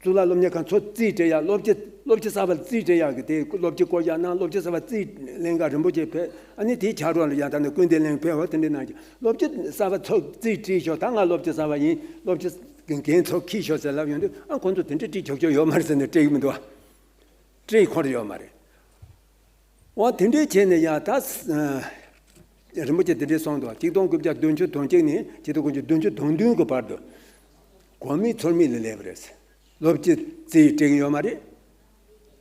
གཙུག་ལག་སློབ་གཉེར་ཁང་ཚོ་རྩིས་སྤྲད་ཡག་སློབ་སྤྱི་སློབ་སྤྱི་གསར་པ་རྩིས་སྤྲད་ཡག་གི་དེ་སློབ་སྤྱི་བསྐོ་བཞག་གནང་། སློབ་སྤྱི་གསར་པ་རྩིས་ལེན་ག་རིན་པོ་ཆེ་ཕེབས། ཨ་ནི་དེའི་ཕྱག་རོགས་ལ་ཡང་ད་ནི་ཀུན་བདེ་གླིང་ཕེབས་པ་དེ་འདྲའི་གནང་རྗེས་སློབ་སྤྱི་གསར་པ་ཚོ་རྩིས་སྤྲད་ཤོག་ད་ང་སློབ་སྤྱི་གསར་པ་ཡིན། སློབ་སྤྱི་གི་འགན་ཚོ་འཁྱེར་ཤོག་ཟེར་ལབ་ཡོང་དུས་ཨ་ཁོང་ཚོ་དེ་འདྲ་སྤྲད་ཆོག་ཆོག་ཡོད་མ་རེད་ཟེར་ནས་སྤྲད་གི་མི་འདུག་སྤྲད་ཁོར་ཡོད་མ་རེད། འོ་དེ་འདྲའི་བྱས་ནས་ཡང་ད་རིན་པོ་ཆེ་དེ་འདྲའི་གསུངས་འདུག་གཅིག་སྟོང་དགུ་བརྒྱ་བདུན་ཅུ་དོན་གཅིག་ནས་གཅིག་སྟོང་དགུ་བརྒྱ་བདུན་ཅུ་དོན་བདུན་གྱི་བར་དུ་གོ་མིག་ཚོར་མིག་ལ་སླེབས་པ་རེད། སློབ་སྤྱི་རྩིས་སྤྲད་ཀྱི་ཡོད་མ་རེད།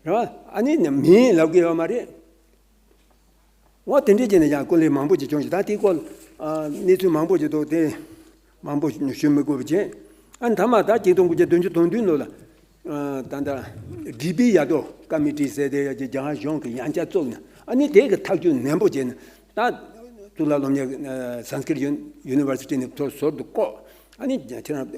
རེད་བ། ཨ་ནི་མིན་ལབ་ཀྱི་ཡོད་མ་རེད། འོ་དེ་འདྲའི་བྱས་ནས་ཡང་སྐུ་ལས་མང་པོ་ཅིག་བྱུང་ཞིང་ད་དེའི་སྐོར་གནས་ཚུལ་མང་པོ་ཅིག་འདུག་དེ་མང་པོ་ཞུ་མི་དགོས་པ་བྱས། ཨ་ནི་མཐའ་མ་ད་གཅིག་སྟོང་དགུ་བརྒྱ་བདུན་ཅུ་དོན་བདུན་ལོ་ལ་ད་ལྟ་ཌི་པི་ཡ་དོ་ཀ་མི་ཊི་ཟེར་དེ་ཡ་གི་རྒྱ་གར་གཞུང་གི་ཡང་བསྐྱར་བཙུགས་ནས་ཨ་ནི་དེ་གི་ཐག་གཅོད་ནན་པོ་བྱས་ནས་ད་གཙུག་ལག་སློབ་གཉེར་Sanskrit University་ནས་ཐོ་ཟུར་དུ་བཀོག་ཨ་ནི་ཁྱེད་རང་།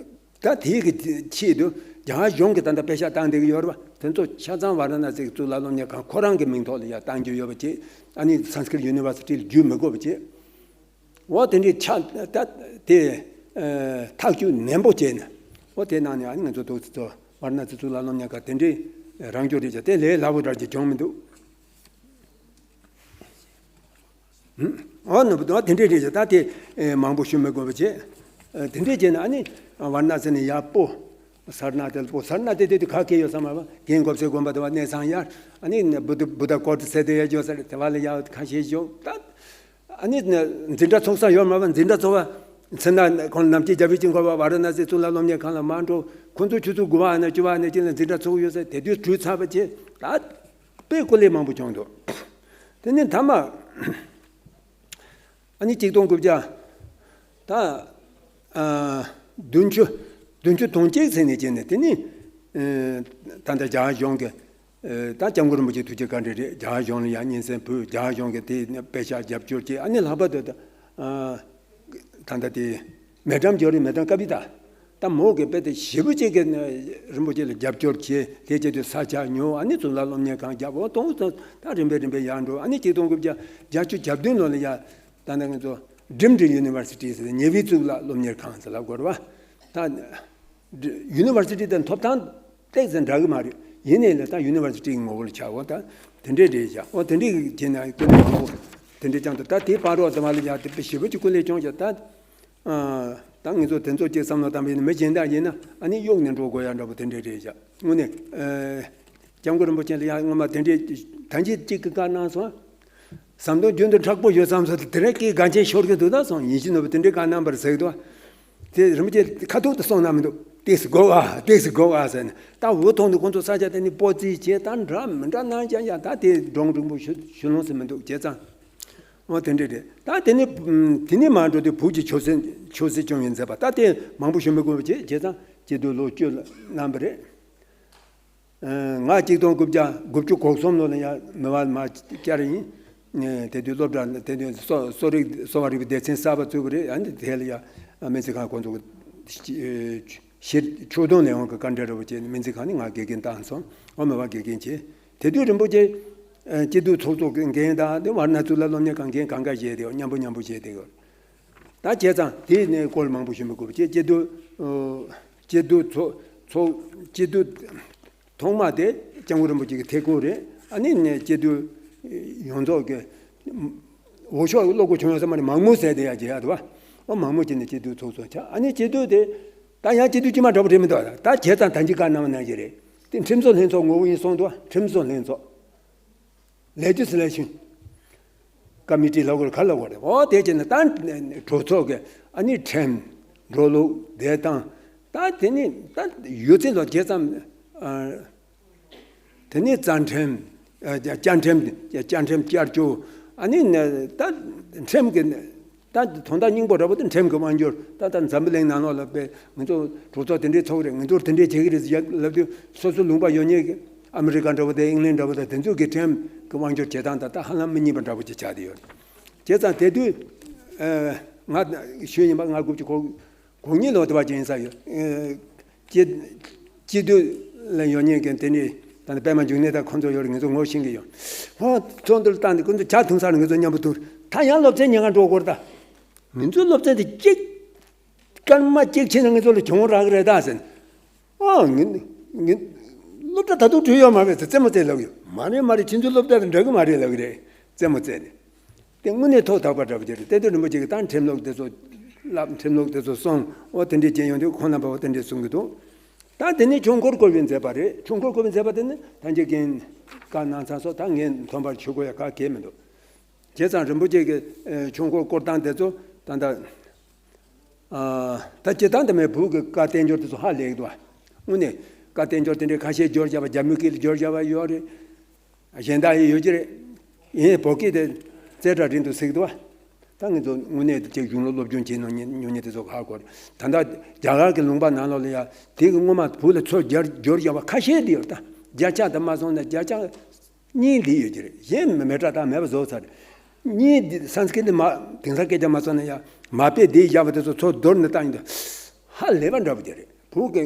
ད་དེའི་གི་ཆེད་དུ་རྒྱ་གར་གཞུང་གིས་ད་ལྟ་པེ་ཤག་བཏང་བསྡད་ཀྱི་ཡོད་རེད་བ། དེ་ཚོ་ཆ་ཚང་ཝཱ་ར་ཎ་སི་གི་གཙུག་ལག་སློབ་གཉེར་ཁང་ཁོ་རང་གི་མིང་ཐོག་ལ་ཡར་བཏང་རྒྱུ་ཡོད་པ་བྱས། ཨ་ནི་Sanskrit University་ལ་བརྒྱུད་མི་དགོས་པ་བྱས། འོ་དེ་འདྲའི་ཆ་ད་དེ་ཐག་གཅོད་ནན་པོ་བྱས་ནས། འོ་དེ་ནང་ནས་ཨ་ནི་ང་ཚོ་ཐོག་ཚོ་ཝཱ་ར་ཎ་སི་གཙུག་ལག་སློབ་གཉེར་ཁང་དེ་འདྲའི་རང་སྐྱོང་རེད་ཀྱང་དེ་ལས་སླ་པོ་འདྲ་ཅིག་བྱུང་མི་འདུག་འོ་ནུབ་དོ་དེ་འདྲས་རེད་ཅེས་ད་དེ་མང་པོ་ཞུ་མི་དགོས་པ་བྱས། དེ་འདྲས་བྱས་ན་ཨ་ནི་ཝཱ་ར་ཎ་སི་ནས་ཡག་པོ། སར་ནཱ་ཐ་པོ་སར་ནཱ་ཐ་དེ་དུས་ཁ་སྐད་ཡོད་ས་མ་རེད་པ། རྒན་གོ་སའི་དགོན་པ་དུ་བ་གནས་ཚང་ཡར་ཨ་ནི་བུ་ད་བུ་ད་ཀོར་ཏི་སེ་དེ་ཡ་འཇོག་ས་རེད། དེ་བ་ལ་ཡག་ཁ་ཤས་ཞོག་ད། ཨ་ནི་འཛིན་གྲྭ་ཚོགས་ས་ཡོད་མ་རེད་པ། འཛིན་གྲྭ་ཚོགས་པ་ཚེ་ན་ཁོང་ནམ་རྒྱུན་རྒྱལ་བའི་དཀྱིལ་འཁོར་པ་ཝཱ་ར་ཎ་སི་གཙུག་ལག་སློབ་གཉེར་ཁང་ལ་མ་འགྲོ། ཁོང་ཚོ་ཆུ་ཚོད་དགུ་པ་ཨ་ན་བཅུ་པ་ཨ་ན་ཅི་ལ་འཛིན་གྲྭ་ཚོགས་ཡོད་ས་དེ་དུས་གྲོས་ཚར་བ་བྱས་ད། དཔེ་སྐུ་ལས་མང་པོ་བྱུང་འདུག་དེ་ནས་མཐའ་མ་ཨ་ནི་གཅིག་སྟོང་དགུ་བརྒྱ་ད་ཨ་བདུན་ཅུ་བདུན་ཅུ་དོན་གཅིག་ཚེས་ནས་བྱས་ནས་དེ་ནི་ད་ལྟ་རྒྱ་གར་གཞུང་གི་ད་སྐྱབས་མགོན་རིན་པོ་ཆེ་ཐུགས་རྗེ་བཀའ་དྲིན་རེད། རྒྱ་གར་གཞུང་ལ་ཡང་སྙན་སེང་ཕུལ། རྒྱ་གར་གཞུང་གིས་དེ་དཔེ་ཤག་རྒྱབ་སྐྱོར་བྱས། ཨ་ནི་ལྷག་པར་དུ་ད་ད་ལྟ་དེ་མེ་ཀྲམ་འབྱོར་རེད། མེ་ཀྲམ་ཀ་པི་ཏ། ད་མོ་གི་དཔེ་དེ་ཞེ་པོ་ཅིག་གི་རིན་པོ་ཆེ་ལ་རྒྱབ་སྐྱོར་བྱས། དེ་བྱེད་དུས་ས་ཆ་ཉོ། ཨ་ནི་གཙུག་ལག་སློབ་གཉེར་ཁང་རྒྱབ། འོ་གཏོང་གཏོང་ད་རིམ་པས་རིམ་པས་ཡར་འགྲོ། ཨ་ནི་གཅིག་སྟོང་དགུ་བརྒྱ་བརྒྱད་ཅུ་གྱ་བདུན་ལོ་ལ་ཡ་ད་ནི་ང་ཚོ་Dream Tree University ཟེར་ཉེ་བའི་གཙུག་ལག་སློབ་གཉེར་ཁང་ཟེར་ལབ་དགོས་རེད་པ། ད་University དང་ཐོབ་ཐང་ཏོག་ཙམ་འདྲ་གི་མ་རེད། ཡིན་ནའི་ལ་ད་University གི་ངོ་བོ་ལ་ཆགས། འོ་ད་དེ་འདྲས་རེད་བཞག་འོ་དེ་འདྲས་བྱས་ན་ཀུན་ནས་ཀྱང་དེ་འདྲས་ཀྱང་འདུག་ད་དེ་བར་རོགས་ཚང་མ་ལ་ཡ་དེ་དཔེ་ཞེ་པོ་ཅིག་སྐུ་ལས་བྱུང་བཞག་ད་ཨ་ད་ང་ཚོ་དེ་ཚོ་ཅིག་བསམ་བློ་བཏང་བ་ཡིན་ན་མི་གཞན་དག་ཡིན་ན་ཨ་ནི་གཡུག་ནས་འགྲོ་དགོས་ཡ་འདྲ་པོ་དེ་འདྲས་རེད་བཞག་དངོས་གནས་ཨ་སྐྱབས་མགོན་རིན་པོ་ཆེ་ལ་ཡ་སྔོན་མ་དེ་འདྲས་ད་གིན་གཅིག་གི་བཀའ་གནང་སོང་། ཟམ་གདོང་རྒྱུན་དུ་མཁྲེགས་པོ་ཡོད་བསམ་སོང་། དེ་རིང་སྐད་འགངས་ཆེན་ཤོར་གི་འདུག་ད་སོང་ཡིན་གཅིག་མིན་གཅིག་དེ་འདྲའི་བཀའ་གནང་བར་ཟེར་གི་འདུག་དེ་རིན་པོ་ཆེ་ཁ་ཐུག་ཏུ་གསུངས་གནང་མི་འདུག་ཏོག་ཙམ་སྒུག་ཨ། ཏོག་ཙམ་སྒུག་ཨ་ཟེར་ནས། ད་འུ་ཐོག་ནས་ཁོང་ཚོ་ས་ཆ་དེ་ནས་སྤོ་རྩིས་བྱས། ད་འདྲ་མི་འདྲ་གནང་ཀྱང་ཡང་ད་དེ་འབྲོང་འབྲིང་པོ་ཞུ་ཞུ་ལོང་ཟེར་མི་འདུག་བྱས་ཙང་། འོ་དེ་འདྲས་རེད། ད་དེ་ནས་དེ་ནས་མར་འགྲོ་དུས་བོད་ཀྱི་ཆོས་སྲིད་ཆོས་སྲིད་སྐྱོང་བའི་མཛད་པ་ད་དེ་མང་པོ་ཞུ་མི་དགོས་པ་བྱས། བྱས་ཙང་སྐྱིད་སྡུག་ལོ་བཅུ་གནང་བ་རེད། ང་གཅིག་སྟོང་དགུ་བརྒྱ་དགུ་བཅུ་གོ་གསུམ་ལོ་ལ་ཡང་མི་བ་མ་བསྐྱར་ཡིན། དེ་དུས་སློབ་གྲྭ་དེ་དུས་གསོ་གསོ་རིག་གསོ་བ་རིག་པའི་སྡེ་ཚན་གསར་པ་བཙུགས་པ་རེད། ཨ་ནི་དེ་ལ་ཡང་སྨན་རྩིས་ཁང་ཁོང་ཚོ་གི་ཕྱིར་ཕྱོགས་སྡོམ་ལས་ཁུངས་ཀྱི་བཀའ་འདྲི་འདྲ་པོ་བྱས་ནས་སྨན་རྩིས་ཁང་ནས་ང་དགེ་རྒན་བཏང་སོང་། འོ་མི་བ་དགེ་རྒན་བྱས། དེ་དུས་རིན་པོ་ཆེ་སྐྱིད་སྡུག་ཚོགས་གཙོ་གི་འགན་དང་དེ་ཝཱ་ར་ཎ་སི་གཙུག་ལག་སློབ་གཉེར་ཁང་འགན་གང་ག་བཞེས་ཏེ་མཉམ་པོ་མཉམ་པོ་བཞེས་ཏེ། ད་བྱས་ཙང་དེ་ནས་སྐོར་མང་པོ་ཞུ་མི་དགོས་པ་བྱས། སྐྱིད་སྡུག་སྐྱིད་སྡུག་ཚོགས་ཚོགས་སྐྱིད་སྡུག་ཐོག་མ་དེ་སྐྱབས་མགོན་རིན་པོ་ཆེ་གི་ཐད་སྐོར་རེད། ཨ་ནི་ནས་སྐྱིད་སྡུག་ཡོངས་རྫོགས་ཀྱི་འོས་ཤོག་ཀློག་དགོས་བྱུང་ཡོད་ས་མ་རེད། མང་མོས་ཟེར་དེ་ཡང་བརྗེད་ཡག་འདུག་བ། ཨོ་མང་མོས་བྱས་ནས་སྐྱིད་སྡུག་ཚོགས་གཙོ་ཆགས། ཨ་ནི་སྐྱིད་སྡུག་དེ་ད་ཡང་སྐྱིད་སྡུག་དཀྱུས་མ་འདྲ་པོ་རེད་མི་འདུག་ད་བྱས་ཙང་ད་གིན་བཀའ་གནང་བ་ནང་བཞིན་རེད། དེ་ཁྲིམས་བཟོ་ལྷན་ཚོགས་ངོ་བོ་ཡིན་གསུངས་འདུག་ཁྲིམས་བཟོ་ལྷན་ཚོགས་ལེ་ཇི་སི་ལེ་ཤན་ཀ་མི་ཊི་ལབ་དགོས་རེད། ག་ལབ་དགོས་རེད། ཨོ་དེ་བྱས་ནས་ད་གྲོས་ཚོགས་ཀྱི་ཨ་ནི་ཁྲིམས་འགྲོ་ལུགས་བདེ་ཐང་ད་དེ་ནི་ད་ཡོད་ཚད་ལ་བྱས་ཙང་། དེ་ནས་རྩ་ཁྲིམས། ཨ་བཅའ་ཁྲིམས། བཅའ་ཁྲིམས་བསྐྱར་བཅོས། ཨ་ནི་ནི་ད་ཁྲིམས་ཀྱི་ད་དོན་དག་སྙིང་པོ་འདྲ་པོ་དེ་ཁྲིམས་ཀྱི་དབང་སྒྱུར། ད་ལྟ་འཛམ་བུ་གླིང་ནང་ལོགས་ལ་དཔེ་ང་ཚོ་གྲོས་ཚོགས་དེ་འདྲའི་ཚོགས་རེད། ང་ཚོར་དེ་འདྲའི་བྱེད་ཀྱི་རེད་ཟེར་ལབ་དུས་སོ་སོ་ལུང་པ་ཡོད་མཁན་གྱི་ཨ་མི་རི་ཀ་འདྲ་པོ་དང་ཨིང་ལན་འདྲ་པོ་དང་དེ་ཚོ་གི་ཁྲིམས་ཀྱི་དབང་སྒྱུར་བྱེད་སྟངས་དང་ད་ཧ་ལམ་མི་གཉིས་པ་འདྲ་པོ་ཅིག་ཆགས་བསྡད་ཡོད། བྱས་ཙང་དེ་དུས་ང་ཞུས་ཡིན་པ་ང་དགུ་བཅུ་གོ་གོ་གཉིས་ལོ་དུ་བ་ཅན་ཡིན་ས་ཡོད། ཨེ་སྐྱིད་སྐྱིད་སྡུག་ལ་ཡོད་མཁན་གྱི་དེ་འདྲའི་ད་ནི་པད་མ་འབྱུང་གནས་དང་ཁོང་ཚོ་ཡོད་རེད། ང་ཚོ་ངོ་ཤེས་ཀྱི་ཡོད། ཧོ་ཚོགས་འདུར་བཏང་ནས་ཁོང་ཚོ་ཇ་འཐུང་ས་ལ་ང་ཚོ་མཉམ་པོ་འཐུང་། ད་ཡང་སློབ་ཚན་ཉལ་ཁང་འགྲོ་དགོས་རེད། ད་ང་ཚོའི་སློབ་ཚན་དེ་གཅིག་སྐར་མ་གཅིག་ཕྱིན་ན་ང་ཚོ་ལ་གྱོང་རག་གི་རེད་ད་ཟེར། ཨ་ངི་ངི་སློབ་གྲྭ་ད་དུང་གྲོལ་ཡོད་མ་རེད་ཟེར་རྩེད་མོ་རྩེ་ལབ་ཡོད། མ་རེད་མ་རེད། ཁྱེད་ཚོའི་སློབ་གྲྭ་དང་འདྲ་གི་མ་རེད་ལབ་གི་རེད། རྩེད་མོ་རྩེ་ནས། དེ་དངོས་གནས་ཐོག་དག་པ་འདྲ་པོ་ཅིག་རེད། དེ་དུས་རིན་པོ་ཆེ་གིས་ད་ཁྲིམས་ལུགས་དེ་ཚོ་བསླབ། ཁྲིམས་ལུགས་དེ་ཚོ་སྲུང་། འོ་དེ་འདྲས་བྱས་ཡོང་དུས་ཁོང་རྣམ་པ་འོ་དེ་འདྲས་གསུང་གི་འདུག་ད་དེ་ནས་ཆོས་འཁོར་བསྐོར་བའི་མཛད་པ་རེད། ཆོས་འཁོར་བསྐོར་བའི་མཛད་པ་དེ་ནི་ད་རྒན་རྒན་བཀའ་གནང་ཚར་སོང་། ད་ངས་མཐོང་པར་ཆོས་འཁོར་ཡ་ག་གེ་མི་འདུག་བྱས་ཙང་རིན་པོ་ཆེ་གི་ཨེ་ཆོས་འཁོར་བསྐོར་སྟངས་དེ་ཚོ་ད་ལྟ་ཨ་ད་སྤྱིར་བཏང་དུ་མའི་བོད་ཀྱི་བཀའ་བསྟན་འགྱུར་དེ་ཚོ་ཧ་ལས་ཀྱི་འདུག་དངོས་གནས་བཀའ་བསྟན་འགྱུར་དེ་འདྲའི་ཁ་ཤས་བསྒྱུར་བཞག་པ། རྒྱ་མི་སྐད་ལ་བསྒྱུར་བཞག་པ་ཡོད་རེད། གཞན་དག་ཡང་ཡོད་ཀྱི་རེད། ཡིན་བོད་སྐད་དེ་རྩེ་གྲ་རིང་དུ་ཟེར་གི་འདུག་བ། ད་ང་ཚོ་དངོས་གནས་དེ་ཅིག་གཞུང་ལ་སློབ་སྦྱོང་བྱེད་མྱོང་མྱོང་མཁན་དེ་ཚོ་ཧ་གོ་རེད། ད་ལྟ་རྒྱ་གར་གྱི་ལུང་པ་ནང་ལོགས་ལ་ཡ་དེ་གི་སྔོན་མ་བོད་ལ་ཚུར་བསྒྱུར་བསྒྱུར་བཞག་པ་ཁ་ཤས་དེ་ཡོད། ད་བརྒྱ་ཆ་དུ་མ་སོང་ན་བརྒྱ་ཆ་གཉིས་དེ་ཡོད་ཀྱི་རེད། གཞན་མི་མེད་དྲ་ད་མེད་པ་བཟོ་ཚར་རེད། གཉིས་དེ་སན་སི་ཀྲིཏ་མ་དེང་སང་སྐད་ཆ་མ་སོང་ན་ཡ་མ་དཔེ་དེ་བཞག་པ་དེ་ཚོ་ཚུར་བསྡུར་ནས་བཏང་ཡིན་ད་ཧ་ལས་པ་འདྲ་པོ་དེ་རེད། བོད་ཀྱི་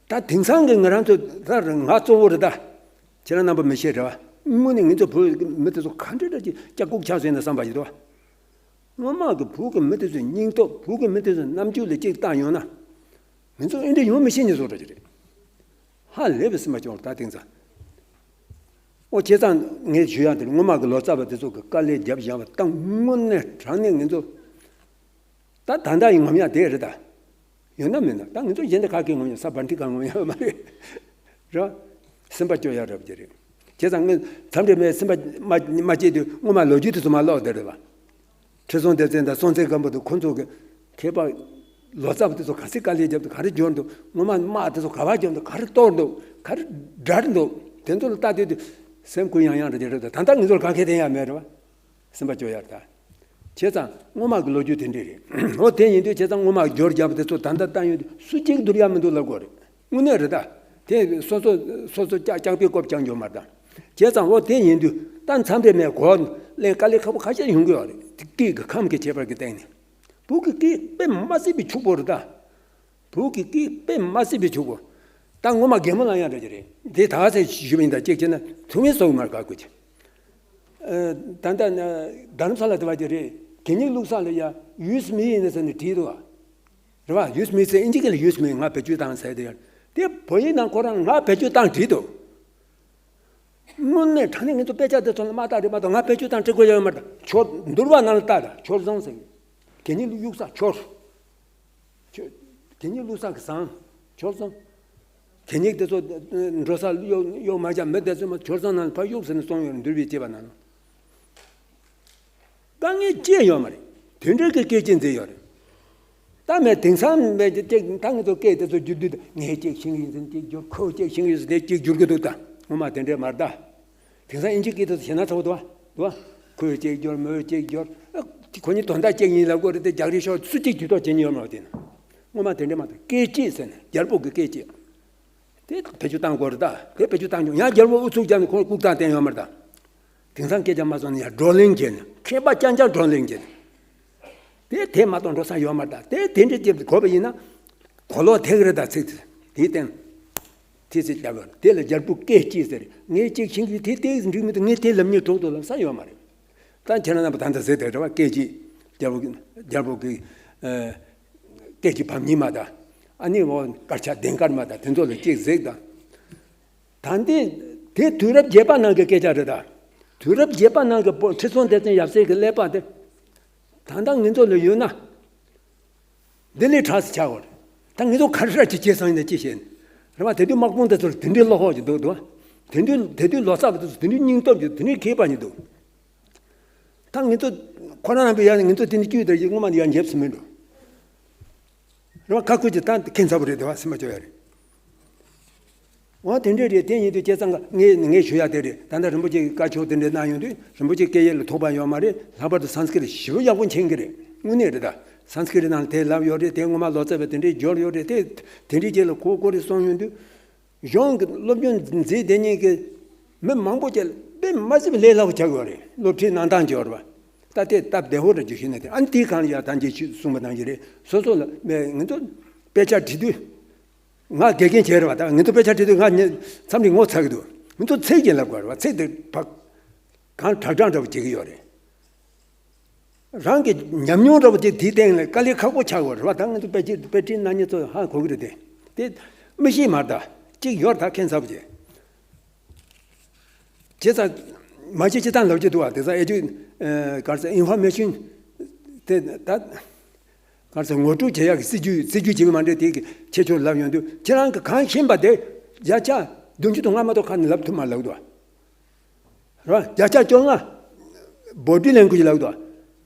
ད་དེང་སང་གི་ང་རང་ཚོ་ད་ང་གཙོ་བོ་རེད་ད། ཁྱེད་རང་རྣམ་པ་མི་ཤེས་རེད་བ། དངོས་གནས་ང་ཚོ་བོད་མི་དེ་ཚོ་ག་འདྲ་འདྲ་ཅིག་སྐྱ་ལྐུགས་ཆགས་སོང་ན་བསམ་པ་ཞིག་འདུག་བ། སྔོན་མ་གི་བོད་ཀྱི་མི་དེ་ཚོའི་སྙིང་སྟོབས། བོད་ཀྱི་མི་དེ་ཚོའི་རྣམ་འགྱུར་ལ་གཅིག་བལྟས་ཡོང་ན། ང་ཚོ་ཨེ་འདྲ་ཡོང་མི་ཤེས་ནི་བཟོ་འདྲ་ཅིག་རེད། ཧ་ལས་པའི་སེམས་པ་སྐྱོ་བ་ད་དེང་སང་། ཨོ་བྱས་ཙང་ངས་ཞུ་ཡག་དེ་སྔོན་མ་གི་ལོ་ཙཱ་བ་དེ་ཚོ་གི་དཀའ་ལས་རྒྱབ་བཞག་པ་ད་དངོས་གནས་དྲང་གནས་ང་ཚོ། ད་ད་ལྟ་ཡི་ངོམ་ཡག་དེ་རེད་ད། ཡོད་ན་མེད་ན་ད་ང་ཚོ་གཞན་དེ་ག་གེ་ངོམ་ཡག་ས་བར་འཁྲི་ག་ངོམ་ཡག་མ་རེད། རེད། སེམས་པ་སྐྱོ་ཡག་རབ་ཀྱི་རེད། བྱས་ཙང་ངས་མཚམས་རེ་མའི་སེམས་པ་མ་མ་སྐྱིད་དུས་སྔོན་མ་ལོ་རྒྱུས་དེ་ཚོ་མར་ཀློག་བསྡད་རེད་པ། ཁྲི་སྲོང་ལྡེ་བཙན་དང་སྲོང་བཙན་སྒམ་པོ་དང་ཁོ་ཚོ་གི་མཁས་པ་ལོ་ཙཱ་བ་དེ་ཚོ་ག་ཚོད་དཀའ་ལས་བརྒྱབ་འདུག་ག་རེ་བརྗོད་འདུག་སྔོན་མ་དམག་དེ་ཚོ་ག་པར་བརྒྱབ་འདུག་ག་རེ་གཏོར་འདུག་ག་རེ་བསྒྲལ་འདུག་དེ་ཚོ་ལ་ལྟ་དུས་དུས་སེམས་འགུལ་ཡང་ཡང་རེད་དེ་རེད་ད། ད་ལྟ་ང་ཚོར་ག་གེ་དེ་ཡང་མེད་རེད་པ། སེམས་པ་སྐྱོ་ཡག་ད། བྱས་ཙང་སྔོན་མ་གི་ལོ་རྒྱུས་དེ་འདྲས་རེད། འོ་དེ་ཡིན་དུས་བྱས་ཙང་སྔོན་མ་སྦྱོར་རྒྱག་པ་དེ་ཚོ་ད་ལྟ་ལྟ་ཡོང་དུས་སུ་གཅིག་བསྡུར་ཡག་མི་འདུག་ལབ་དགོས་རེད། དངོས་གནས་རེད་ད། དེ་སོ་སོ་སོ་སོ་ཀྱག་ཀྱག་པའི་སྐོར་ཀྱང་འགྱོ་མ་ད། བྱས་ཙང་འོ་དེ་ཡིན་དུས་ད་མཚམས་རེ་མའི་གོ་ལེན་དཀའ་ལས་ཁག་པོ་ཁ་ཤས་ཡོང་གི་ཡོད་རེད། དེ་སྐད་ཀྱི་ཁམས་ཀྱི་ཁྱད་པར་གྱི་སྟེང་ནས། བོད་ཀྱི་སྐད་དཔེ་མ་སྲིད་པའི་ཕྱུག་པོ་རེད་ད། བོད་ཀྱི་སྐད་དཔེ་མ་སྲིད་པའི་ཕྱུག་པོ། ད་སྔོན་མ་རྒན་མོ་ལ་ཡང་འདྲ་གི་རེད། དེ་ད་ཚེ་ཞུ་མིན་ད་ཅིག་བྱས་ན་ཐུ་མི་སོགས་མར་ག་དགོས་ཀྱི། ཨ། ད་ལྟ་ན་རྡ་རམ་ས་ལ་དེ་བ་ཅིག་རེད། གད་སྙིགས་བླུགས་ས་ལ་ཡ་ཡུས་མི་ཡིན་ཟེར་ནས་བྲིས་འདུག་བ། རེད་བ། ཡུས་མི་ཟེར་ཨིན་ཇི་སྐད་ལ་ཡུས་མི། ང་བེད་སྤྱོད་བཏང་ཟེར་དེ་ཡ། དེ་བོད་ཡིག་ནང་ཁོ་རང་ང་བེད་སྤྱོད་བཏང་བྲིས་འདུག་དངོས་གནས་དྲང་གནས་ང་ཚོ་དཔེ་ཆ་དེ་ཚོ་ལ་མ་བལྟས་རེད་མ་གཏོགས་ང་བེད་སྤྱོད་བཏང་བྲིས་དགོས་ཡ་ཡོད་མ་རེད། ཆོར་འདུལ་བ་ནང་ལ་ལྟ་ད་ཆོར་བཟང་ཟེར། གད་སྙིགས་གཡུག་ས་ཆོར། ཆོ། གད་སྙིགས་བླུགས་ས་གི་བཟང་། ཆོར་བཟང་། གད་སྙིགས་དེ་ཚོ་འགྲོ་ས་གཡོག་གཡོག་མ་བྱ་མི་དེ་ཚོ་མ་ཆོར་བཟང་ནང་ཕར་གཡུག་ཟེར་ནས་གསུངས་ཡོད་རེད། འདུལ་བའི་བྱེད་པ་ནང་ལ། དཀའ་ངལ་ཅི་ཡང་ཡོད་མ་རེད། དེ་འདྲའི་གི་སྐད་ཅིག་མཛད་ཡོད་རེད། ད་མེད་དེང་སང་མེད་ཀྱི་ཀྱེ་ད་ང་ཚོ་སྐད་དེ་ཚོ་བསྒྱུར་དུས་ངས་ཅིག་ཤེས་ཀྱི་ཡིན་ཟེར་ཅིག་བསྒྱུར། ཁོས་ཅིག་ཤེས་ཀྱི་ཡིན་ཟེར་ཅིག་བསྒྱུར་གྱི་འདུག་ད་སྔོན་མ་དེ་འདྲས་མ་རེད་ད། དེང་སང་ཨིན་ཇི་སྐད་དེ་ཚོ་ཞེ་ན་ཚ་པོ་འདུག་བ། འདུག་བ། ཁོས་ཅིག་བསྒྱུར། མོས་ཅིག་བསྒྱུར། ཨ། ཁོ་གཉིས་དོན་དག་ཅིག་ཡིན་ལབ་དགོས་རེད་དེ། རྒྱག་རེས་ཤོར་སུ་གཅིག་དུས་ཐོག་བྱེད་ཉེན་ཡོད་མ་རེད་དེ་ན། སྔོན་མ་དེ་འདྲས་མ་རེད། སྐད་ཅིག་ཟེར་ནས་རྒྱལ་པོ་གི་སྐད་ཅིག་དེ་བེད་སྤྱོད་བཏང་དགོས་རེད་ད། དེ་བེད་སྤྱོད་བཏང་ཀྱང་ཡང་རྒྱལ་པོ་ཨུ་ཚུགས་བརྒྱབ་ནས་ཁོ་ལྐུགས་རྟགས་བསྟན་ཡོད་མ་རེད་ད། དེང་སང་སྐད་ཆ་མ་སོང་ན་ཡང་བགྲོ་གླེང་བྱས་ནས་མཁས་པ་རྐྱང་རྐྱང་བགྲོ་གླེང་བྱས་ནས། དེ་དེ་མ་གཏོགས་འགྲོ་ས་ཡོད་མ་རེད་ད། དེ་དེ་འདྲ་བྱེད་དགོས་པ་ཡིན་ན། གོ་ལོག་ཐེག་རེད་ད། ཚིག་དེ་དེའི་སྟེང་། དེ་ཚིག་རྒྱབ་ཡོད་རེད། དེ་ལ་རྒྱལ་པོ་སྐད་ཅིག་ཟེར། ངས་ཅིག་ཤེས་ཀྱི་དེ་དེ་འགྲིག་མི་འདུག་ངས་དེ་ལབ་ཉེན་གྲོགས་འདུག་ལབ་ས་ཡོད་མ་རེད། ད་ཁྱེད་རང་རྣམ་པ་ད་ལྟ་ཟེར་དེ་རེད་བ། སྐད་ཅིག་རྒྱལ་པོ་རྒྱལ་པོ་གི་ཨ། སྐད་ཅིག་བམ་གཉིས་མ་ད། ཨ་ནི་འོ་དཀར་ཆག་ལྡན་དཀར་མ་ད། དེ་ཚོ་ལ་ཅིག་གཟིགས་དང་། ད་འདི་དེ་དུས་རབས་བརྒྱད་པ་ནང་གི་སྐད་ཆ་རེད་ད། དུས་རབས་བརྒྱད་པ་ནང་གི་བོད་ཁྲི་སྲོང་ལྡེ་བཙན་ཡབ་སྲས་ཀྱི་ཀླད་པ་དེ། ད་ལྟ་ང་ཚོ་ལ་ཡོད་ན། འདི་ལས་དྲག་ཙམ་ཆགས་ཡོད་རེད། ད་ང་ཚོ་ག་རེ་ར་ཅིག་བྱས་སོང་ཡིན་ན་ཅི་བྱེད། རེད་བ། དེ་དུས་དམག་དཔུང་དེ་ཚོར་དེ་འདྲའི་བློ་ཁོག་ཅིག་འདུག་འདུག་དེ་དུས་དེ་དུས་ལོ་ཙཱ་བ་དེ་ཚོ་དེ་འདྲའི་སྙིང་སྟོབས་ཀྱི་དེ་འདྲའི་མཁས་པ་གཉིས་འདུག་ད་ང་ཚོ་ཁོ་རང་རྣམ་པས་ཡང་ང་ཚོ་དེ་འདྲ་བསྐྱུར་དེ་ཡིན་སྔོན་མ་ནས་ཡང་འཇེབས་སུ་མི་འགྲོ། རེད་བ། ཁ་ཁུ་ཅིག་ད་ཁྱད་མཚར་པོ་རེད་དེ་བ། སེམས་པ་སྐྱོ་ཡ་རེད། འོ་དེ་འདྲས་རེད། དེ་ཡིན་དུས་བྱས་ཙང་ངས་ངས་ཞུ་ཡ་དེ་རེད། ད་ལྟ་རིན་པོ་ཆེ་གིས་བཀའ་ཆོས་དེ་འདྲས་གནང་ཡོང་དུས་རིན་པོ་ཆེ་སྐད་ཡིག་ལ་ཐོགས་པ་ཡོད་མ་རེད། ལྷག་པར་དུ་སཾ་སྐྲྀཏ་ཞེ་པོ་ཡག་པོ་མཁྱེན་གྱི་རེད། དངོས་གནས་རེད་ད། སཾ་སྐྲྀཏ་ནང་དེ་ལབ་ཡོད་རེད། དེ་སྔོན་མ་ལོ་ཙཱ་བས་དེ་འདྲས་སྦྱོར་ཡོད་རེད། དེ་དེ་འདྲས་རྗེས་ལ་གོ་གོ་རེ་སོང་ཡོང་དུས། གཞུང་གི་སློབ་སྦྱོང་མཛད་བསྡད་མཁན་གྱི་མི་མང་པོ་ཅིག་དཔེ་མ་སྲིད་པའི་ལས་སླ་པོ་ཆགས་ཡོད་རེད། སློབ་ཁྲིད་གནང་སྟངས་ཀྱི་བར་བ། ད་དེ་སྟབས་བདེ་བོ་འདྲ་ཅིག་ཞུས་ན། དེ་ཨ་ནི་དེའི་སྒང་ལ་ཡ་ད་འཇལ་ཆུ་གསུངས་པ་ནང་བཞིན་རེད། སོ་སོ་ལ་མེད། ང་ཚོ་དཔེ་ཆ་འབྲི་དུས། ང་དགེ་རྒན་བྱས་རེད་བ། ད་ང་ཚོ་དཔེ་ཆ་འབྲི་དུས་ང་ཉེ་མཚམས་རེ་ངོ་ཚ་གི་འདུག་ང་ཚོ་ཚིག་ཅིག་ལབ་དགོས་རེད་བ། ཚིག་དེ་ཕ་གང་དྲག་དྲག་འདྲ་པོ་བྱེད་ཀྱི་ཡོད་རེད། རང་གི་ཉམས་མྱོང་འདྲ་པོ་དེ་དེའི་སྟེང་ལ་དཀའ་ལས་ཁག་པོ་ཆགས་ཡོད་རེད་བ། ད་ང་ཚོ་དཔེ་ཆ་དཔེ་ཁྲིད་གནང་མཁན་ཚོ་ཧ་གོ་གི་རེད་དེ། དེ་མི་ཤེས་མ་རེད་ད། གཅིག་ཡོད་ད་ཁྱད་མཚར་པོ་ཅིག་བྱས་ཙང་མ་གཞི་སྤྱིར་བཏང་ལབ་ཀྱི་འདུག་བ། དེ་ཚོ་ཨེ་ཅུ་ཨེ་ག་རེ་ཟེར། ཨིན་ཧྥོར་མེ་ཤོན་དེ་ད་ག་རེ་ཟེར། ངོ་སྤྲོད་བྱེད་ཡག་གི་སྲིད་ཇུས་སྲིད་ཇུས་བྱེད་མི་མ་འདྲ་དེ་གི་ཁྱད་ཆོས་ལབ་ཡོང་དུས། ཁྱེད་རང་གི་གང་ཤེས་པ་དེ་བརྒྱ་ཆ་བདུན་ཅུ་དང་ལྔ་མ་གཏོགས་ཁ་ནས་ལབ་ཐུབ་མ་ལབ་འདུག་བ། རེད་བ། བརྒྱ་ཆ་བཅོ་ལྔ་བོ་ཌི་ལེང་གུ་ཨེ་ཇི་ལབ་འདུག་བ།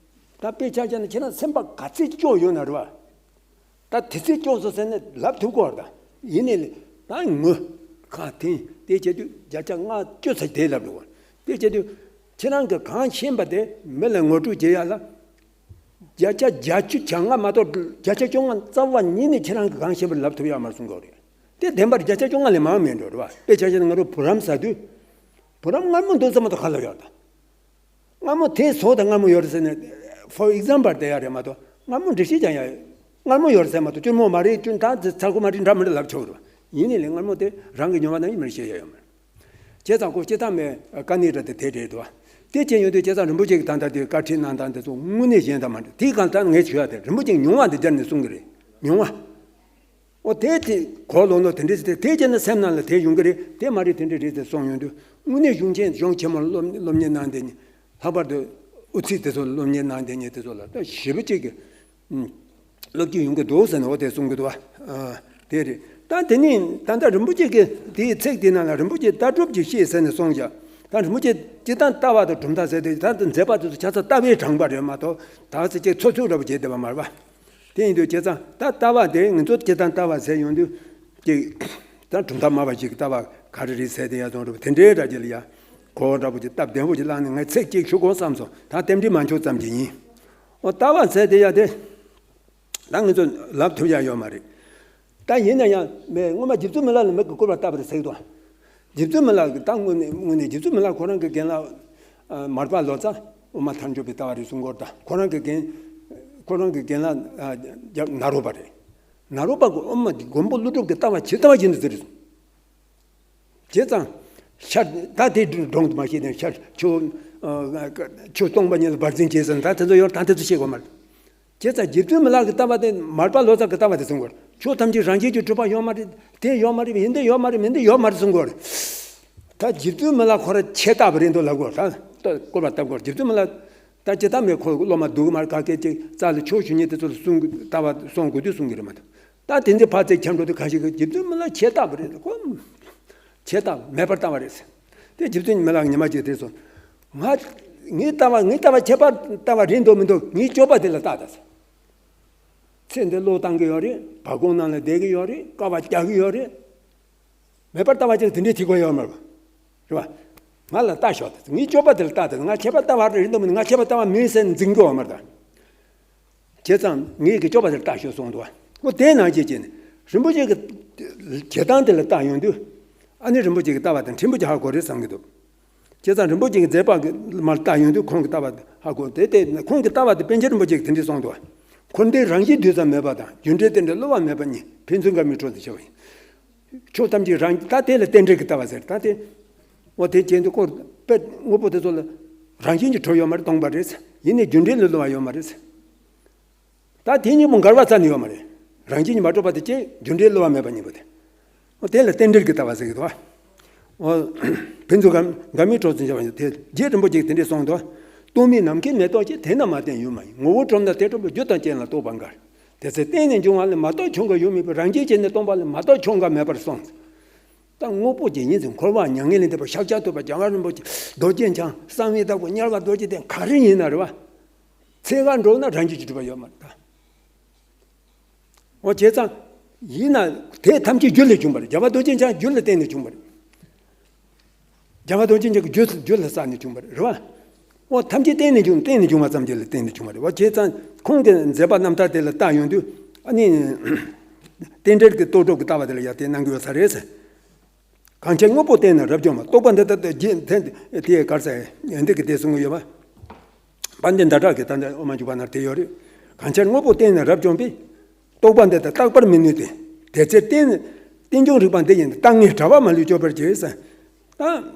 ད་དཔེ་ཆ་བཞག་ན་ཁྱེད་རང་སེམས་པ་ག་ཚོད་སྐྱོ་ཡོད་ན་རེད་བ། ད་དེ་ཚོས་སྐྱོ་སོང་ཟེར་ནས་ལབ་ཐུབ་ཀྱི་ཡོད་རེད་ད། ཡིན་ནའི་ད་ངོ་ཁ་འཐེན་དེ་བྱེད་དུས་བརྒྱ་ཆ་ལྔ་བཅུ་ཙམ་དེ་ལབ་འགྲོ་གི་རེད། དེ་བྱེད་དུས་ཁྱེད་རང་གི་གང་ཤེས་པ་དེ་མི་ལ་ངོ་སྤྲོད་བྱེད་ཡག་ལ། བརྒྱ་ཆ་བརྒྱད་ཅུ་གྱ་ལྔ་མ་གཏོགས་བརྒྱ་ཆ་བཅོ་ལྔ་རྩ་བ་ཉིད་ནས་ཁྱེད་རང་གི་གང་ཤེས་པ་ལབ་ཐུབ་ཡག་མ་རེད་གསུང་གི་ཡོད་རེད། དེ་བདེན་པར་བརྒྱ་ཆ་བཅོ་ལྔ་ལས་མང་མེད་འགྲོ་རེད་བ། དཔེ་ཆ་བཞག་ན་ང་རང་བུ་རམ་ཟ་དུས། བུ་རམ་མངར་མོ་འདུག་ཙམ་མ་གཏོགས་ག་ལབ་ཡག་ད། མངར་མོ་དེ་ཟོག་དང་མངར་མོ་ཡོད་རེད་ཟེར་ནས། for example དེ་ཡག་རེད་མ་གཏོགས་མངར་མོ་འགྲེལ་བཤད་ཀྱང་ཡག་མངར་མོ་ཡོད་རེད་ཟེར་མ་གཏོགས་སྐྱུར་མོ་མ་རེད། སྐྱུར་ད་ཚ་ཁུ་མ་རེད། འདྲ་མི་འདྲ་ལབ་ཆོག་རེད། ཡིན་ནའི་ལས་མངར་མོ་དེ་རང་གི་མྱོང་བ་ནང་ཡིན་མིན་བཤད་ཡག་ཡོད་མ་རེད། བྱས་ཙང་ཁོ་སྤྱིར་བཏང་མའི་དཀའ་གནད་འདྲ་དེ་དེ་རེད་འདུག་དེ་བྱས་ཡོང་དུས་བྱས་ཙང་རིན་པོ་ཆེ་གིས་ད་ལྟ་དེ་བཀའ་ཁྲིད་གནང་སྟངས་དེ་ཚོ་དངོས་གནས་གཞན་དང་མ་འདྲ། དེའི་སྒང་ད་ངས་ཞུ་ཡ་དེ་རིན་པོ་ཆེ་མྱོང་བ་འདི་སྦྱར་ནས་གསུང་གི་རེད། མྱོང་བ། ཨོ་དེ་དེ་གོ་ལོག་ལོག་དེ་འདྲས་ཟེར་ཏེ། དེ་བྱས་ན་སེམས་ནང་ལ་དེ་ཡོང་གི་རེད། དེ་མ་རེད། དེ་འདྲས་རེད་ཟེར་གསུངས་ཡོང་དུས་དངོས་གནས་གཞུང་ཆེན་གཞུང་ཆེན་མོར་སློབ་སློབ་གཉེར་གནང་བསྡད་མཁན། ལྷག་པར་དུ་དབུ་ཚད་དེ་ཚོ་སློབ་གཉེར་གནང་བསྡད་མཁན་དེ་ཚོ་ལ་ད་ཞེ་པོ་ཅིག་གི་ཨུམ། སློབ་ཀྱི་ཡོང་གི་འདུག་ཟེར་ནས་འོ་དེ་གསུང་གི་འདུག་བ། ཨ། དེ་རེད། ད་དེ་ནི་ད་ལྟ་རིན་པོ་ཆེ་གི་དེའི་ཚིག་དེ་ནང་ལ་རིན་པོ་ཆེ་ལྟ་གྲུབ་ཀྱི་བཤད་ཟེར་ནས་གསུངས་བཞག་ད་རིན་པོ་ཆེ་སྤྱིར་བཏང་ལྟ་བ་དང་གྲུབ་མཐའ་ཟེར་དུས་ད་ལྟ་མཛད་པ་དེ་ཚོ་ཆ་ཚང་ལྟ་བས་དྲངས་པ་རེད་མ་གཏོགས། ད་ཚེ་ཅིག་ཚོད་ཚོད་འདྲ་པོ་བྱས་བསྡད་པ་མ་རེད་པ། དེ་ཡིན་དུས་བྱས་ཙང་ད་ལྟ་བ་དེ་ང་ཚོ་སྤྱིར་བཏང་ལྟ་བ་ཟེར་ཡོང་དུས་ཅིག་ད་གྲུབ་མཐའ་སྨྲ་བ་ཞིག་གི་ལྟ་བ་ག་རེ་རེད་ཟེར་དེ་ཡ་ཙང་འདྲ་པོ་དེ་འདྲའི་འདྲ་ཅིག་ལ་ཡ་གོ་བ་འདྲ་པོ་ཅིག་སྟབས་བདེ་པོ་ཅིག་བླངས་ནས་ངས་ཚིག་གཅིག་ཞུ་དགོས་བསམ་སོང་། ད་རྟེན་འབྲེལ་མ་འཆུག་ཙམ་གྱི་ཡིན། འོ་ལྟ་བ་ཟེར་དེ་ཡ་དེ། ད་ང་ཚོ་ལབ་ཐུབ་ཡ་ཡོད་མ་རེད། ད་ཡིན་ན་ཡང་མེད། སྔོན་མ་རྗེ་བཙུན་མི་ལ་ལ་མི་གི་སྐུར་བ་བཏབ་པ་རེད་ཟེར་གི་འདུག་རྗེ་བཙུན་མི་ལ་གི་ད་དངོས་གནས་དངོས་གནས་རྗེ་བཙུན་མི་ལ་ཁོ་རང་གི་རྒན་ལགས་ཨ་མར་པ་ལོ་ཙཱ་དབུ་མ་ཐལ་འགྱུར་བའི་ལྟ་བ་རེད་གསུང་གི་ཡོད་རེད། ད་ཁོ་རང་གི་རྒན་ཁོ་རང་གི་རྒན་ལགས་ཨ་རྒྱ་ནཱ་རོ་པ་རེད། ནཱ་རོ་པ་གི་དབུ་མ་མགོན་པོ་ཀླུ་སྒྲུབ་ཀྱི་ལྟ་བ་ཇི་ལྟ་བ་བཞིན་དུ་ཟེར་རེད་གསུངས། བྱས་ཙང་། ཤར་ད་དེ་སྒྲུང་དུ་མ་བཤད་ནས་ཤར་ཆུ་ཨ་ཆུ་སྟོང་པ་ཉིད་ལ་འབར་འཛིན་བྱས་ཟེར་ད་དེ་ཚོ་ཡོད། ད་དེ་ཚོ་བཤད་དགོས་མ་རེད། བྱས་ཙང་རྗེ་བཙུན་མི་ལ་གི་ལྟ་བ་དེ་མར་པ་ལོ་ཙཱ་གི་ལྟ་བ་དེ་གསུང་དགོས་རེད། ཆོས་ཐམས་ཅད་རང་བཞིན་གྱིས་གྲུབ་པ་ཡོད་མ་རེད། དེ་ཡོད་མ་རེད། ཡིན་འདི་ཡོད་མ་རེད། མིན་འདི་ཡོད་མ་རེད་གསུང་དགོས་རེད། ད་རྗེ་བཙུན་མི་ལ་ཁོ་ར་ཆད་ལྟ་བུ་རེད་འདུག་ལབ་དགོས་རེད། ད་སྐོར་བ་བཏབ་དགོས་རེད། རྗེ་བཙུན་མི་ལ་ད་ཇི་ལྟ་མེད་ཁོ་སློབ་མ་སྡུག་གི་མར་ག་སྐད་ཅིག་རྩ་ལ་ཆོས་ཞུ་མཁན་དེ་ཚོ་ལ་གསུང་ལྟ་བ་གསུང་དགོས་དུས་གསུང་གི་རེད་མ་གཏོགས། ད་དེ་འདྲའི་ཕར་ཚད་འཁྱམས་འགྲོ་དུས་ཁ་ཤས་ཀྱིས་རྗེ་བཙུན་མི་ལ་ཆད་ལྟ་བུ་རེད། ཁོ་ཆད་ལྟ་བུ་མེད་པར་ལྟ་བ་རེད་ཟེར། དེ་རྗེ་བཙུན་མི་ལ་ཉི་མ་གཅིག་དེ་སོང་། ང་ངའི་ལྟ་བ་ངའི་ལྟ་བ་ཁྱད་པར་ལྟ་བ་རེད་འདུག་མི་འདུག་ངའི་སྤྱོད་པ་དེ་ལ་ལྟ་ད་ཟེར། ཚེ་འདི་བློས་བཏང་གི་ཡོད་རེད། བ་གོང་ནང་ལ་བསྡད་ཀྱི་ཡོད་རེད། དཀའ་བ་རྒྱག་གི་ཡོད་རེད། མེད་པར་ལྟ་བ་ཅིག་དེ་འདྲའི་ཐིག་པ་ཡོད་མ་རེད་པ། རེད་པ། ང་ལ་ལྟ་ཤོག་ད། ངའི་སྤྱོད་པ་དེ་ལ་ལྟ་ད། ང་ཁྱད་པར་ལྟ་བ་རེད་འདུག་མི་འདུག་ང་ཁྱད་པར་ལྟ་བ་མིན་ཟེར་འཛིན་གྱི་ཡོད་མ་རེད་ད། བྱས་ཙང་ངའི་གི་སྤྱོད་པ་དེར་ལྟ་ཤོག་གསུངས་འདུག་འོ་དེ་ནང་བཞིན་བྱས་ནས་རིན་པོ་ཆེ་གི་བྱེད་སྟངས་དེ་ལ་ལྟ་ཡོང་དུས། ཨ་ནི་རིན་པོ་ཆེ་གི་ལྟ་བ་དང་ཕྲན་བུ་ཅིག་ཧ་གོ་རེད་བསམ་གྱི་འདུག་བྱས་ཙང་རིན་པོ་ཆེ་གི་མཛད་པ་གི་མར་ལྟ་ཡོང་དུས་ཁོང་གི་ལྟ་བ་ཧ་གོ། དེ་དེ་ཁོང་གི་ལྟ་བ་དེ་པཎ་ཆེན་རིན་པོ་ཆེ་གིས་དེ་འདྲས་གསུངས་འདུག་འཁོར་འདས་རང་བཞིན་དུས་ཙམ་མེད་པ་དང་། རྒྱུ་འབྲས་རྟེན་འབྲེལ་བསླུ་བ་མེད་པ་ཉིད། ཕན་ཚུན་འགལ་མེད་གྲོགས་སུ་འཆར་བ་ཡིན། ཆོས་ཐམས་ཅད་རང་ད་དེ་ལ་རྟེན་འབྲེལ་གྱི་ལྟ་བ་ཟེར། ད་དེ་འོ་དེ་བྱས་འདུག་སྐོར་དཔེ་དངོས་པོ་དེ་ཚོ་ལ་རང་བཞིན་གྱིས་གྲུབ་ཡོད་མ་རེད། སྟོང་པ་རེད། ཡིན་ནའི་རྒྱུ་འབྲས་ལ་བསླུ་བ་ཡོད་མ་རེད། ད་དེ་གཉིས་པོ་འགལ་བ་རྩ་ནས་ཡོད་མ་རེད། རང་བཞིན་གྱིས་མ་གྲུབ་པ་དེ་ཅི། རྒྱུ་འབྲས་བསླུ་བ་མེད་པ་གཉིས་པོ་དེ། འོ་དེ་ལ་རྟེན་འབྲེལ་གྱི་ལྟ་བ་ཟེར་གྱི་འདུག་འོ་ཕན་ཚུན་འགལ་འགལ་མེད་གྲོགས་སུ་འཆར་བ་ཡིན། དེ་རྗེ་རིན་པོ་ཆེས་དེ་འདྲས་གསུངས་འདུག་སྟོང་མིན་ནམ་མཁའི་མེ་ཏོག་ཅན། དེ་རྣམས་མ་བསྟེན་ཡུལ་མ་ཡིན། ངོ་བོ་གྲུབ་ན་དེ་གྲུབ་པ། རྒྱུ་དང་རྐྱེན་ལ་རྟོག་པ་འགལ། དེ་ཚེ་བརྟེན་ནས་འབྱུང་བ་ལས། མ་རྟོགས་ཆོས་འགའ་ཡོད་མིན་པས། རང་རྒྱུད་ཅན་ནི་སྟོང་པ་ལས། མ་རྟོགས་ཆོས་འགའ་མེད་པར་གསུངས། ད་དངོས་པོ་ཅན་ཡིན་ཟེར། འཁོར་བ་མྱ་ངན་ལས་འདས་པ་ཤཱཀྱ་ཐུབ་པ། རྒྱལ་བ་རིན་པོ་ཆེ། རྡོ་རྗེ་འཆང་། གསང་བའི་བདག་པོ་དམྱལ་བ་རྡོ་རྗེ་གདན། ག་རེ་ཡིན་ན་རེད་པ། ཚེ་ག་འགྲོ་ན་རང་རྒྱུད་ཀྱིས་གྲུབ་པ་ཡོད་མ་རེད་ད། འོ་བྱས་ཙང་། ཡིན་ན་དེ་ཐམས་ཅད་རྒྱུ་ལས་བྱུང་བ་རེད། རྒྱལ་བ་རྡོ་རྗེ་འཆང་རྒྱུ་ལ་བརྟེན་ནས་བྱུང་བ་རེད། རྒྱལ་བ་རྡོ་རྗེ་འཆང་གི་རྒྱུ་རྒྱུ་ལ་བསགས་ནས་བྱུང་བ་རེད། རེད་པ། འོ་ཐམས་ཅད་བརྟེན་ནས་བྱུང་། བརྟེན་ནས་བྱུང་བ་ཙམ་གྱིས་ལ་བརྟེན་ནས་བྱུང་བ་རེད། འོ་བྱས་ཙང་ཁོང་གི་མཛད་པ་རྣམ་ཐར་དེ་ལ་བལྟ་ཡོང་དུས། ཨ་ནི། རྟེན་འབྲེལ་གྱི་རྟོགས་གྲུབ་ཀྱི་ལྟ་བ་དེ་ལ་ཡ་དེ་གནང་གི་ཡོད་ས་རེད། གང་ཕྱིར་དངོས་པོ་བརྟེན་ནས་རབ་བྱུང་བ། རྟོག་པ་འདི་ལྟར་རྒྱས་འཐེན་དེ་གར་ཟེར། འདི་གི་དེ་གསུང་གི་ཡོད་པ། དཔལ་ལྡན་ཟླ་གྲགས་ཀྱི་ད་ལྟ་དབུ་མ་འཇུག་པ་ན་དེ་ཡོད་རེད། གང་ཕྱིར་དངོས་པོ་བརྟེན་ནས་རབ་བྱུང་བའི། རྟོག་པ་འདི་ལྟར་བརྟག་པར་མི་ནུས་ཏེ། དེ་ཚེ་རྟེན་རྟེན་འབྱུང་རིག་པ་འདི་ཡིས། བརྟག་ངན་བྲལ་བ་མ་ལུས་སྤྱོད་པར་བྱེད་ཟེར། ད་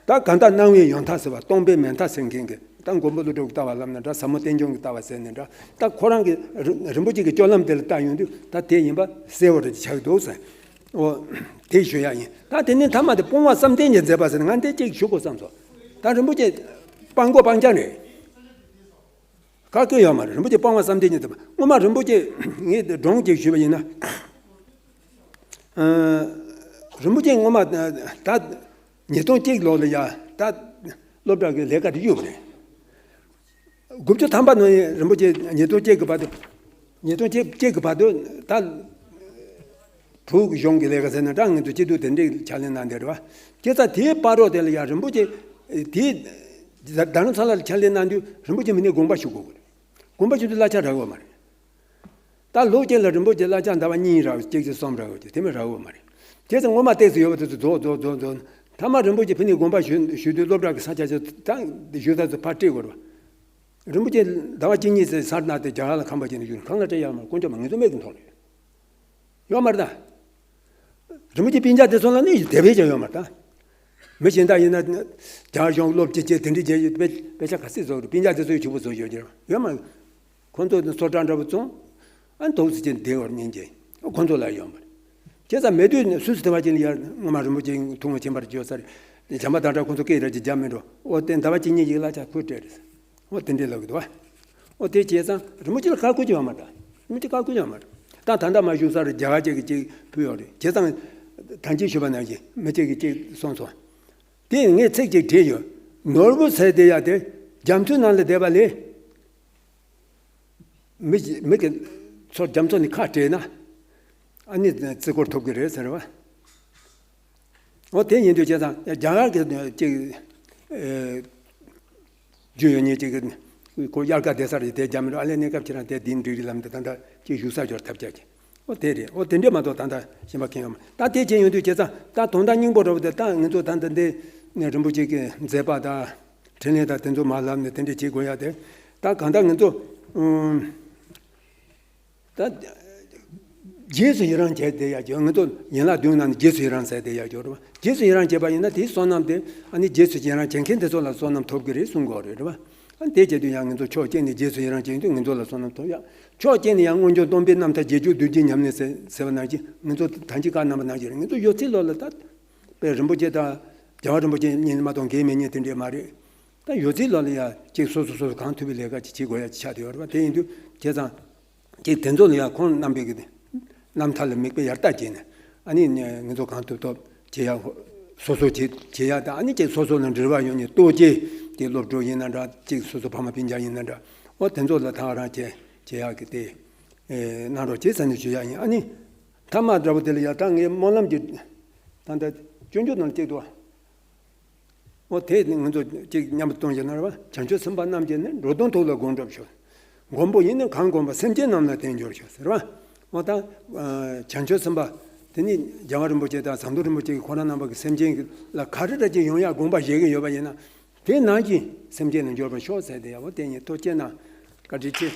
ད་གང་ལྟར་སྣང་བའི་ཡང་དག་ཟེར་བ། སྟོང་པའི་མེད་མཐའ་སེལ་མཁན་གྱི། ད་མགོན་པོ་ཀླུ་སྒྲུབ་ཀྱི་ལྟ་བ་ལབ་ན་འདྲ། ཟབ་མོ་རྟེན་འབྱུང་གི་ལྟ་བ་ཟེར་ནའི་འདྲ། ད་ཁོ་རང་གི་རིན་རིན་པོ་ཆེ་གི་སྤྱོད་ལམ་དེ་ལ་བལྟ་ཡོང་དུས་ད་དེ་ཡིན་པ་གསལ་བོ་རེད་ཆགས་འདུག་ཟེར། འོ། དེ་ཞུ་ཡ་ཡིན། ད་དེ་ནས་མཐའ་མ་དེ་སྤོང་བ་བསམ་གཏན་གྱི་མཛད་པ་ཟེར་ནས་ང་འདི་གཅིག་ཞུ་དགོས་བསམ་སོང་། ད་རིན་པོ་ཆེ་སྤང་དགོས་སྤང་རྐྱང་རེད། ག་གེ་ཡོད་མ་རེད། རིན་པོ་ཆེ་སྤོང་བ་བསམ་གཏན་གྱི་མཛད་པ། སྔོན་མ་རིན་པོ་ཆེ་ངས་སྒྲུང་གཅིག་ཞུས་པ་ཡིན་ན། ཨ། རིན་པོ་ཆེ་སྔོན་མ་ད་ཉིས་སྟོང་གཅིག་ལོ་ལ་ཡ་ད་སློབ་གྲྭ་གི་ལས་ཀ་དེ་གཡུགས་པ་རེད། དགུ་བཅུ་ཐམ་པ་ནང་རིན་པོ་ཆེ་ཉིས་སྟོང་གཅིག་གི་བར་དུ། ཉིས་སྟོང་གཅིག་གཅིག་གི་བར་དུ་ད་བོད་གཞུང་གི་ལས་ཀ་ཟེར་ན་འདྲ། ང་ཚོ་སྐྱིད་སྡུག་དེ་འདྲའི་ཕྱག་ལས་གནང་བསྡད་རེད་པ། བྱས་ཙང་དེའི་བར་རོ་དེ་ལ་ཡང་རིན་པོ་ཆེ་དེའི་རྡ་རམ་ས་ལ་ལ་ཕྱག་ལས་གནང་དུས་རིན་པོ་ཆེ་མི་སྣས་དགོངས་པ་ཞུ་དགོས་ཀྱི་རེད། དགོངས་པ་ཞུ་དུས་གླ་ཆ་རག་ཡོད་མ་རེད། ད་ལོ་གཅིག་ལ་རིན་པོ་ཆེ་གླ་ཆ་ཟླ་བ་གཉིས་རག་གཅིག་གཅིག་གསུམ་རག་གཅིག་དེ་མིན་རག་ཡོད་མ་རེད། བྱས་ཙང་སྔོན་མ་ཏོག་ཙམ་ཡོད་པ་དེ་ཚོ་རྫོགས་རྫོགས་རྫོགས་རྫོགས། མཐའ་མ་རིན་པོ་ཆེ་ཕ་ནས་དགོངས་པ་ཞུ་ཞུ་དུས་སློབ་གྲྭ་གི་ས་ཆ་ཚོ་ད་ཞུ་ས་ཚོ་ཕར་སྤྲད་དགོས་རེད་པ། རིན་པོ་ཆེ་ཟླ་བ་གཅིག་གཉིས་ཙམ་སར་ནང་དེ་རྒྱ་གར་ལ་ཁང་པ་བྱས་ནས་བཞུགས་ནས་གང་ལ་སྤྲད་ཡོད་མ་རེད། དཀོན་མཆོག་མ་ངེས་ཚོ་མེད་ཀྱི་མཐོང་རེད། ཡོད་མ་རེད་ད། རིན་པོ་ཆེ་སྤུན་ཀྱག་དེ་ཚོ་ལ་ནི་དེ་བས་ཀྱང་ཡོད་མ་རེད་ད། མི་གཞན་དག་ཡིན་ན་རྒྱ་གཞུང་སློབ་སྤྱི་བྱས་དེ་འདྲའི་བྱས་ཡོད་པས། དཔེ་ཆ་ག་ཚད་བཟོ་རུ་སྤུན་ཀྱག་དེ་ཚོ་ཡོད་ཆུ་བོ་བཟོ་ཡོད་ཀྱི་རེད། ཡོད་མ། ཁོ་ཚོ་ནི་སོ་བཀྲ་འདྲ་པོ་བཙོང་། ཨ་ནི་དོགས་སུ་ཅན་དེ་བར་ཉན་གྱི། ཁོ་ཚོ་ལ་ཡོང་བར། བྱས་ཙང་མེད་དུས་ནས་སུས་སུ་དེ་བ་ཅན་ལ་ཡར་སྔོན་མ་རིན་པོ་ཆེ་ཐུགས་དམ་ཆེན་པར་བརྗོད་ས་རེད། བྱམས་པ་དང་འདྲ་ཁོ་ཚོ་སྐད་རེ་ཅིག་རྒྱག་མི་འགྲོ། ཨོ་དེ་ཟླ་བ་གཅིག་གཉིས་ཤིག་གླ་ཆ་ཁུར་སྤྲད་རེད། ཨོ་དེ་འདྲའི་ལབ་གི་འདུག་བ། ཨོ་དེ་བྱས་ཙང་རིན་པོ་ཆེ་ལ་ཁ་བསྐུར་གྱི་ཡོད་མ་རེད། རིན་པོ་ཆེ་ཁ་བསྐུར་གྱི་ཡོད་མ་རེད། ད་ད་ལྟ་མ་བཞུགས་ས་རེད། རྒྱ་གར་ཅིག་གིས་ཅིག་ཕུལ་ཡོད་རེད། བྱས་ཙང་ད་གིན་ཞུས་པ་ནང་བཞིན་མི་གཅིག་གིས་ཅིག་གསུངས་སོང་། དེ་ངས་ཚིག་ཅིག་བྲིས་ཡོད། ནོར་བུ་ཟེར་དེ་ཡ་དེ་རྒྱ་མཚོའི་ནང་ལ་བསྡད་པ་ལས། མི་མི་གི་ཚོ་རྒྱ་མཚོ་ནས་ཁ་བྲལ་ན། ཨ་ནི་རྩིས་སྐོར་ཐོབ་གི་རེད་ཟེར་བ། འོ་དེ་ཡིན་དུས་བྱས་ཙང་རྒྱ་གར་གྱི་ཅིག་ཨེ། རྒྱུས་ཡོད་མཁན་ཅིག་གི་ཁོ་དབྱར་ཁ་བསྡད་ས་རེད། དེ་རྒྱ་མི་འགྲོ། ཨ་ལས་གནས་སྐབས་ཁྱེད་རང་དེ་འདིའི་འགྲིག་རེད་ལབ་འདི་ད་ལྟ་ཅིག་བཞུགས་ས་སྦྱོར་ཐབས་བྱ་གི། འོ་དེ་རེད། འོ་དེ་འདྲས་མ་གཏོགས་ད་ལྟ་གཞན་པ་གང་ཡང་མ། ད་དེ་བྱས་ཡོང་དུས་བྱས་ཙང་ད་དོན་དག་སྙིང་པོ་འདྲ་བོ་དེ་ད་ང་ཚོ་ད་ལྟ་འདི་ནས་རིན་པོ་ཆེ་གི་མཛད་པ་དང་། འཕྲིན་ལས་དང་དེ་ཚོ་མར་ལབ་ནས་དེ་འདྲས་བྱེད་དགོས་ཡ་དེ། ད་གང་ལྟར་ང་ཚོ་ཨུམ། ད་རྗེས་སུ་ཡི་རང་བྱས་བསྡད་ཡ་ཅིག་ང་ཚོ་ཡན་ལག་བདུན་ནང་ནས་རྗེས་སུ་ཡི་རང་ཟེར་བསྡད་ཡ་ཅིག་ཡོད་རེད་བ། རྗེས་སུ་ཡི་རང་བྱས་པ་ཡིན་ན་དེའི་བསོད་ནམས་དེ་ཨ་ནི་རྗེས་སུ་ཡི་རང་བྱེད་མཁན་དེ་ཚོ་ལ་བསོད་ནམས་ཐོབ་ཀྱི་རེད་གསུང་གི་ཡོད་རེད་བ། ཨ་ནི་དེ་བྱེད་དུས་ཡང་ང་ཚོ་ཕྱོགས་གཅིག་ནས་རྗེས་སུ་ཡི་རང་བྱེད་དུས་ང་ཚོ་ལ་བསོད་ནམས་ཐོབ་ཡ། ཕྱོགས་གཅིག་ནས་ཡང་སྔོན་བྱུང་སྟོང་པའི་རྣམ་ཐར་རྗེས་འཇུག་བདུད་རྩིའི་ཉམས་ལེན་ཟེར་ཟེར་བ་ནང་བཞིན་ང་ཚོ་ད་གིན་ཁ་གནང་བ་ནང་བཞིན་རེད། ང་ཚོ་ཡོད་ཚད་ལོ་ལ་ད་དཔེ་རིན་པོ་ཆེ་དང་རྒྱལ་བ་རིན་པོ་ཆེ་གཉིས་མ་གཏོགས་འགན་མེད་མཁན་དེ་འདྲས་མ་རེད། ད་ཡོད་ཚད་ལོ་ལ་ཡ་ཅིག་སོ་སོ་སོ་སོ་གང་ཐུབ་པའི་ལས་ཀ་ཅིག་བྱེད་དགོས་ཡ་ཅིག་ཆགས་བསྡད་ཡོད་རེད་བ། དེ་ཡིན་དུས་བྱས་ཙང་། ཅིག་དེ་ཚོ་ལ་ཡང་ཁོང་རྣམ་པའི་གི་རྣམ་ཐར་ལ་མིག་དཔེ་ཡར་ལྟ་བྱས་ནས། ཨ་ནི་ང་ཚོ་གང་ཐུབ་ཐུབ་བྱེད་ཡ། སོ་སོ་བྱེད་བྱེད་ཡ་དང་། ཨ་ནི་ཅིག་སོ་སོ་ལ་འབྲེལ་བ་ཡོད་ནས་ལྟོ་ཆས་དེ་སློབ་ཕྲུག་ཡིན་ན་འདྲ། ཅིག་སོ་སོ་ཕ་མ་སྤུན་ཀྱག་ཡིན་ན་འདྲ། འོ་དེ་ཚོ་ལ་ཐག་རང་བྱས་བྱེད་ཡ་གི་དེ་གནང་རོགས་བྱེད་ཟེར་ནས་ཞུ་ཡ་ཡིན། ཨ་ནི་མཐའ་མ་འདྲ་བོ་དེ་ལ་ཡ་ད་ངའི་སྨོན་ལམ་གྱི་ད་ལྟ་སྤྱོད་འཇུག་ནང་གཅིག་ཏུ། འོ་དེ་ནི་ང་ཚོ་གཅིག་མཉམ་དུ་གཏོང་བཞིན་ན་རེད་བ། བྱང་ཆུབ་སེམས་དཔའ་རྣམས་ཀྱིས་ནི་འགྲོ་དོན་ཐོག་ལ་སྒོམ་སྒྲུབ་ཤོག། མགོན་པོ་ཡིས་ནི་གང་བསྒོམས་པ། སེམས་ཅན་རྣམས་ལ་དེ་འབྱོར་ཤོག་ཟེར་བ། འོ་ད་བྱང་ཆུབ་སེམས་དཔའ་དེ་ནི་རྒྱལ་བ་རིན་པོ་ཆེ་དང་ཟམ་གདོང་རིན་པོ་ཆེ་གིས་ཁོ་རང་རྣམ་པ་གི་སེམས་ཅན་ལ་ག་རེ་འདྲ་ཅིག་ཡོང་ཡག་དགོངས་པ་བཞེས་ཀྱི་ཡོད་པ་ཡིན་ན། དེ་ནང་བཞིན་སེམས་ཅན་ལ་འབྱོར་པར་ཤོག་ཟེར་ཏེ་ཡ། འོ་དེ་ཉིད་ཐུགས་རྗེ་གནང་། བཀའ་དྲིན་ཆེ།